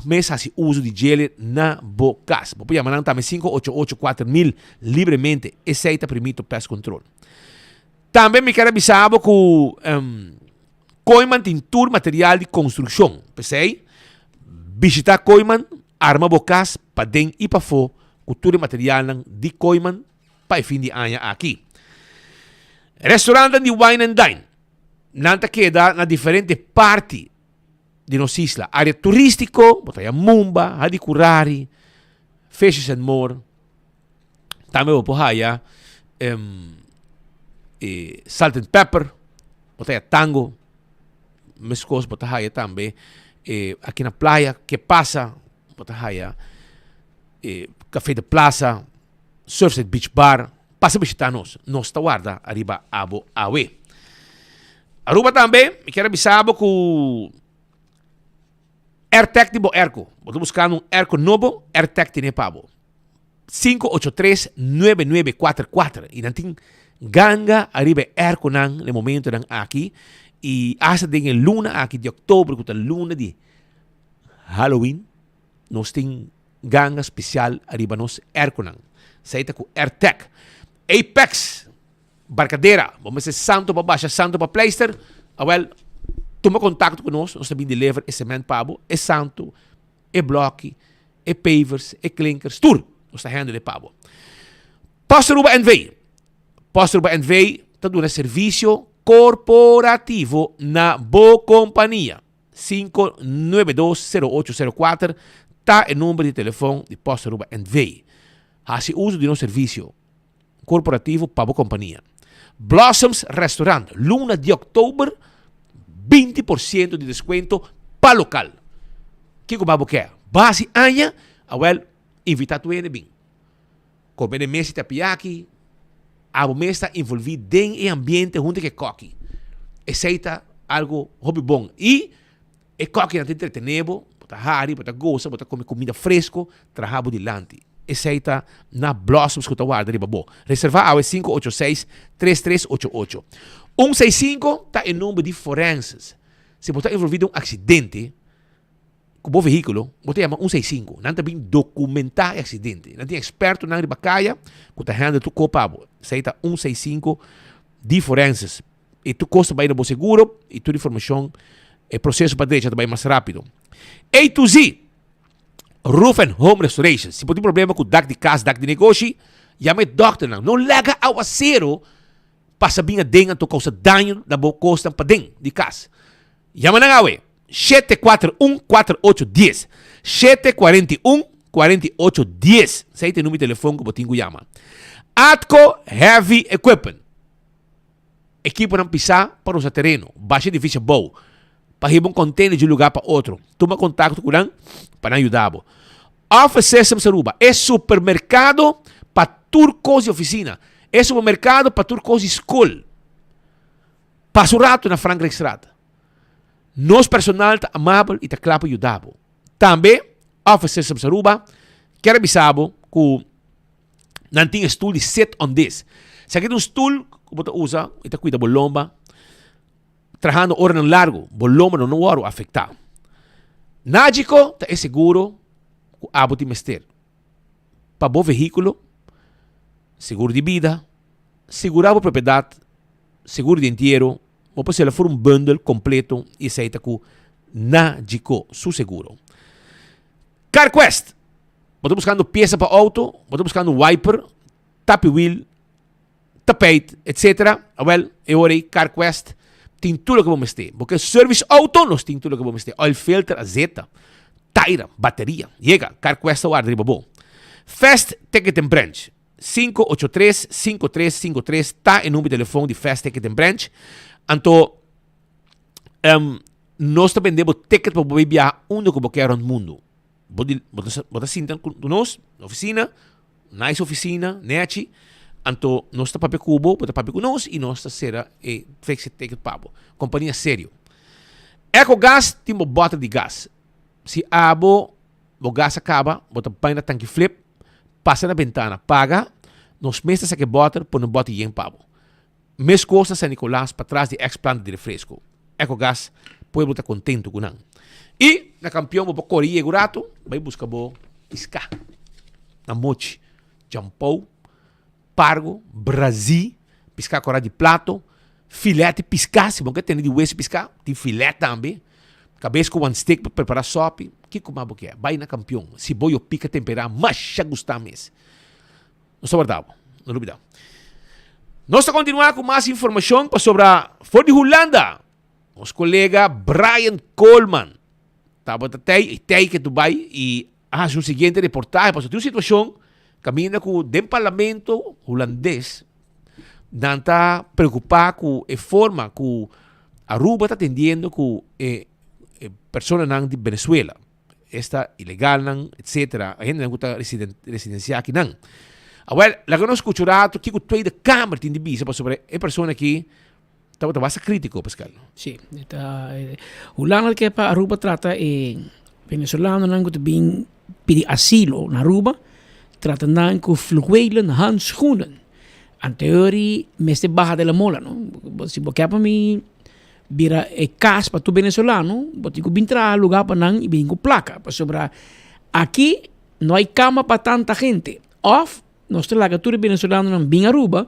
mes hasi uso di djele na bo kas. Bo por yama nan tambe 588 4000 libremente. Esei ta Primito Pest Control. Tambe mi ker a bisa bo ku um, Kooyman tin tur material di konstrukshon. P'esei, bishita Kooyman, arma bo kas paden i pafó ku tur e materialnan di Kooyman pa e fin di aña aki. Restaurantnan di Wine and Dine, nan ta keda na diferente parti di nos isla. Área turístiko, bo ta haña Mumba, Hadicurari, Fishes and More. Tambe bo por haya em, e Salt and Pepper, bo ta haya Tango. Meskos bo ta haya tambe e aki na playa, Que Pasa, bo ta haya e Café de Plaza, Surfside Beach Bar. Pasa bishita nos, nos ta warda ariba abo awe. Aruba tambe, mi kier a bisa bo ku AirTag di bo airco. Bo ta buskando un airco nobo, AirTag tene pa bo. 583-9944 i nan tin ganga ariba e airconan na e momentonan aki i asta den e luna aki di oktober ku ta luna di Halloween nos tin ganga spesial ariba nos airconan. Esei ta ku AirTag. Apex Barcadera, bo mester santo pa basha, santo pa pleister, awel tuma contacto cu nos, nos ta bin deliver e cement pa bo, e santo, e bloki, e pavers, e klinkers, tur nos ta handle pa bo. Post Aruba NV. Post Aruba NV ta duna servicio corporativo na bo compania. 5920804 ta e number di telefon di Post Aruba NV. Haci uso di nos servicio. korporativo pa bo kompania. Blossoms Restaurant, luna di oktober, 20% di deskuento pa lokal. Kiko mas bo ke? Bo hasi aña? Awel, invita tur hende bin. Kome den mesa di tapiaki, abo mes ta envolvi den e ambiente huntu ku e koki. Esei ta algo hopi bon. I E kòkinan ta entretené bo, bo ta hari, bo ta gosa, bo ta kome kumida fresko traha bo dilanti. Esei ta na Blossoms ku ta warda riba bo. Reservá awe 586 3388. 165 ta e number di forenses. Si bo ta envolví den un aksidente ku bo vehíkulo, bo ta yama 165. Nan ta bin dokumentá e aksidente. Nan tin ekspertonan riba kaya ku ta handle tur kos pa bo. Esei ta 165 di forenses. E tur kos ta bai na bo seguro i tur informashon, e proseso pa drecha ta bai mas rápido. A to Z, Roof and Home Restoration. Si bo tin problema ku dak di kas, dak di negoshi, yama e dòkternan. No laga awasero pasa bin aden anto kousa daño na bo kosnan paden di kas. Yama nan awe, 741 4810. 741 4810. Esei ta e numero di telefon ku bo tin ku yama. Atco Heavy Equipment. Ekiponan pisá pa rosa tereno, basha edifisio abou, pa hiba un container di un lugar pa otro. Tuma contacto cu nan pa nan yuda bo. Office Systems Aruba, e supermercado pa tur cos di oficina, e supermercado pa tur cos di school. Pasa un rato na Frankrijkstraat. Nos personal ta amabel y ta cla pa yuda bo. Tambe Office Systems Aruba kier a bisa bo cu Nan tin e stoel di sit on this. Esaki ta un stoel ku bo ta usa i ta kuida bo lomba trahando oranan largu, bo lomba no wòrdu afektá. Nagico ta e seguro ku abo tin mester. pa bo vehíkulo, seguro di bida, sigurá bo propiedat, seguro di entiero, bo por sela for un bundel kompleto i esei ta ku Nagico su seguro. CarQuest! Bo ta buskando piesa pa outo, bo ta buskando wiper, tapi wiel, tapijt, etc. Awel, e ora ei CarQuest tin tur loke bo mester. Bo ke service auto, nos tin tur loke bo mester. Oil filter, azeta, taira, bateria. Yega, CarQuest ta warda riba bo. Fast Ticket and Branch, 583 5353 ta e number di telefon di Fast Ticket and Branch. Anto, um, nos ta bende bo ticket pa bo bai biaha unda ku bo ke rond mundu. Bo di, bo ta, bo ta sinta ku nos na oficina, nice oficina, nechi, anto nos ta papia ku bo, bo ta papia ku nos i nos ta sera e fix e ticket pa bo. Kompania serio. Ecogas tin bo bòter di gas. Si abo bo gas a kaba, bo ta bai na tanki flip, pasa na bentana, paga, nos mes ta saka e bòter, pone un bòter yen pa bo. Meskos na San Nicolas patras di ex planta di refresco. Ecogas pueblo ta contento cu nan. Y na Campeon bo por core yega un rato bay busca bo pisca. Na mochi, jampou, pargo, brazi, pisca cora di plato, filet di pisca, si bo ke tene di hueso pisca, tin filet tambe. Cabes cu one stick pa prepara sopi, kico mas bo kier? Bay na Campeon. Si bo yo pica tempera masha gusta mes. Nos ta warda bo, no lubida. Nos ta kontinuá ku mas informashon pasobra for di Hulanda nos kolega Brian Koolman tabata tei i tei ke Dubai i a hasi un siguiente reportahe pasobra tin un situashon kaminda ku den parlamento hulandes nan ta preokupá ku e forma ku Aruba ta atendiendo ku e personanan di Venezuela. Esta ilegalnan, etcetera, hendenan ku ta residensiá akinan. Awel, laga nos skucha un ratu kiko Tweede Kamer tin di bisa pasobra e persona aki tabata basta kritiko, Pascal. Sí, e ta Hulanda ke pa Aruba trata e venezolanonan ku ta bin pidi asilo na Aruba, trata nan ku fluwelen handschoenen. Anteori mester baha de la mola, no? Si bo ke pa mi Bira e kas pa tur venezolano, bo tin ku bin traha luga pa nan i bin ku plaka, pasobra aki no hay kama pa tanta hente. Òf nos ta laga tur e venezolanonan bin Aruba,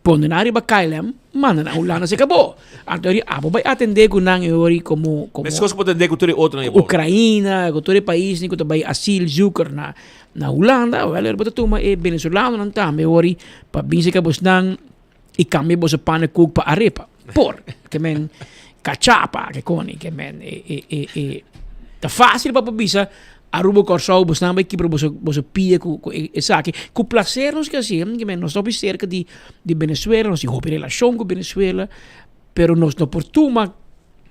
pone nan riba KLM, manda nan Hulanda, se kabó. Anto ori abo bai atendé ku nan e ori komo komo Meskos ku bo atendé ku tur e otronan e bo. Ukraina, ku tur e paisnan ku ta bai asielzoeker na na Hulanda, wèl ori bo ta tuma e venezolanonan tambe ori pa bin seka bosnan. I cambia boso pannenkoek pa arepa. Por. Ke men cachapa ke koni ke men e e e e ta fácil pa por bisa Aruba Kòrsou bosnan bai kibra boso boso pia ku ku e esaki. Ku placer nos ke hasi ke men nos ta hopi serka di di Venezuela nos tin hopi relashon ku Venezuela pero nos no por tuma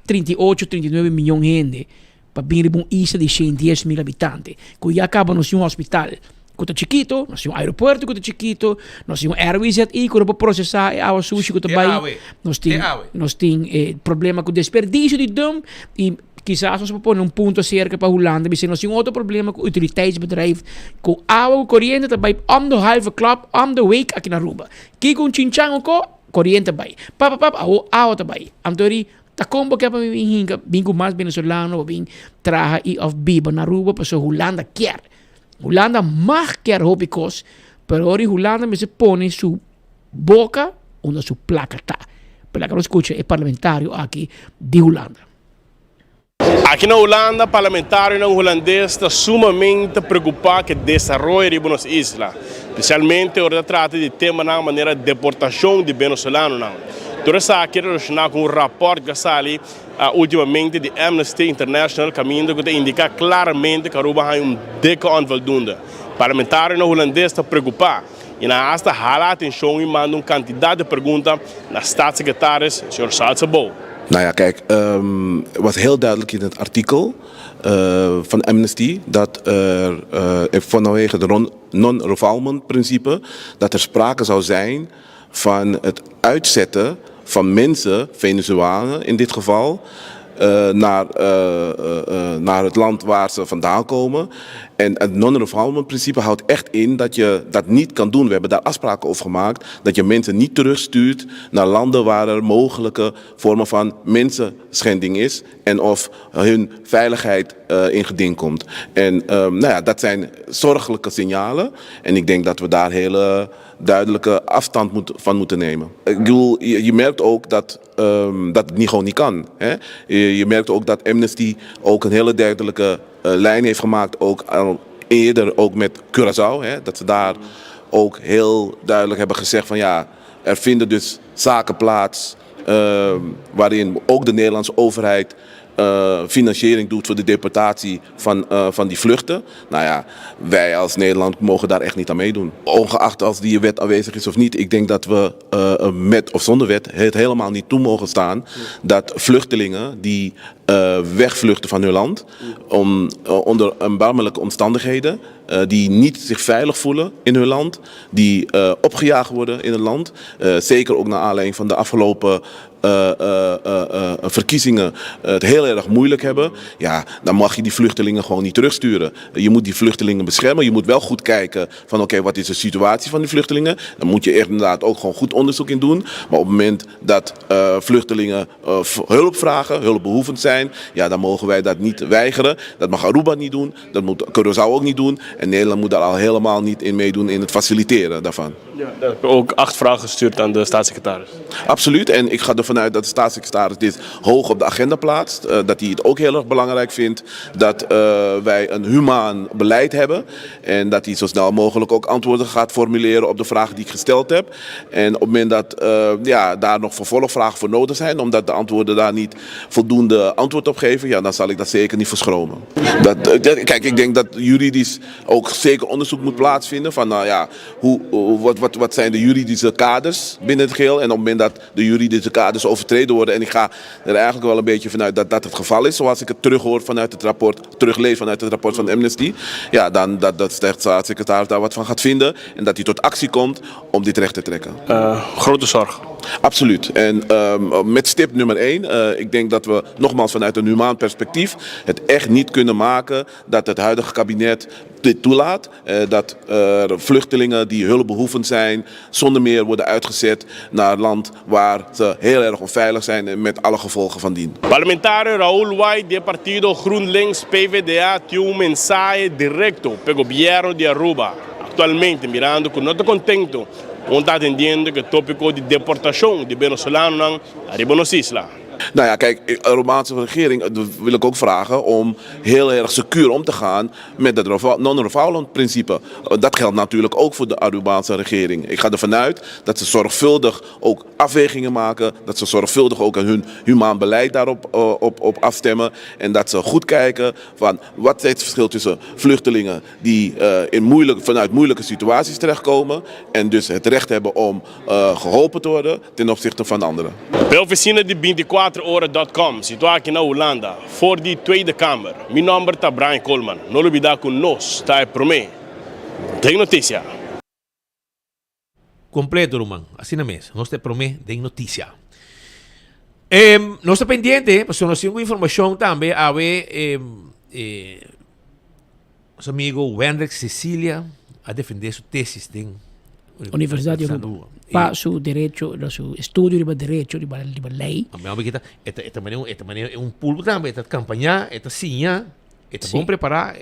38 39 miyon hende pa bin riba un isla di 110.000 habitante, ku ya kaba nos tin un hospital ku ta chikito, nos tin un aeropuerto ku ta chikito, nos tin un RWZI ku no por prosesá e awa sushi ku ta bai, nos tin nos tin e problema ku desperdisio di dump i kisas nos por pone un punto aserka pa Hulanda bisa nos tin otro problema ku utiliteitsbedrijf ku awa ku koriente ta bai om de halve klap, om de week aki na Aruba. Kiko un chinchan oko, koriente a bai. Pap pap awo awa ta bai. Anto ri Ta kon bo ke pa mi bin hinka bin ku mas venezolano bo bin traha i of biba na Aruba pasobra Hulanda kier. Hulanda mag kier hopi kos pero ora Hulanda mester pone su boka unda su plaka ta. Pero laga nos skucha e parlamentario aki di Hulanda. Aki na Hulanda parlamentarionan hulandes ta sumamente preocupa cu e desaroyo riba nos isla, specialmente ora ta trata di temanan manera deportacion di venezolanonan. Tur esaki relaciona cu un raport cu a sali ultimamente di Amnesty International caminda cu ta indica claramente cu Aruba haña un dikke onvoldoende. Parlamentarionan hulandes ta preocupa y nan hasta hala atencion y manda un cantidad di pregunta na Staatssecretaris señor Salsebo. Nou ja, kijk, was heel duidelijk in het artikel van Amnesty dat er vanwege de non-refoulement principe dat er sprake zou zijn van het uitzetten van mensen, Venezolanen in dit geval, Naar, naar het land waar ze vandaan komen. En het non-refoulement principe houdt echt in dat je dat niet kan doen. We hebben daar afspraken over gemaakt dat je mensen niet terugstuurt naar landen waar er mogelijke vormen van mensenschending is en of hun veiligheid in geding komt. En nou ja, dat zijn zorgelijke signalen en ik denk dat we daar hele duidelijke afstand moet, van moeten nemen. Ik bedoel, je, je merkt ook dat dat het niet, gewoon niet kan. Hè? Je, je merkt ook dat Amnesty ook een hele duidelijke lijn heeft gemaakt, ook al eerder ook met Curaçao. Hè? Dat ze daar ook heel duidelijk hebben gezegd van ja, er vinden dus zaken plaats waarin ook de Nederlandse overheid financiering doet voor de deportatie van, van die vluchten. Nou ja, wij als Nederland mogen daar echt niet aan meedoen. Ongeacht als die wet aanwezig is of niet, ik denk dat we met of zonder wet het helemaal niet toe mogen staan dat vluchtelingen die wegvluchten van hun land om, onder erbarmelijke omstandigheden, die niet zich veilig voelen in hun land, die opgejaagd worden in het land, zeker ook naar aanleiding van de afgelopen verkiezingen het heel erg moeilijk hebben, ja, dan mag je die vluchtelingen gewoon niet terugsturen. Je moet die vluchtelingen beschermen. Je moet wel goed kijken van oké, wat is de situatie van die vluchtelingen? Dan moet je echt inderdaad ook gewoon goed onderzoek in doen. Maar op het moment dat vluchtelingen hulp vragen, hulpbehoevend zijn, ja, dan mogen wij dat niet weigeren. Dat mag Aruba niet doen, dat moet Curaçao ook niet doen. En Nederland moet daar al helemaal niet in meedoen in het faciliteren daarvan. Ja, daar heb je ook acht vragen gestuurd aan de staatssecretaris. Absoluut. En ik ga ervan uit dat de staatssecretaris dit hoog op de agenda plaatst. Dat hij het ook heel erg belangrijk vindt dat wij een humaan beleid hebben. En dat hij zo snel mogelijk ook antwoorden gaat formuleren op de vragen die ik gesteld heb. En op het moment dat ja, daar nog vervolgvragen voor nodig zijn, omdat de antwoorden daar niet voldoende antwoord op geven, ja, dan zal ik dat zeker niet verschromen. Dat, kijk, ik denk dat juridisch ook zeker onderzoek moet plaatsvinden van, nou ja, hoe, wat, wat, wat zijn de juridische kaders binnen het geheel. En op het moment dat de juridische kaders overtreden worden, en ik ga er eigenlijk wel een beetje vanuit dat dat het geval is, zoals ik het terughoor vanuit het rapport, teruglees vanuit het rapport van Amnesty, ja, dan dat, dat de staatssecretaris daar wat van gaat vinden en dat hij tot actie komt om dit recht te trekken. Grote zorg. Absoluut. En met stip nummer 1, ik denk dat we nogmaals vanuit een humaan perspectief het echt niet kunnen maken dat het huidige kabinet dit toelaat. Dat vluchtelingen die hulpbehoevend zijn zonder meer worden uitgezet naar land waar ze heel erg onveilig zijn en met alle gevolgen van dien. Parlamentario Raul White di e partido GroenLinks PvdA tin un mensahe directo p'e gobierno di Aruba actualmente mirando cu no ta contento con ta atendiendo cu e topico di deportacion di Venezolanonan ariba nos isla. Nou ja, kijk, de Arubaanse regering wil ik ook vragen om heel erg secuur om te gaan met het non-refoulement principe. Dat geldt natuurlijk ook voor de Arubaanse regering. Ik ga ervan uit dat ze zorgvuldig ook afwegingen maken, dat ze zorgvuldig ook hun humaan beleid daarop op, op afstemmen en dat ze goed kijken van wat is het verschil tussen vluchtelingen die in moeilijk, vanuit moeilijke situaties terechtkomen en dus het recht hebben om geholpen te worden ten opzichte van anderen. P'e oficina di binticuater ora dot com, situa aki na Hulanda, for di Tweede Kamer. Mi nomber ta Brian Koolman. No lubida cu nos ta e prome den noticia. Completo ruman, asina mes, nos ta e prome den noticia. Nos ta pendiente, pasobra nos tin un informacion tambe awe Nos amigo Wendrick Cecilia a defende su tesis den Universidad di Aruba. Pa su derecho, su estudio riba derecho, riba, riba ley. Mi hombre kita, e ta, e ta manera, e ta manera un pulpo tambe, e ta campaña, e ta siña, e ta bon prepara.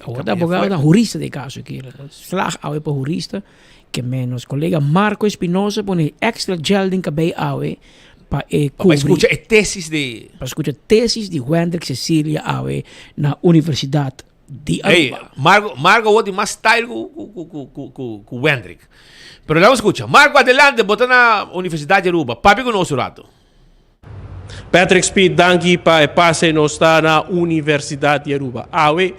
Awor ta abogado, ta hurista den caso aki. Slag awe pa hurista, ke men nos colega Marco Espinosa pone extra gel den cabey awe pa e cubri. Pa scucha e tesis di. Pa scucha tesis di Wendrick Cecilia awe na Universidad di Aruba. Hey, Marco, Marco word di mas style ku, ku, ku, ku, ku, ku, ku Wendrick. Pero laat escucha. Marco, adelante, bota na Universidad di Aruba. Papia ku nos un rato. Patrick Speed, danki pa e pase. Nos ta na Universidad di Aruba. Awe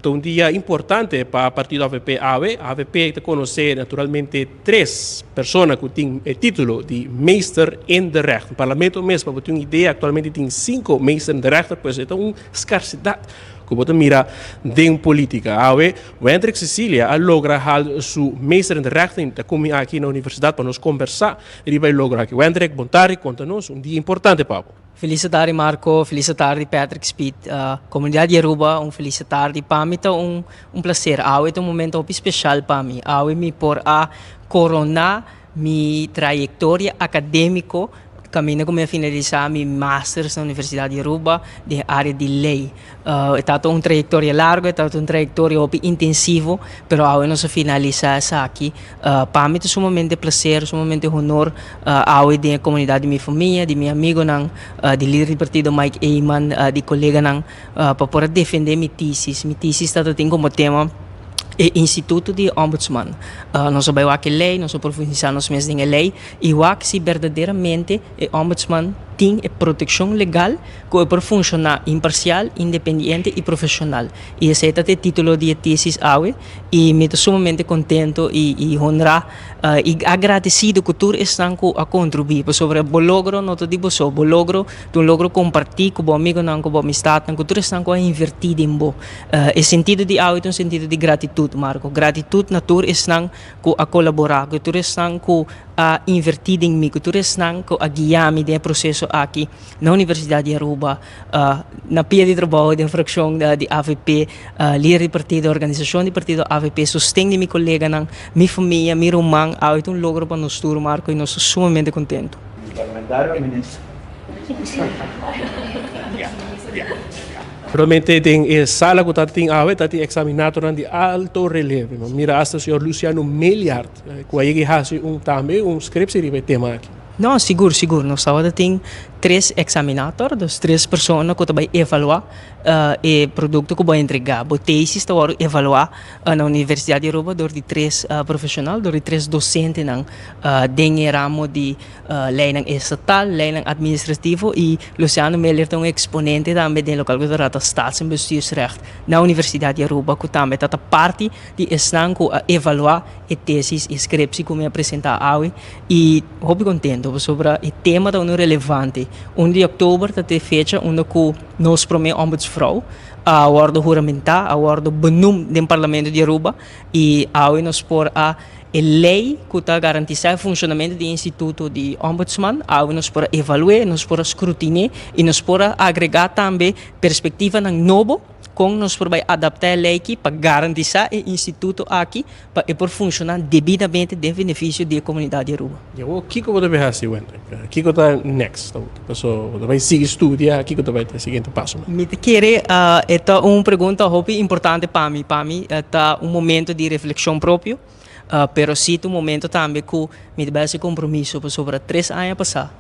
ta un dia importante pa partido avp awe. Avp ta conoce naturalmente tres persona cu tin e titulo di Meester in de Rechten. Parlamento mes, pa bo tin un idea, actualmente tin cinco Meester in de Rechten, pues e ta un scarsidad Ku bo ta mira den politica. Awe, Wendrick Cecilia a logra hal su meester in de rechten ta kumi aki na universidad pa nos kombersá riba e logro aki. Wendrick, bon tardi, konta nos un dia importante pa bo. Felis atardi Marco, felis atardi Patrick Speed. Comunidad di Aruba un felis atardi. Pa mi ta un un placer. Awe ta un momento hopi special pa mi. Awe mi por a corona mi trayectoria academico caminda cu mi a finalisa mi masters na Universidad di Aruba den area di ley. E tabata un trayectoria largo, e tabata un trayectoria hopi intensivo, pero awe nos a finalisa esaki. Pa mi ta sumamente placer, sumamente honor awe den e comunidad di mi famia, di mi amigonan, di lider di partido Mike Eman, di coleganan, pa por a defende mi tesis. Mi tesis tabata tin como tema e instituto di ombudsman. Nos a bai wak e ley, nos a profundisa nos mes den e ley y wak si berdaderamente e ombudsman tin e proteccion legal ku e por funshoná imparsial, independiente i profeshonal. I esei ta e título di e tesis awe i mi ta sumamente kontento i i honrá i agradesido ku tur esnan ku a kontribuí pasobra bo logro no ta di bo so, bo logro ta un logro kompartí ku bo amigonan, ku bo amistatnan, ku tur esnan ku a invertí den bo. E sentido di awe ta un sentido di gratitut, Marco. Gratitut na tur esnan ku a kolaborá, ku tur esnan ku a invertí den mi, ku tur esnan ku a guia mi den e proseso aki. Na Universidad di Aruba, na pia di trabou den fraccion di avp, lider di partido, organisacion di partido avp, sosten di mi coleganan, mi famia, mi ruman, awe ta un logro pa nos tur, Marco, y nos ta sumamente contento. Parlamentario o minister? Realmente den e sala cu ta tin awe ta tin examinatornan di alto releve. Mira hasta señor Luciano Meliard cu a yega y haci un tambe un scriptie riba e tema aki. No, sigur, sigur. Nos tabata tin tres examinator, dus tres persona ku ta bai evaluá e produkto ku bo a entregá. Bo tesis ta wòrdu evaluá na Universidat di Aruba dor di tres profeshonal, dor di tres dosentenan den e ramo di leinan estatal, leinan administrativo i Luciano Miller ta un eksponente tambe den lokual ku ta trata Staats en Bestuursrecht na Universidat di Aruba ku tambe ta ta parti di esnan ku a evaluá e tesis i skrepsi ku mi a presentá awe. I hopi contento pasobra e tema ta uno relevante. Un di october ta te fecha unda cu nos prome ombudsvrouw a wordo huramenta, a wordo benoemd den Parlamento di Aruba y awe nos por a e ley cu ta garantisa e funcionamento di e instituto di ombudsman, awe nos por a evalue, nos por a scrutine y nos por a agrega tambe perspectivanan nobo. Kon nos por bai adaptá e lei aki pa garantisá e instituto aki pa e por funshoná debidamente den benefisio di e komunidat di Aruba? I awor kiko bo ta bai hasi, Wendrick? Kiko ta next? Paso bo ta bai sigui studia, kiko ta bai ta e siguiente pasonan? Mi ta kere e ta un pregunta hopi importante pa mi. Pa mi ta un momento di reflekshon propio, pero si ta un momento tambe ku mi ta bai hasi kompromiso pasobra tres aña pasá,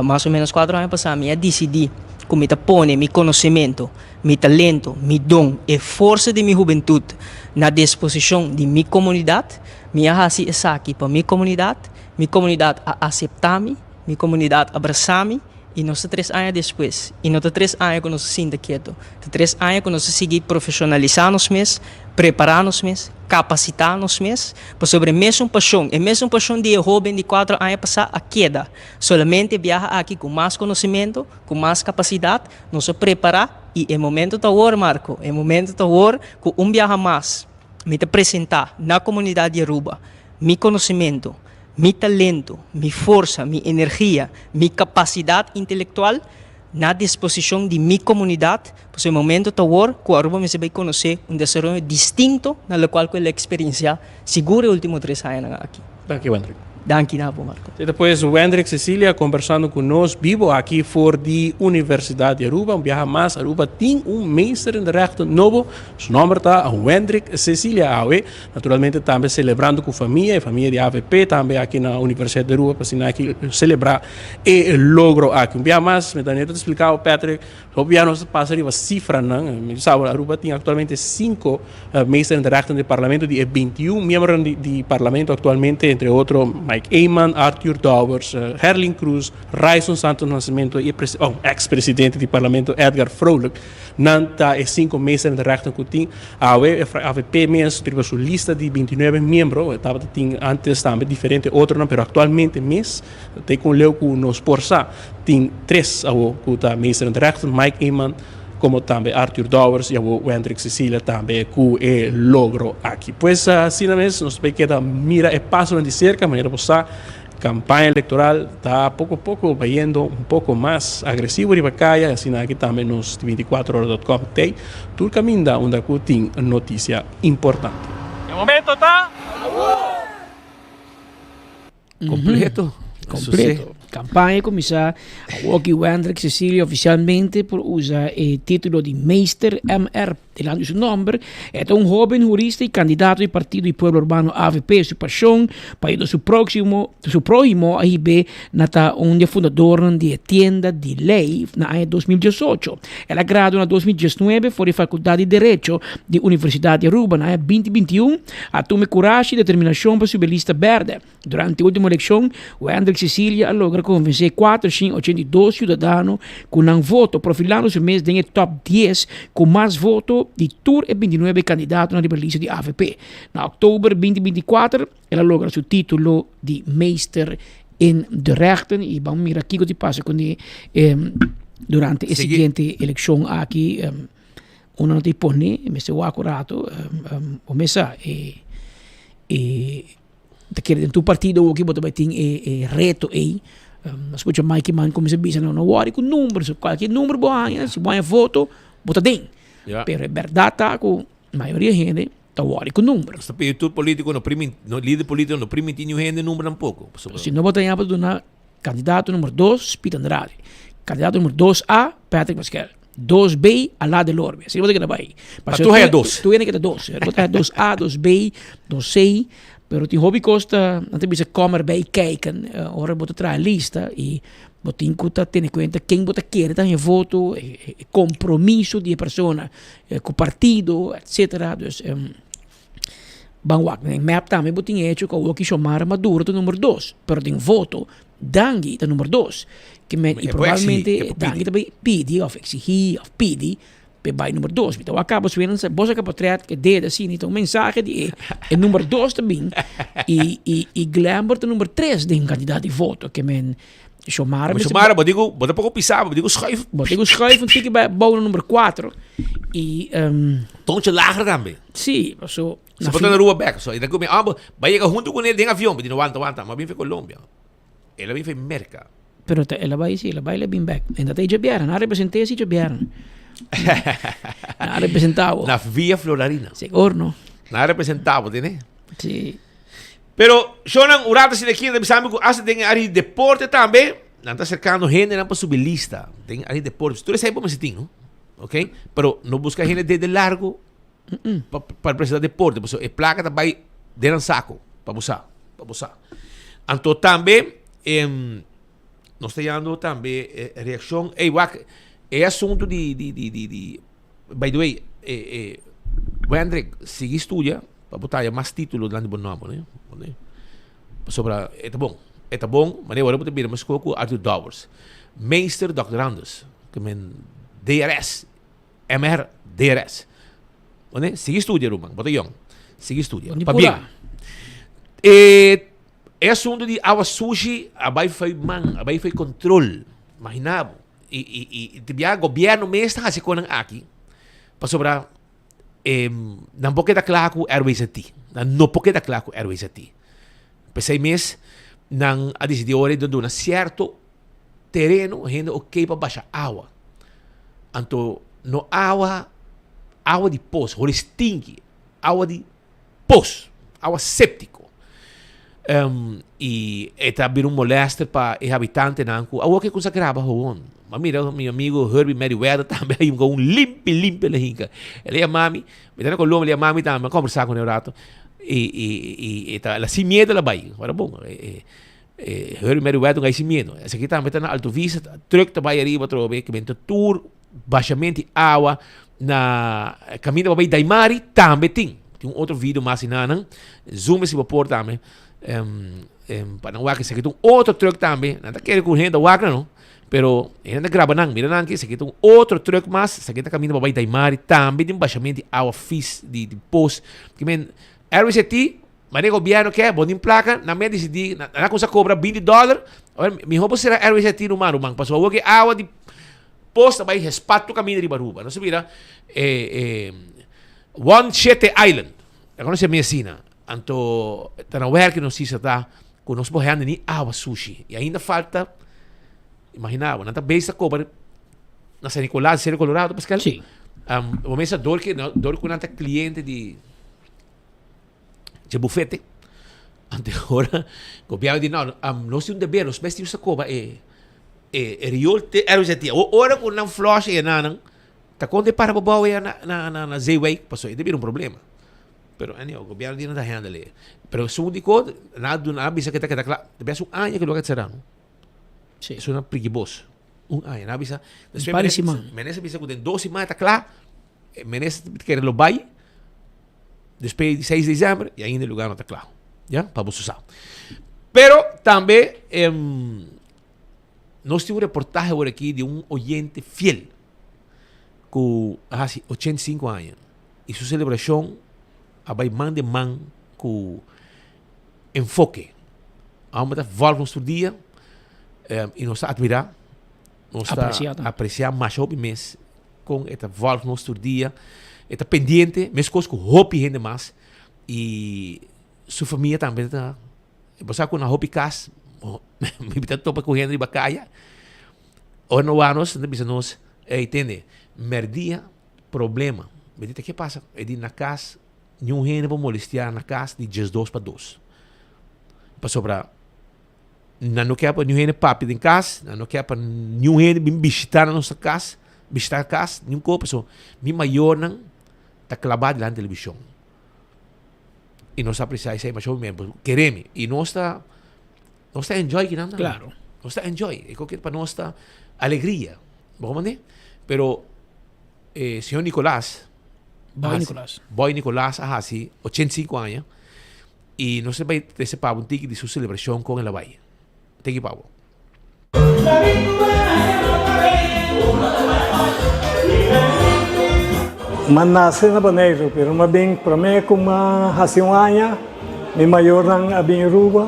mas o menos kuater aña pasá mi a disidí ku mi ta pone mi konosementu, Mi talento, mi don, e forsa di mi hubentut na disposishon di mi komunidat. Mi a hasi esaki pa mi komunidat, mi komunidat a aseptá mi, mi komunidat a brasá mi i nos ta tres aña despues. I no ta tres aña ku nos a sinta ketu, ta tres aña ku nos a sigui profeshonalisá nos mes, prepará nos mes, kapasitá nos mes, pasobra e mesun pashon, e mesun pashon di e hóben di kuater aña pasá a keda. Solamente biaha aki ku mas konosementu, ku mas kapasidat, Nos a prepará i e momento ta awor, Marco. E momento ta awor ku un biaha mas mi ta presentá na komunidat di Aruba mi konosementu, mi talento, mi forsa, mi energia, mi kapasidat intelektual na disposishon di mi komunidat, pasobra e momento ta awor ku Aruba mester bai konosé un desaroyo distinto na lokual ku el a eksperensiá sigur e último tres añanan aki. Danki, Wendrick. Danki na bo, Marco. Te despues Wendrick Cecilia conversando cu nos bibo aki for di Universidad di Aruba. Un biaha mas Aruba tin un meester in de rechten nobo. Su nomber ta Wendrick Cecilia awe. Naturalmente tambe celebrando cu famia, e famia di avp tambe aki na Universidad di Aruba pa asina aki celebra e logro aki. Un biaha mas mi ta net a explica bo Patrick. Hopi bia nos ta pasa riba cifranan. Mi sa Aruba tin actualmente cinco meester in de rechten di parlamento di e 21 miembronan di parlamento actualmente, entre otro Mike Eman, Arthur Dowers, Gerlin Croes, Ryson Santos Nascimento y e oh, ex presidente di parlamento Edgar Vrolijk. Nan ta e cinco meester in de rechten cu tin. Awe avp mes riba su lista di 29 miembro, tabata tin antes tambe diferente otronan, pero actualmente mes Te con leu cu nos por sa, tin tres awo cu ta meester in de rechten, Mike Eman, como tambe Arthur Dowers y awo Wendrick Cecilia tambe cu e logro aki. Pues asina mes nos ta bay keda mira e pasonan di cerca, manera bo sa, Campaña electoral ta poco poco bayendo un poco mas agresivo riba caya y asina aki tambe nos di 24 ora dot com tey tur caminda unda cu tin noticia importante. E momento ta awor! Completo. Completo. Campaña cuminsa awoki Wendrick Cecilia oficialmente por usa e titulo di Meester MR delante di su nomber. E ta un hoben hurista y candidato di partido di Pueblo Urbano avp. Su pasion pa yuda su proximo, su prohimo a hib'é na ta un di e fundadornan di e tienda di ley na aña 2018. El a gradua na 2019 for di Facultad di Derecho di Universidad di Aruba. Na aña 2021 a tuma e curashi y determinacion pa subi e lista berde. Durante ultimo eleccion, Wendrick Cecilia a logra convence 482 ciudadano cu nan voto, profilando su mes den e top 10 cu mas voto di tur e 29 candidatonan riba lista di avp. Na october 2024, el a logra su titulo di Meester in de Rechten y ban mira kico ti pasa cune durante e siguiente eleccion aki. Uno no ti pone, mester wak un rato, bo mesa e e ta kere den tur partido awoki bo ta bai tin e e reto ei. A scucha Mike Eman cuminsa bisa no no worry cu number, so cualkier number bo haña, si bo haña voto bo ta den. Pero e berdad ta cu mayoria hende ta worry cu number. Nos ta pidi tur politico no primin, no lider politico no priminti niun hende number tampoco. Pasobra. Si no bo ta haña pa duna Kandidato numero dos, Pete Andrade. Kandidato numero dos A, Patrick Pascal. Dos B, Alá Delorme. Asina bo ta keda bai. Pa tur haya dos. Tur hende keda dos. Bo ta haya dos A, dos B, dos C. Pero tin hopi kos ta, nan ta bisa kom erbij kijken ora bo ta traha lista i bo tin ku ta tene kuenta ken bo ta kere ta haña voto, e kompromiso di e persona ku partido, etcetera. Dus Ban wak den mep tambe bo tin hecho ku awor ki Xiomara Maduro ta number dos, pero den voto Dangui ta number dos. Ke men i probablemente Dangui ta bai pidi of exigí of pidi pa e bai number dos. Mi ta wak kaba suena bo saka potret ke dede asina i ta un mensahe di e number dos ta bin i i Glenbert ta number tres den kantidat di voto. Ke men Xiomara mester. Xiomara bo diku bo ta poko pisa bo diku schuif. Bo diku schuif un tiki bai abou na number cuatro i. Toontje lager tambe. Si, paso. Si bo ta na Aruba bek so i ta kumi abo bai yega huntu kuné den avion bo di no wanta wanta mi a bin for Colombia el a bin for Merca. Pero ta el a bai si el a bai el a bin bek en ta ta e djabièrnè nan a represent'é si djabièrnè nan a representá bo. Na Villa Flolarina. Sigur no. Nan a representá bo tene. Si. Pero shownan un rato asina aki nan ta bisa mi ku asta den e área di deporte tambe nan ta serkando hendenan pa subi lista den e área di deporte. Tur esei bo mester tin no, ok. Pero no buska hende dede largo pa pa representa deporte pasobra e plaka ta bai den nan sako pa bo sa, pa bo sa. Anto tambe nos ta yando tambe reakshon, ey wak e asuntu di di di di By the way, e, e, Wendrick, sigui studia pa bo ta haya mas título dilanti bo nomber, ne? Ne? Pasobra e ta bon. E ta bon, manera ora bo ta bira mas ku Arthur Dowers. Meester doctorandus, ke men DRS, MR, DRS. Ne? Sigui studia, ruman, bo ta yong. Sigui studia. Bo ni Pabien. pura. E, e asunto di awa sushi a bai fo'i man, a bai fo'i control. Imagina bo. I, i, i te bia gobierno mes ta hasi konan aki pasobra eh, nan por keda kla ku RWZT. Nan no por keda kla ku RWZT. P'esei mes nan a disidí ora di duna sierto tereno hende oké pa basha awa. Anto no awa, awa di pos, hori stinki, awa di pos, awa séptiko. Um, i e ta bira un molester pa e habitantenan ku awor ke kusa graba gewoon. Ma mira mi amigo Herbie Merryweather tambe a hinka un limpi limpi el a hinka. El a yama mi, mi ta na Colombia, el a yama mi tambe, a kombersá kuné un rato. I, i, i e ta, el a sin miedo el a bai. Ora bon, e, e, Herbie Merryweather un gai sin miedo. Esaki tambe ta na Alto Vista, truck ta bai ariba atrobe, ke benta tur Bashamento di awa na caminda pa bay Daimari tambe tin. Tin un otro video mas inanan. Zoom si bo por tambe. Um, um, pa nan wak esaki ta un otro truck tambe. Nan ta kere ku hende wak no. Pero hende ta graba nan. Mira nan ki esaki ta un otro truck mas. Esaki ta caminda pa bay Daimari tambe tin bashamento di awa vis di, di pos. Ki men RWCT Mane gobierno ke bo tin plaka, nan me disidi, nan a kumsa kobra binti dòler, awor miho bo sera RWC tinu man ruman, pasobra awor ke awa di pos ta bai hespat tur kaminda riba Aruba. Nos a bira e e One Shete Island, e konosé mi asina, anto ta na wèrki nos sisa ta. Ku nos por hende ni awa sushi. I ainda falta, imagina bo, nan ta bezig ta kobra na San Nicolas, Cerro Colorado, Pascal. Sí. Um, bo mesa dor ke, dor ku nan ta kliente di dje bufete. Ante ora gobierno di no, um, nos tin un deber, nos mes tin sa koba e e, e riool te RWZT. Ora ku nan flush e nanan, ta kon te para bo bou na na na na Zeewijk, paso e ta bira un problema. Pero anyhow, gobierno di nan ta handle e. Pero esun di ko, nan a duna, nan a bisa ke ta keda kla, ta bes un aña ke lo a keda sera, no? Sí. Esun a priki bos. Un aña. Nan a bisa, Un par di siman. Minister a bisa ku den dos siman e ta kla, minister ta kere lo bai, despues di seis di december, i ainda e lugar no ta kla. Ya, pa boso sa. Pero tambe, nos tin un reportahe awor aki di un oyente fiel ku a hasi 85 aña. I su selebrashon a bai man den man ku enfoke. Amo ta vòlg nos tur dia i nos ta atmirá, nos ta apresiá masha hopi mes kon e ta vòlg nos tur dia. E ta pendiente meskos ku hopi hende mas i su famia tambe ta, bo sa ku na hopi kas mi ta topa ku hende riba kaya, ora nan wak nos nan ta bisa nos, ey tende mèrdia. Problema. Mi di ta ke pasa? E di na kas niun hende por molestia na kas di diesdos pa dos. Pasobra nan no ke pa niun hende papia den kas, nan no ke pa niun hende bin bishita na nos kas, bishita kas, niun ko pasobra mi mayornan ta klabá dilanti televishon. I nos ta apresiá esei masha hopi men, kere mi. I nos ta nos ta enjoy kinan tambe. Claro. Nos ta enjoy. E koke pa nos ta alegria. Bo comprende? Pero eh, señor Nicolas, Boy Nicolas. Boy Nicolas a hasi 85 aña y nos a bay trece pabo un tiki di su celebracion con el a bay. Tiki pabo. M'a nace na Boneiru, pero m'a bin prome cu m'a haci un aña, mi mayornan a bin Aruba,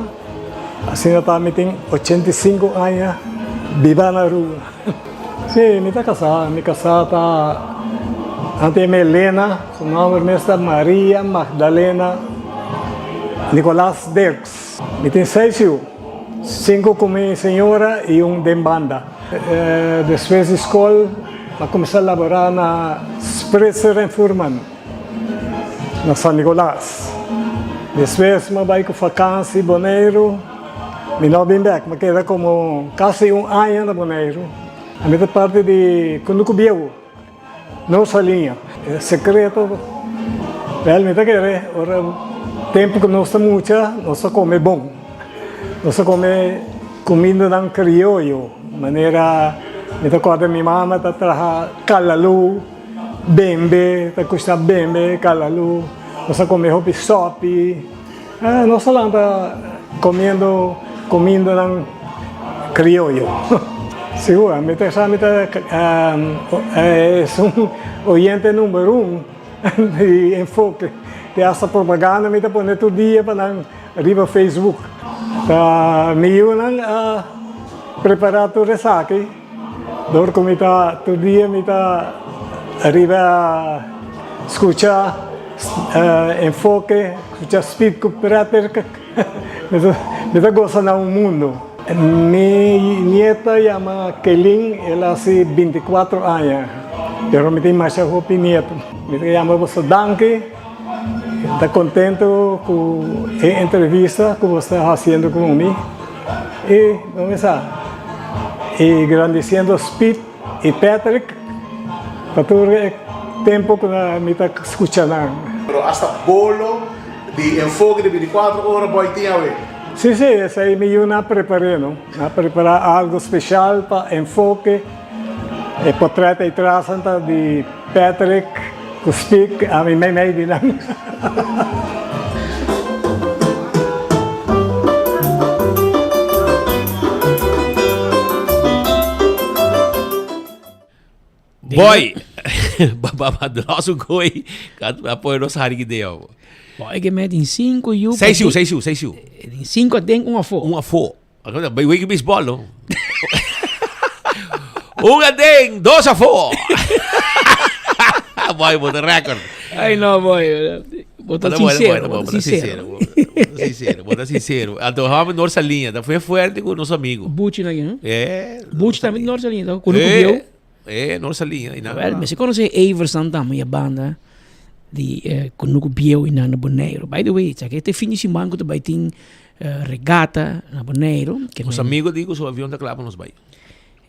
asina ta mi tin 85 aña biba na Aruba. Sí, mi ta casá, mi casá ta antes mi Elena, su nomber mes ta Maria Magdalena Nicolas Dirks. Mi tin seis yu, sinku ku mi señora i un den banda. Despues di skol mi a kuminsá laborá na Spritzer en Fuhrmann na San Nicolas. Despues mi a bai ku fakansi Boneiru, mi no a bin bèk, mi a keda komo kasi un aña na Boneiru. Ami ta parti di Kunuku Bieu. No saliña. E secreto, wel mi ta kere ora tempo cu nos ta mucha nos ta come bon. Nos ta come cumindanan crioyo, manera mi ta corda mi mama ta traha calalu, bembe, ta cushna bembe, calalu, nos ta come hopi sopi. Nos ta lanta comiendo cumindanan crioyo. Sigur, ami ta sa mi ta esun oyente number un di Enfoke. Te hasta propaganda mi ta pone tur dia pa nan riba Facebook. Ta mi yunan a prepara tur esaki. Dor ku mi ta tur dia mi ta riba skucha Enfoke, skucha Speed ku Patrick, mi ta gosa na un mundu. Mi nieta yama Kelin, el a hasi binticuatro aña, pero mi tin masha hopi nieto. Mi ta yama boso danki, mi ta contento ku e entrevista ku boso ta hasiendo ku mi. I bo mesa i grandiciendo Speed i Patrick pa tur e tempo ku mi ta skucha nan. Pero hasta bolo di enfoke di binticuatro ora boy tin awe. Si si esei mi yu na prepar'é no. Na prepara algo special pa enfoke. E potret ei tras ta di Patrick ku Speed ami meimei di nan. Boy, ba su gooi, a pone nos hari idea. Boy, que me tin 5 yu. 6 yu, 6 yu, 6 yu. Tin 5 aden, un afo. Un afo. Bay wiki baseball, no? Un aden, dos afo. boy, bo record. Ay, no, boy. Bo ta sincero, bo ta sincero. Bo ta sincero, bo ta sincero. Anto hòmber Noord Saliña ta fue fuerte ku nos amigo. Buchi na ken? Eh. Buchi tambe di Noord Saliña, ta ku ku bieu. Eh, Noord Saliña i nan. Wel, mester konosé Eversan tambe e banda di Kunuku Bieu i nan na Boneiru. By the way, sa ke te fin di siman ku ta bai tin regata na Boneiru. Nos amigo di ku su avion ta kla pa nos bai.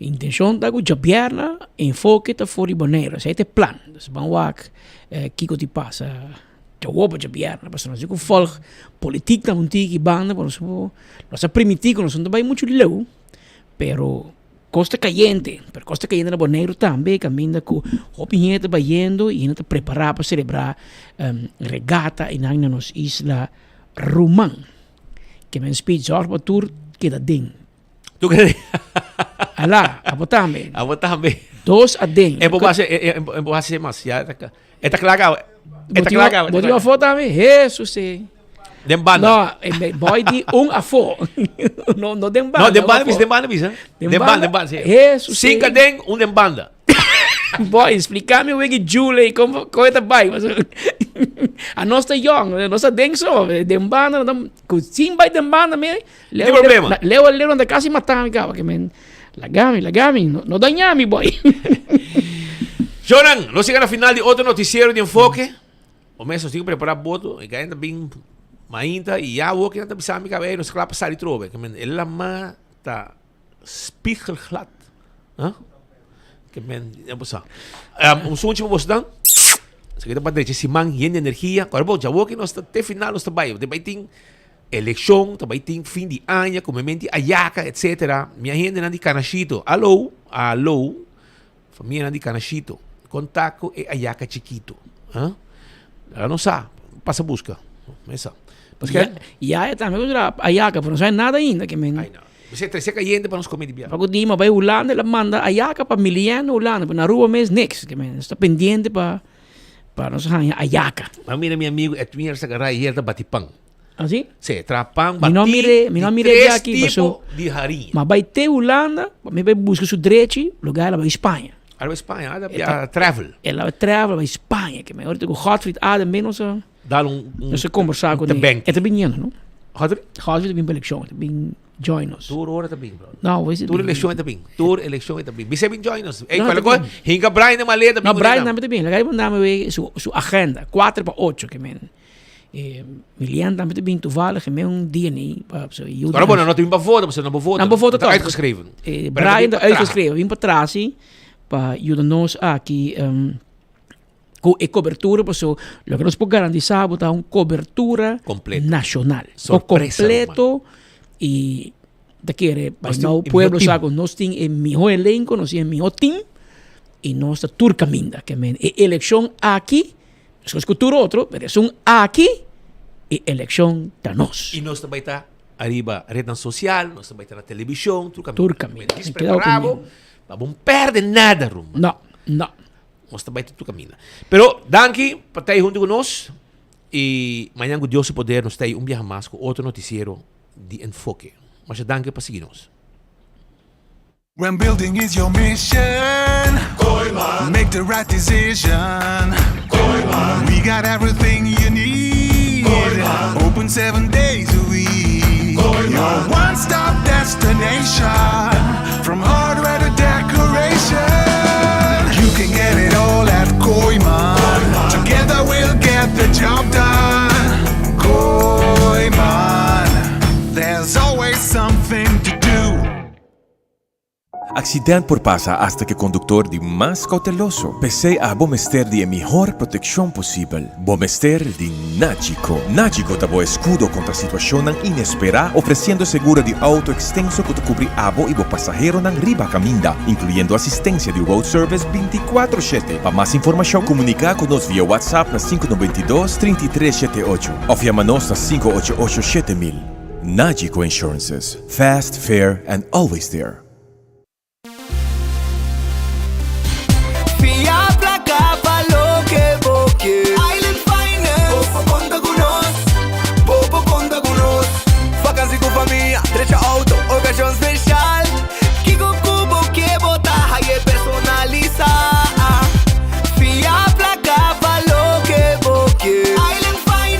Intenshon ta ku djabièrnè enfoke ta for di Boneiru. Esei ta e plan. Dus ban wak kiko tin pasa djawoba djabièrnè. Pasobra nos tin ku vòlg politik ta un tiki banda por nos nos a primintí ku nos no ta bai muchu leu pero kos ta kayente. Pero kos ta kayente na Boneiru tambe kaminda ku hopi hende ta bayendo i hende ta prepará pa selebrá regata einan na nos isla ruman. Ke men speed zòrg pa tur keda den. Tu kere? Ala, abo tambe. Abo tambe. Dos aden. E bo hasi, e e bo hasi mas ya ta E ta kla kawe. E ta kla kawe. Bo tin afo tambe? Jesus e. Den banda. No, e boy di un afo. No, no den banda. No, den banda bisa, den banda bisa. Den banda, den banda. Si. Jesus. Cinco aden, un den banda. Boy, explicame wiki Julie, como como ta bai. A nos ta young, nos ta den so, den banda, ku sin bai den banda me. Leo, problema. Leo, Leo anda casi matami caba que men lagami, lagami, no, no dañami boy. Jonan, nos llega na final di otro noticiero di Enfoque. O mes nos tin prepara boto, e gaina bin mainta y ya woki na bisami caba, ey nos kla pa sali trobe. Que men el lama ta spiegelglad. Huh? Que men, ya bo sa. Um, un sunchi pa boso dan. Sa kita pa drecha siman yen di energia. Kore bo, djawoki nos ta te final nos ta bai. Te bai tin Elekshon ta bai tin fin di aña, kumementi ayaka etcetera. Mi a hendenan di Canashito, alo, alo, famianan di Canashito, kontak ku e ayaka chikito, ha? Laga nos sa, pasa buska, mesa. Paske. Ya, ya tambe ku tra ayaka, pero no sa nada ainda ke men. Ai no. Mester trese kayente pa nos kome di bia. Paku Dima bai Hulanda, el a manda ayaka pa Milian na Hulanda, pero na Aruba mes niks, ke men. Nos ta pendiente pa pa nos haña ayaka. Ma mira mi amigu Edwin Arce Garay, hier ta bati pan. Así? Sí, tra pan, Mi no batí mire, mi no di mire tres di aki, tipo paso di hariña. Ma bai te Hulanda, pa mi bai buska su drechi, lugar el a bai Spaña. El a bai Spaña, el a E ta- a travel. El a travel, bai Spaña, ke mi ahorita ku Godfried Adem mes nos a Dal un, un, nos a kombersá un ku ne. tebenki. E ta biniendo, no? Godfried? Godfried ta bin pa elekshon, e ta bin join nos. Tur ora ta bin, bro. No, wes e Tur bin. elekshon e ta bin. Tur elekshon e ta bin. Bisa e bin join nos. Ey, No, cual ta cosa, bin. hinka Brian den maleta, bin No, ku Brian ne tambe ta bin. Laga e mandami we su, su agenda, kuater pa ocho, ke men. Eh, Milian tambe ta bin toevallig in un dia ni pa so yuda. Pero bueno, no te bin pa vota, porque no vota. No vota toch. Uitgeschreven. Eh, Brian ta uitgeschreven, bin pa trasi pa yuda nos aki um, ku e cobertura paso lo que nos por garantisa bo ta un cobertura Completo. nacional. O Sorpresa, completo y ta kere pa Nos tin nou e mihó pueblo team. sa ku nos tin e mihó elenco, nos tin e mihó team y nos ta tur caminda. Ke men e eleccion aki Meskos ku tur otro, pero esun aki e elekshon ta nos. I nos ta bai ta ariba rednan sosial, nos ta bai ta na televishon, tur kaminda. Tur kaminda. Djis prepará bo pa bo no pèrdè nada, ruman. No, no. Nos ta bai ta tur kaminda. Pero danki pa ta ei huntu ku nos i mañan ku Dios su poder nos ta ei un biaha mas ku otro notisiero di Enfoke. Masha danki pa sigui nos. When building is your mission Kooyman Make the right decision Kooyman We got everything you need Kooyman Open seven days a week Kooyman Your one-stop destination From hardware to decoration You can get it all at Kooyman Together we'll get the job done Kooyman There's always something to do Accident por pasa hasta cu e conductor di mas cauteloso. P'esey abo mester di e mihor proteccion posibel. Bo mester di Nagico. Nagico ta bo escudo contra situacionnan inespera, ofreciendo seguro di auto extenso cu ta cubri abo y bo pasaheronan riba caminda, incluyendo asistencia di road service binticuatro shete. Pa mas informacion, comunica cu nos via WhatsApp na sinku noventa i dos, trinta i tres shete ocho of yama nos na sinku ocho ocho shete mil. Nagico Insurances. Fast, fair and always there. Fia placa pa loke bo ke. Island Finance. Bo por conta cu nos. Bo por conta cu nos. Vakantie cu famia, drecha auto, ocasion special. Kico cu bo ke bo ta haye personalisa. Fia placa pa loke bo ke. Island Finance.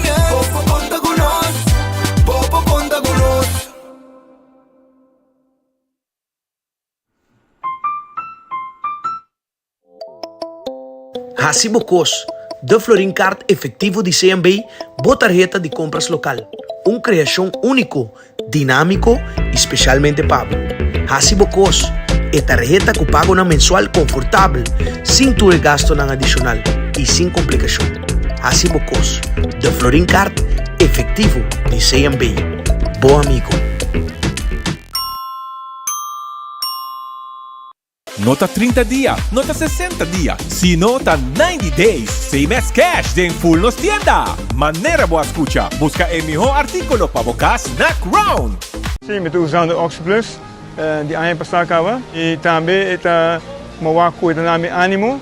Hasi bo kos, De Florin Card Efectivo di CMB, bo tarheta di compras local. Un creacion unico, dinamico y specialmente pa bo. Hasi bo kos, e tarheta cu pagonan mensual confortabel, sin tur e gastonan adicional y sin complicacion. Hasi bo kos, De Florin Card Efectivo di CMB, bo amigo. No ta 30 dia, no ta 60 dia, sino ta 90 days same as cash den full nos tienda! Manera bo a scucha, busca e miho articulo pa bo cas na Crown! Sí, mi ta usando OxyPlus di aña pasá kaba i tambe e ta mowa ku e ta na mi ánimo,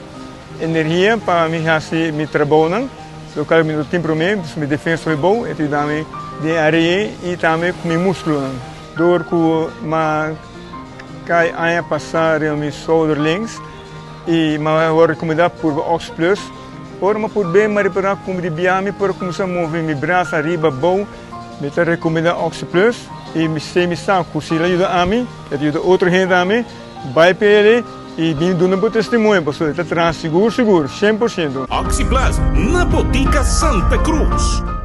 energia pa mi hasi mi trabounan, lokal mi no tin promé, mi defensa hopi bou, e ta yuda mi den e área ei i tambe ku mi múskulonan. Dor ku mi Kai aña pasá riba mi shoulder links i mi a wòrdu rekomendá purba Ox Plus. Ora mi a purb'é mi a ripará ku mi di bia mi por a kuminsá move mi brasa ariba abou. Mi ta rekomendá Oxi Plus i mi sé mi sa ku si el a yuda ami, e ta yuda otro hende tambe. Bai pa el i bin duna bo testimonio pasobra e ta traha sigur sigur, 100%. Oxi Plus na Botica Santa Cruz.